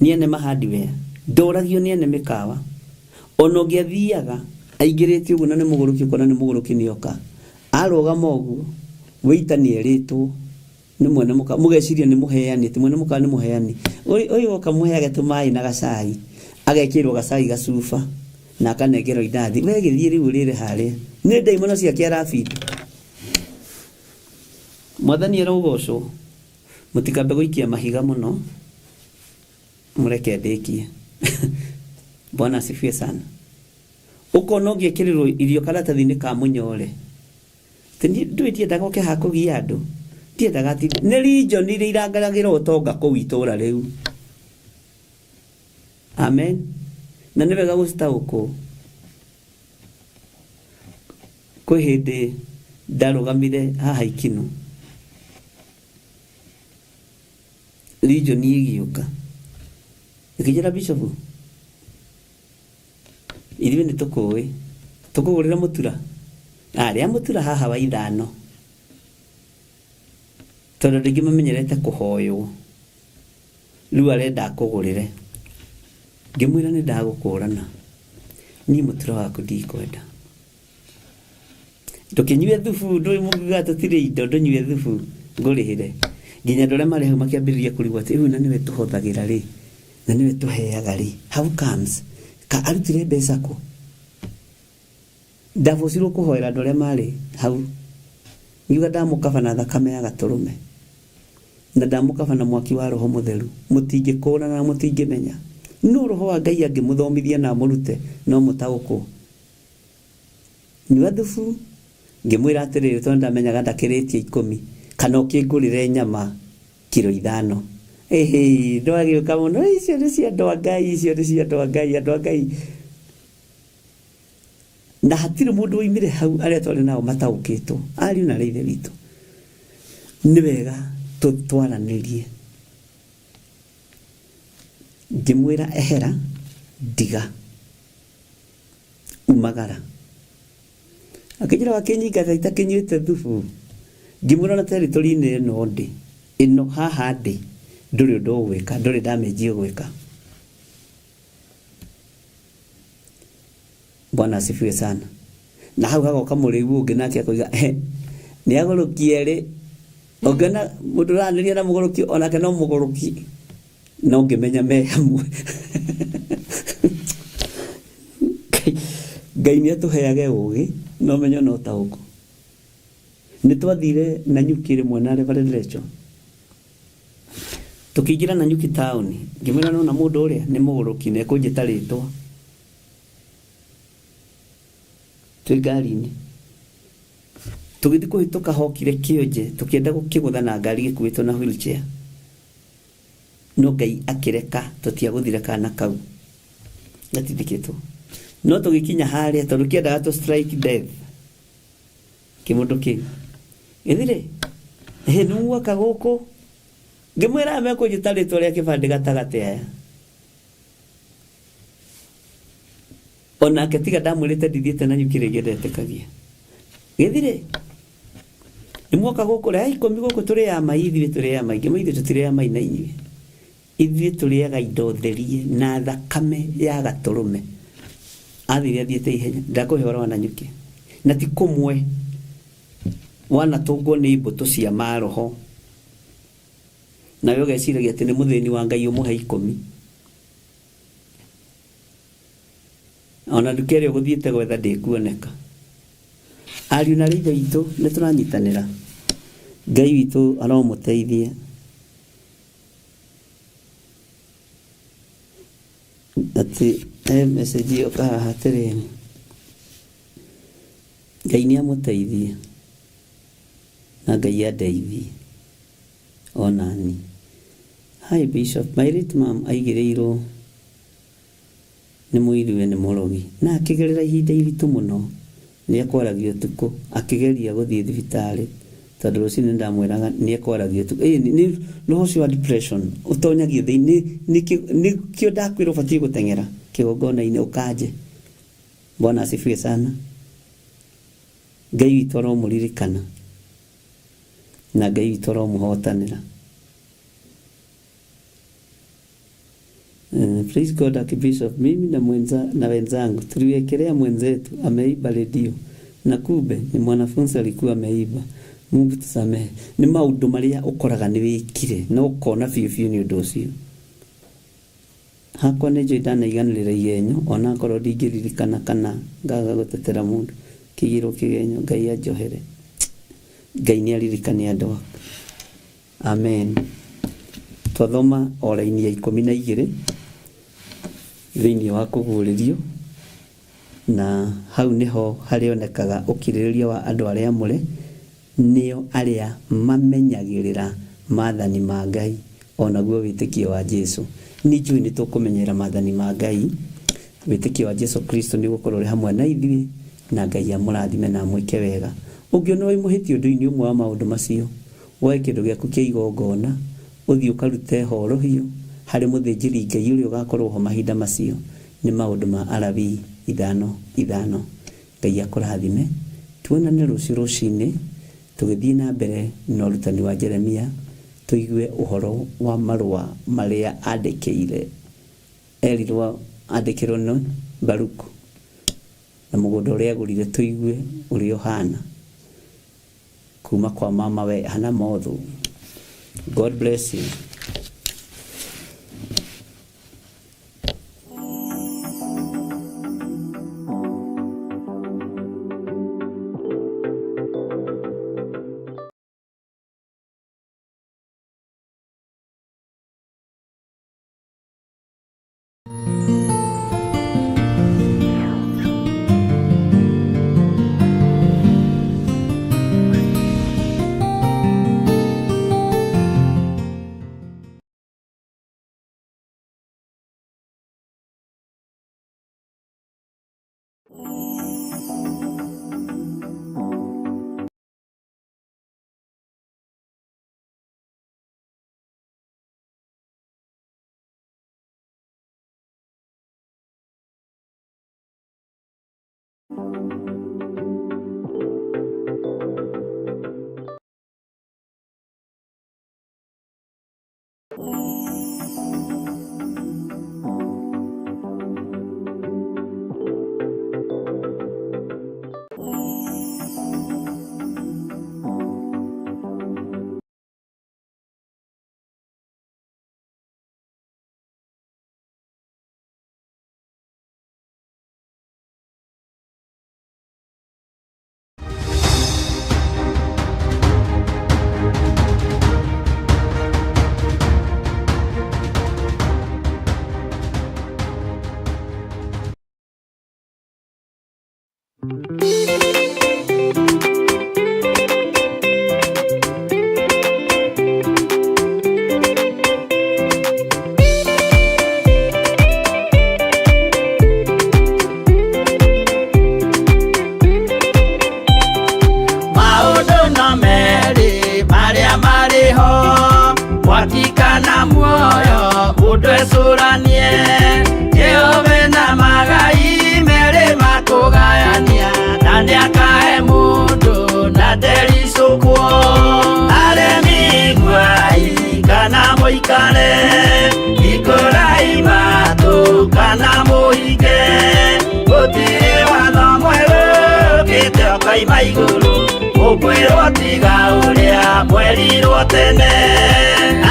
nĩ ene mahardware, ndoragio nĩ ene mĩkawa. Ona ũngĩathiaga aingĩrĩte ũguo na nĩ mũgũrũki, ũkona nĩ mũgũrũki nĩoka arũgama ũguo wĩita nĩerĩtwo nĩ mwene mũkawa, mũgeciria nĩ mũheani, ti mwene mũkawa nĩ mũheani. Ũyũ oka mũheage tũmaĩ na gacai, agekĩrwo gacai gacuba na akanengerwo indathi, we gĩthiĩ rĩu ũrĩre harĩa nĩ ndaimono ciake arabindi. Mwathani arogocwo. Mũtikambe gũikia mahiga mũno, mũreke ndĩkie. Bwana asifiwe sana. Ũkona ũngĩkĩrĩrwo irio karatathi-inĩ ka mũnyore, ndũĩ ndiendaga ũke haha kũgia andũ, ndiendaga atĩ nĩ region iria irangaragĩra ũtonga kũu itũra rĩu. Amen. Na nĩ wega gũcitaũkwo. Kwĩ hĩndĩ ndarũgamire haha Ikinu, region ĩgĩũka ĩkĩnjĩra, Bishop, ithuĩ nĩ tũkũĩ tũkũgũrĩra mũtura arĩa mũtura haha wa ithano, tondũ andũ aingĩ mamenyerete kũhoywo, rĩu arenda akũgũrĩre. Ngĩmwĩra nĩ ndagũkũrana, niĩ mũtura waku ndikwenda, ndũkĩnyue thubu, ndũĩ mũngiuga tũtirĩ indo, ndũnyue thubu ngũrĩhĩre. Nginya andũ arĩa marĩ hau makĩambĩrĩria kũrigwo atĩ ũyũ na nĩwe tũhothagĩra rĩ, na nĩwe tũheaga rĩ, how comes ka arutire mbeca kũ? Ndabocirwo kũhoera andũ arĩa marĩ hau, ngiuga ndamũkaba na thakame ya gatũrũme na ndamũkaba na mwaki wa roho mũtheru, mũtingĩkũrana na mũtingĩmenya no roho wa Ngai angĩmũthomithia na amũrute no mũtaũkwo. Nyua thubu, ngĩmwĩra atĩrĩrĩ, tondũ ndamenyaga ndakĩrĩtie 10, kana ũkĩngũrĩre nyama kiro 5. Ĩhĩ, ndwagĩũka mũno, icio nĩ cia andũ a Ngai, icio nĩ cia andũ a Ngai, andũ a Ngai. Na hatirĩ mũndũ woimire hau arĩa twarĩ nao mataũkĩtwo, ariũ na arĩa ithe witũ. Nĩ wega tũtwaranĩrie. Ngĩmwĩra ehera, ndiga, umagara. Akĩnjĩra wakĩnyingata itakĩnyuĩte thubu. Ngĩmwĩra ona territory-inĩ ĩno ndĩ, ĩno haha ndĩ, ndũrĩ ũndũ ũgwĩka, ndũrĩ damage ũgwĩka. Bwana asifiwe sana. Na hau hagoka mũrĩu ũngĩ nake akoiga nĩ agũrũki erĩ. Ũngĩona mũndũ ũranĩria na mũgũrũki onake no mũgũrũki, no ngĩmenya me hamwe. Ngai nĩ atũheage ũgĩ no menyo no taũkũ. Nĩ twathire Nanyuki rĩmwe na Reverend Rachel, tũkĩingĩra Nanyuki taũni, ngĩmwĩra nona mũndũ ũrĩa nĩ mũgũrũki na ekũnjĩta rĩtwa. Twĩ ngari-inĩ tũgĩthiĩ kũhĩtũka, hokire kĩonje, tũkĩenda gũkĩgũtha na ngari gĩkuĩtwo na wheelchair, no Ngai akĩreka tũtiagũthire kana kau gatindĩkĩtwo. No tũgĩkinya harĩa, tondũ kĩendaga tũ strike death kĩmũndũ kĩu gĩthire, ĩhĩ nĩ muoka gũkũ. Ngĩmwĩra aya mekũnjĩta rĩtwa rĩa kĩbandĩ gatagatĩ aya, onake tiga ndamwĩrĩte ndithiĩte Nanyuki rĩngĩ ndetĩkagia. Gĩthire nĩ muoka gũkũ rĩa 10 gũkũ tũrĩaga mai, ithuĩ tũrĩaga mai. Ngĩmwĩra ithuĩ tũtirĩaga mai na inyuĩ, ithuĩ tũrĩaga indo therie na thakame ya gatũrũme. Athire athiĩte ihenya, ndakũhe ũhoro wa Nanyuki na ti kũmwe wanatũngwo nĩ mbũtũ cia maroho, nawe ũgeciragia atĩ nĩ mũthĩni wa Ngai ũmũhe 10. Ona nduka ĩrĩa ũgũthiĩte gwetha ndĩkuoneka. Ariũ na aarĩ a Ithe witũ, nĩ tũranyitanĩra. Ngai witũ aromũteithia. Atĩ he message yoka haha atĩrĩrĩ, Ngai nĩ amũteithie na Ngai andeithie onani. Hi Bishop, my late mom aigĩrĩirwo nĩ mũiruwe nĩ mũrogi na akĩgerera ihinda iritũ mũno. Nĩ ekwaragia ũtukũ akĩgeria gũthiĩ thibitarĩ tondũ rũcinĩ nĩ ndamwĩraga nĩ ekwaragia ũtukũ. Ĩĩ nĩ roho ũcio wa depression ũtonyagia thĩinĩ nĩkĩo ndakwĩra ũbatiĩ gũteng'era kĩgongona-inĩ ũkanje. Bwana asifiwe sana. Ngai witũ aromũririkana na Ngai witũ aromũhotanĩra. Praise God Archbishop, mimi na, mwenza, na wenzangu tuliwekelea mwenzetu ameiba redio na kumbe ni mwanafunzi alikuwa ameiba. Mungu tusamehe. Nĩ maũndũ marĩa ũkoraga nĩ wĩkire na ũkona biũ biũ nĩ ũndũ ũcio. Hakwa nĩ njũĩ ndanaiganĩrĩra igenyo ona akorwo ndingĩririkana kana ngaga gũtetera mũndũ kĩigĩrwo kĩgenyo. Ngai anjohere. Ngai nĩ aririkane andũ ake. Amen. Twathoma o raini ya 12 thĩinĩ wa kũguũrĩrio, na hau nĩho harĩonekaga ũkirĩrĩria wa andũ arĩa amũre, nĩo arĩa mamenyagĩrĩra maathani ma Ngai o naguo wĩtĩkio wa Jesu. Nĩ njũĩ nĩ tũkũmenyerera maathani ma Ngai, wĩtĩkio wa Jesu Kristo nĩ ũgũkorwo ũrĩ hamwe na ithuĩ, na Ngai amũrathime na amwĩke wega. Ũngĩona wĩ mũhĩtia ũndũ-inĩ ũmwe wa maũndũ macio, woe kĩndũ gĩaku kĩa igongona, ũthiĩ ũkarute horohio harĩ mũthĩnjĩri Ngai ũrĩa ũgakorwo ho mahinda macio. Nĩ maũndũ ma Alawii 5:5. Ngai akũrathime. Tuonane rũciũ rũcinĩ tũgĩthiĩ na mbere na ũrutani wa Jeremia, tũigue ũhoro wa marũa marĩa andĩkĩire erirwo andĩkĩrwo nĩ Baruku na mũgũnda ũrĩa agũrire, tũigue ũrĩa ũhana kuma kwa mama we Hannah Mothu. God bless you. Maũndũ no merĩ marĩa marĩ ho, mwaki kana muoyo, mũndũ ecũranie. Jehova na magai merĩ makũgayania, na nĩakahe mũndũ na ndericũkwo. Aremi iguai kana mũikare, hingũrai matũ kana mũhinge. Gũtirĩ watho mwerũ ũkĩte ũkoima igũrũ, ũkwĩrwo tiga ũrĩa mwerirwo tene.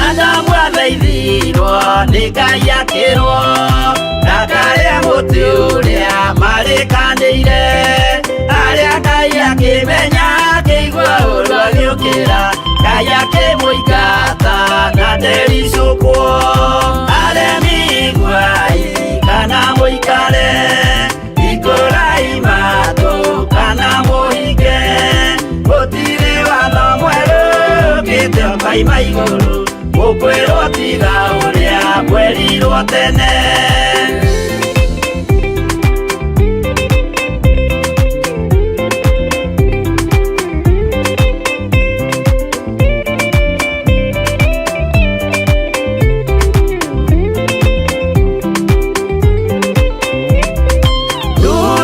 Adamu athaithirwo nĩ Ngai akĩrwo ndakarĩe mũtĩ ũrĩa marĩkanĩire, arĩa Ngai akĩmera ndericũkwo. Aremi iguai kana mũikare, hingũrai matũ kana mũhinge, gũtirĩ watho mwerũ ũkĩte ũkoima igũrũ, mũkwĩrwo tiga ũrĩa mwerirwo tene.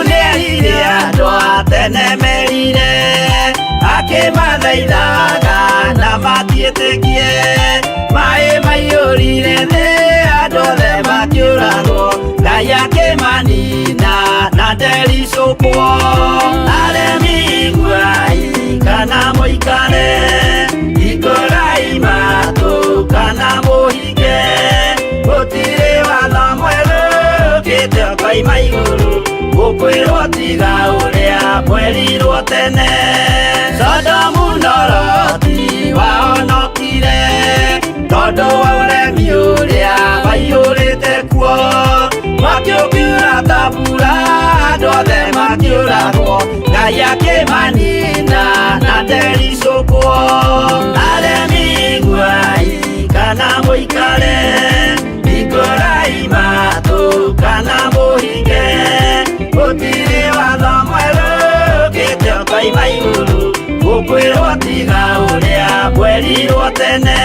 Nĩerire andũ a tene merire, akĩmathaithaga na matiĩtĩkie. Maĩ maiyũrire thĩ, andũ othe makĩũragwo, Ngai akĩmanina na ndericũkwo. Aremi iguai kana mũikare, hingũrai matũ kana mũhinge, gũtirĩ watho mwerũ ũkĩte ũkoima igũrũ, mũkwĩrwo tiga ũrĩa mwerirwo tene. Sodomu na Loti wahonokire tondũ wa ũremi ũrĩa waiyũrĩte kuo. Mwaki ũkiura ta mbura, andũ othe makĩũragwo, Ngai akĩmanina na ndericũkwo. Aremi iguai kana mũikare, hingũrai matũ kana mũhinge, gũtirĩ watho mwerũ ũkĩte ũkoima igũrũ, mũkwĩrwo tiga ũrĩa mwerirwo tene.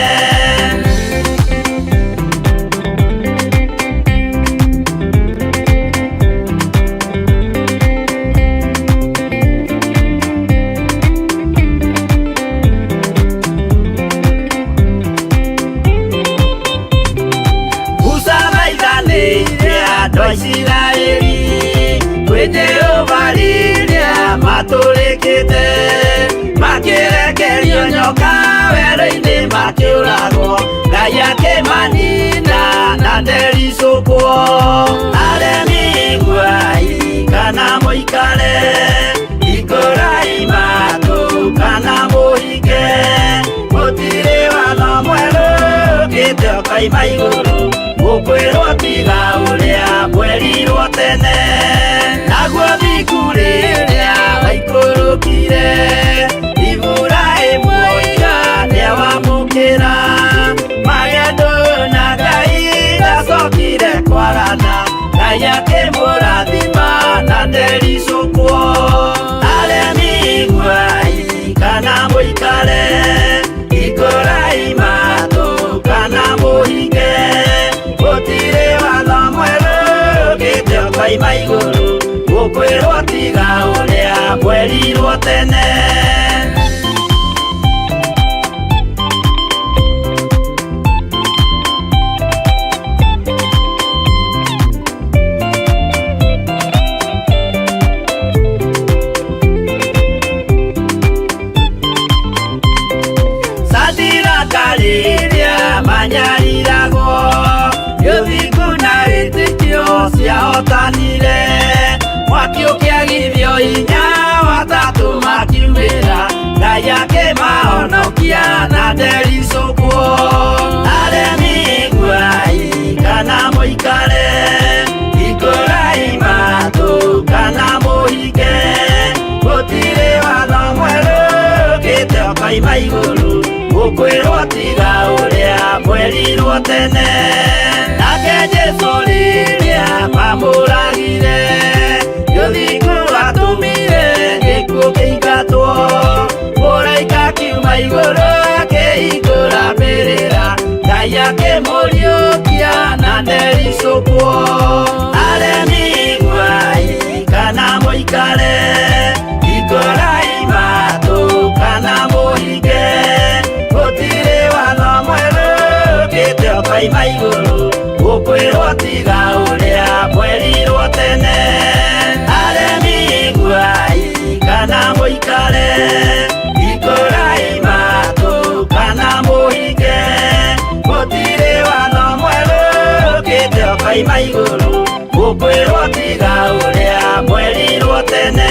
Musa thaithanĩire andũ a Isiraeli kwĩ Jehova rĩrĩa matũrĩkĩte, makĩrekerio nyoka werũ-inĩ makĩũragwo, Ngai akĩmanina na ndericũkwo. Aremi iguai kana mũikare, hingũrai matũ kana mũhinge, gũtirĩ watho mwerũ ũkĩte ũkoima igũrũ, mũkwĩrwo tiga ũrĩa mwerirwo tene. Naguo thingu rĩrĩa waikũrũkire, Iburahĩmu oiga nĩawamũkĩra, magendo na Ngai ndacokire kwarana, Ngai akĩmũrathima na ndericũkwo. Aremi iguai kana mũikare, hingũrai matũ kana mũhinge, gũtirĩ watho mwerũ ũkĩte ũkoima igũrũ, mũkwĩrwo tiga ũrĩa mwerirwo tene. Sadiraka rĩrĩa manyariragwo, ũthingu na wĩtĩkio ciahotanire, mwaki ũkĩagithio hinya watatũ makiumĩra, Ngai akĩmahonokia na ndericũkwo. Aremi iguai kana mũikare, hingũrai matũ kana mũhinge, gũtirĩ watho mwerũ ũkĩte ũkoima igũrũ, mũkwĩrwo tiga ũrĩa mwerirwo tene. Nake Jesũ rĩrĩa mamũragire, ũthingu watũmire gĩkuũ kĩingatwo, mũraika akiuma igũrũ akĩhingũra mbĩrĩra, Ngai akĩmũriũkia na ndericũkwo. Aremi iguai kana mũikare, hingũrai matũ kana mũhinge, gũtirĩ watho mwerũ ũkĩte ũkoima igũrũ, mũkwĩrwo tiga ũrĩa mwerirwo tene. Aremi iguai kana mũikare, hingũrai matũ kana mũhinge, gũtirĩ watho mwerũ ũkĩte ũkoima igũrũ, mũkwĩrwo tiga ũrĩa mwerirwo tene.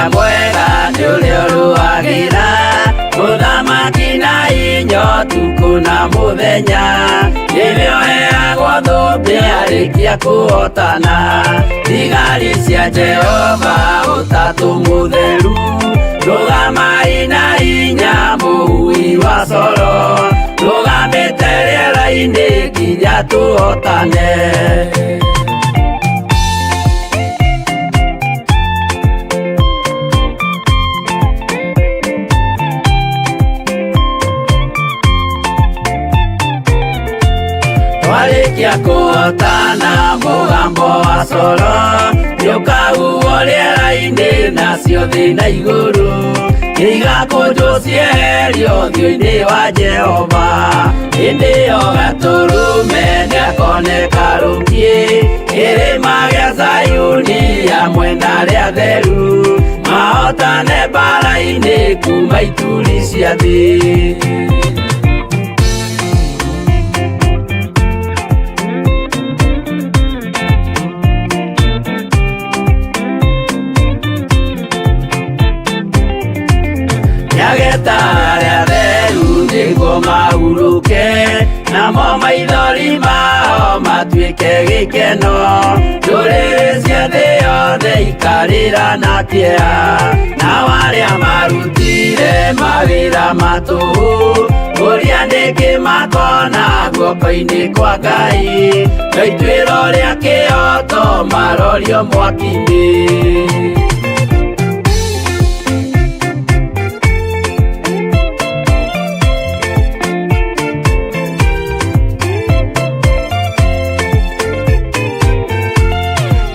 Ũrĩa mwega nĩ ũrĩa ũrũagĩra mũthamaki na inya ũtukũ na mũthenya, nĩwe ũheagwo thũmbĩ arĩkia kũhotana. Thigari cia Jehova ũtatũ mũtheru, rũgamai na hinya mũhui wa coro, rũgamĩte rĩera-inĩ nginya tũhotane. Twarĩkia kũhotana mũgambo wa coro nĩũkahuhwo rĩera-inĩ nacio thĩ na igũrũ igakũnjwo cieherio ũthiũ-inĩ wa Jehova. Hĩndĩ ĩyo gatũrũme nĩakoneka rũkiĩ kĩrĩma gĩa Zayuni hamwe na arĩa atheru, mahotane mbara-inĩ kuma ituri cia thĩ. Nĩageta arĩa atheru nĩguo mahurũke, namo maithori mao matuĩke gĩkeno. Ndũrĩrĩ cia thĩ yothe ikarĩra na kĩeha, nao arĩa marutire mawĩra ma tũhũ kũria nĩkĩ makona guoko-inĩ kwa Ngai, no ituĩro rĩa kĩhooto marorio mwaki-inĩ.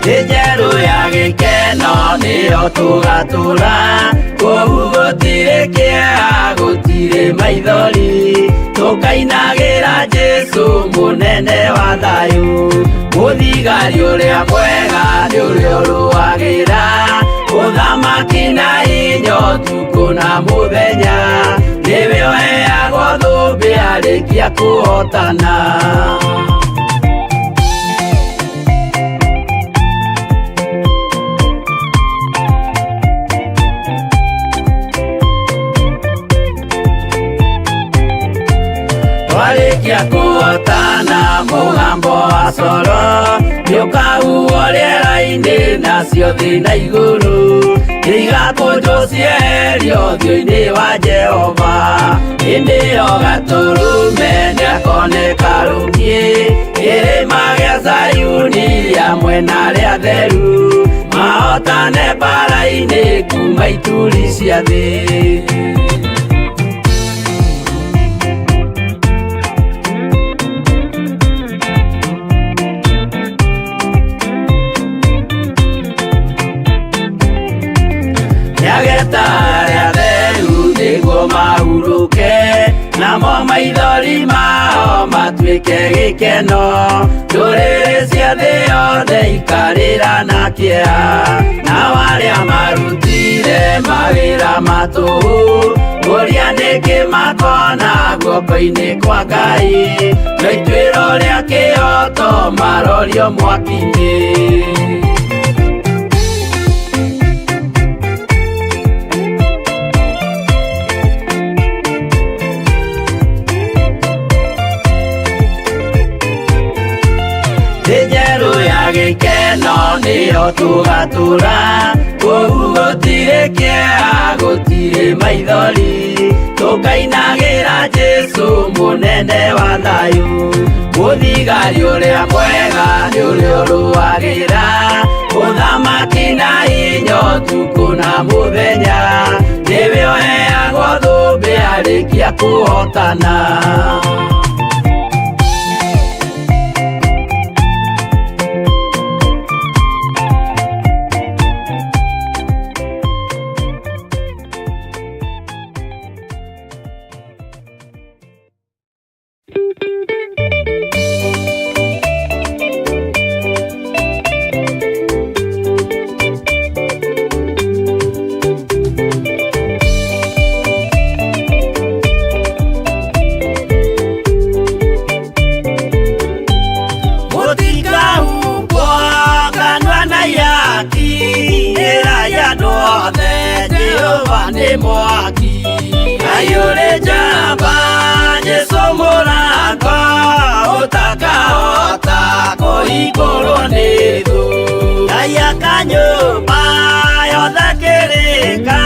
Thĩ njerũ ya gĩkeno nĩyo tũgatũra, kũu gũtirĩ kĩeha gũtirĩ maithori, tũkainagĩra Jesũ mũnene wa thayũ. Mũthigari ũrĩa mwega nĩ ũrĩa ũrũagĩra ũthamaki na hinya ũtukũ na mũthenya, nĩwe ũheagwo thũmbĩ arĩkia kũhotana. Twarĩkia kũhotana mũgambo wa coro nĩũkahuhwo rĩera-inĩ nacio thĩ na igũrũ igakũnjwo cieherio ũthiũ-inĩ wa Jehova. Hĩndĩ ĩyo gatũrũme nĩakoneka rũkiĩ kĩrĩma gĩa Zayuni hamwe na arĩa atheru, mahotane mbara-inĩ kuma ituri cia thĩ. Nĩageta arĩa atheru nĩguo mahurũke, namo maithori mao matuĩke gĩkeno. Ndũrĩrĩ cia thĩ yothe ikarĩra na kĩeha, nao arĩa marutire mawĩra ma tũhũ kũria nĩkĩ makona guoko-inĩ kwa Ngai, no ituĩro rĩa kĩhooto marorio mwaki-inĩ. Thĩ njerũ ya gĩkeno nĩyo tũgatũra, kũu gũtirĩ kĩeha gũtirĩ maithori, tũkainagĩra Jesũ mũnene wa thayũ. Mũthigari ũrĩa mwega nĩ ũrĩa ũrũagĩra ũthamaki na hinya ũtukũ na mũthenya, nĩwe ũheagwo thũmbĩ arĩkia kũhotana. Jehova nĩ mwaki. Ngai ũrĩ njamba, Jesũ mũrango ũtakahota kũhingũrwo nĩ thũ. Ngai aka nyũmba yothe kĩrĩka,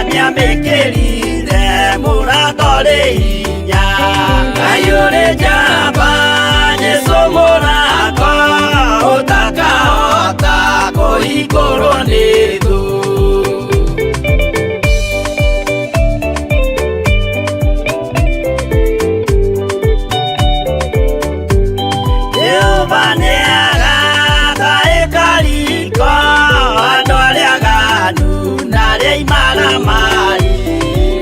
nĩamĩkĩrire mũrango rĩ hinya. Ngai ũrĩ njamba, Jesũ mũrango ũtakahota kũhingũrwo nĩ thũ. Jehova nĩagaka ĩkariko andũ arĩa aganu na arĩa imaramari.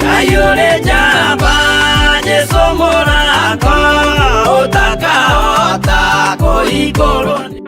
Ngai ũrĩ njamba, Jesũ mũrango ũtakahota kũhingũrwo nĩ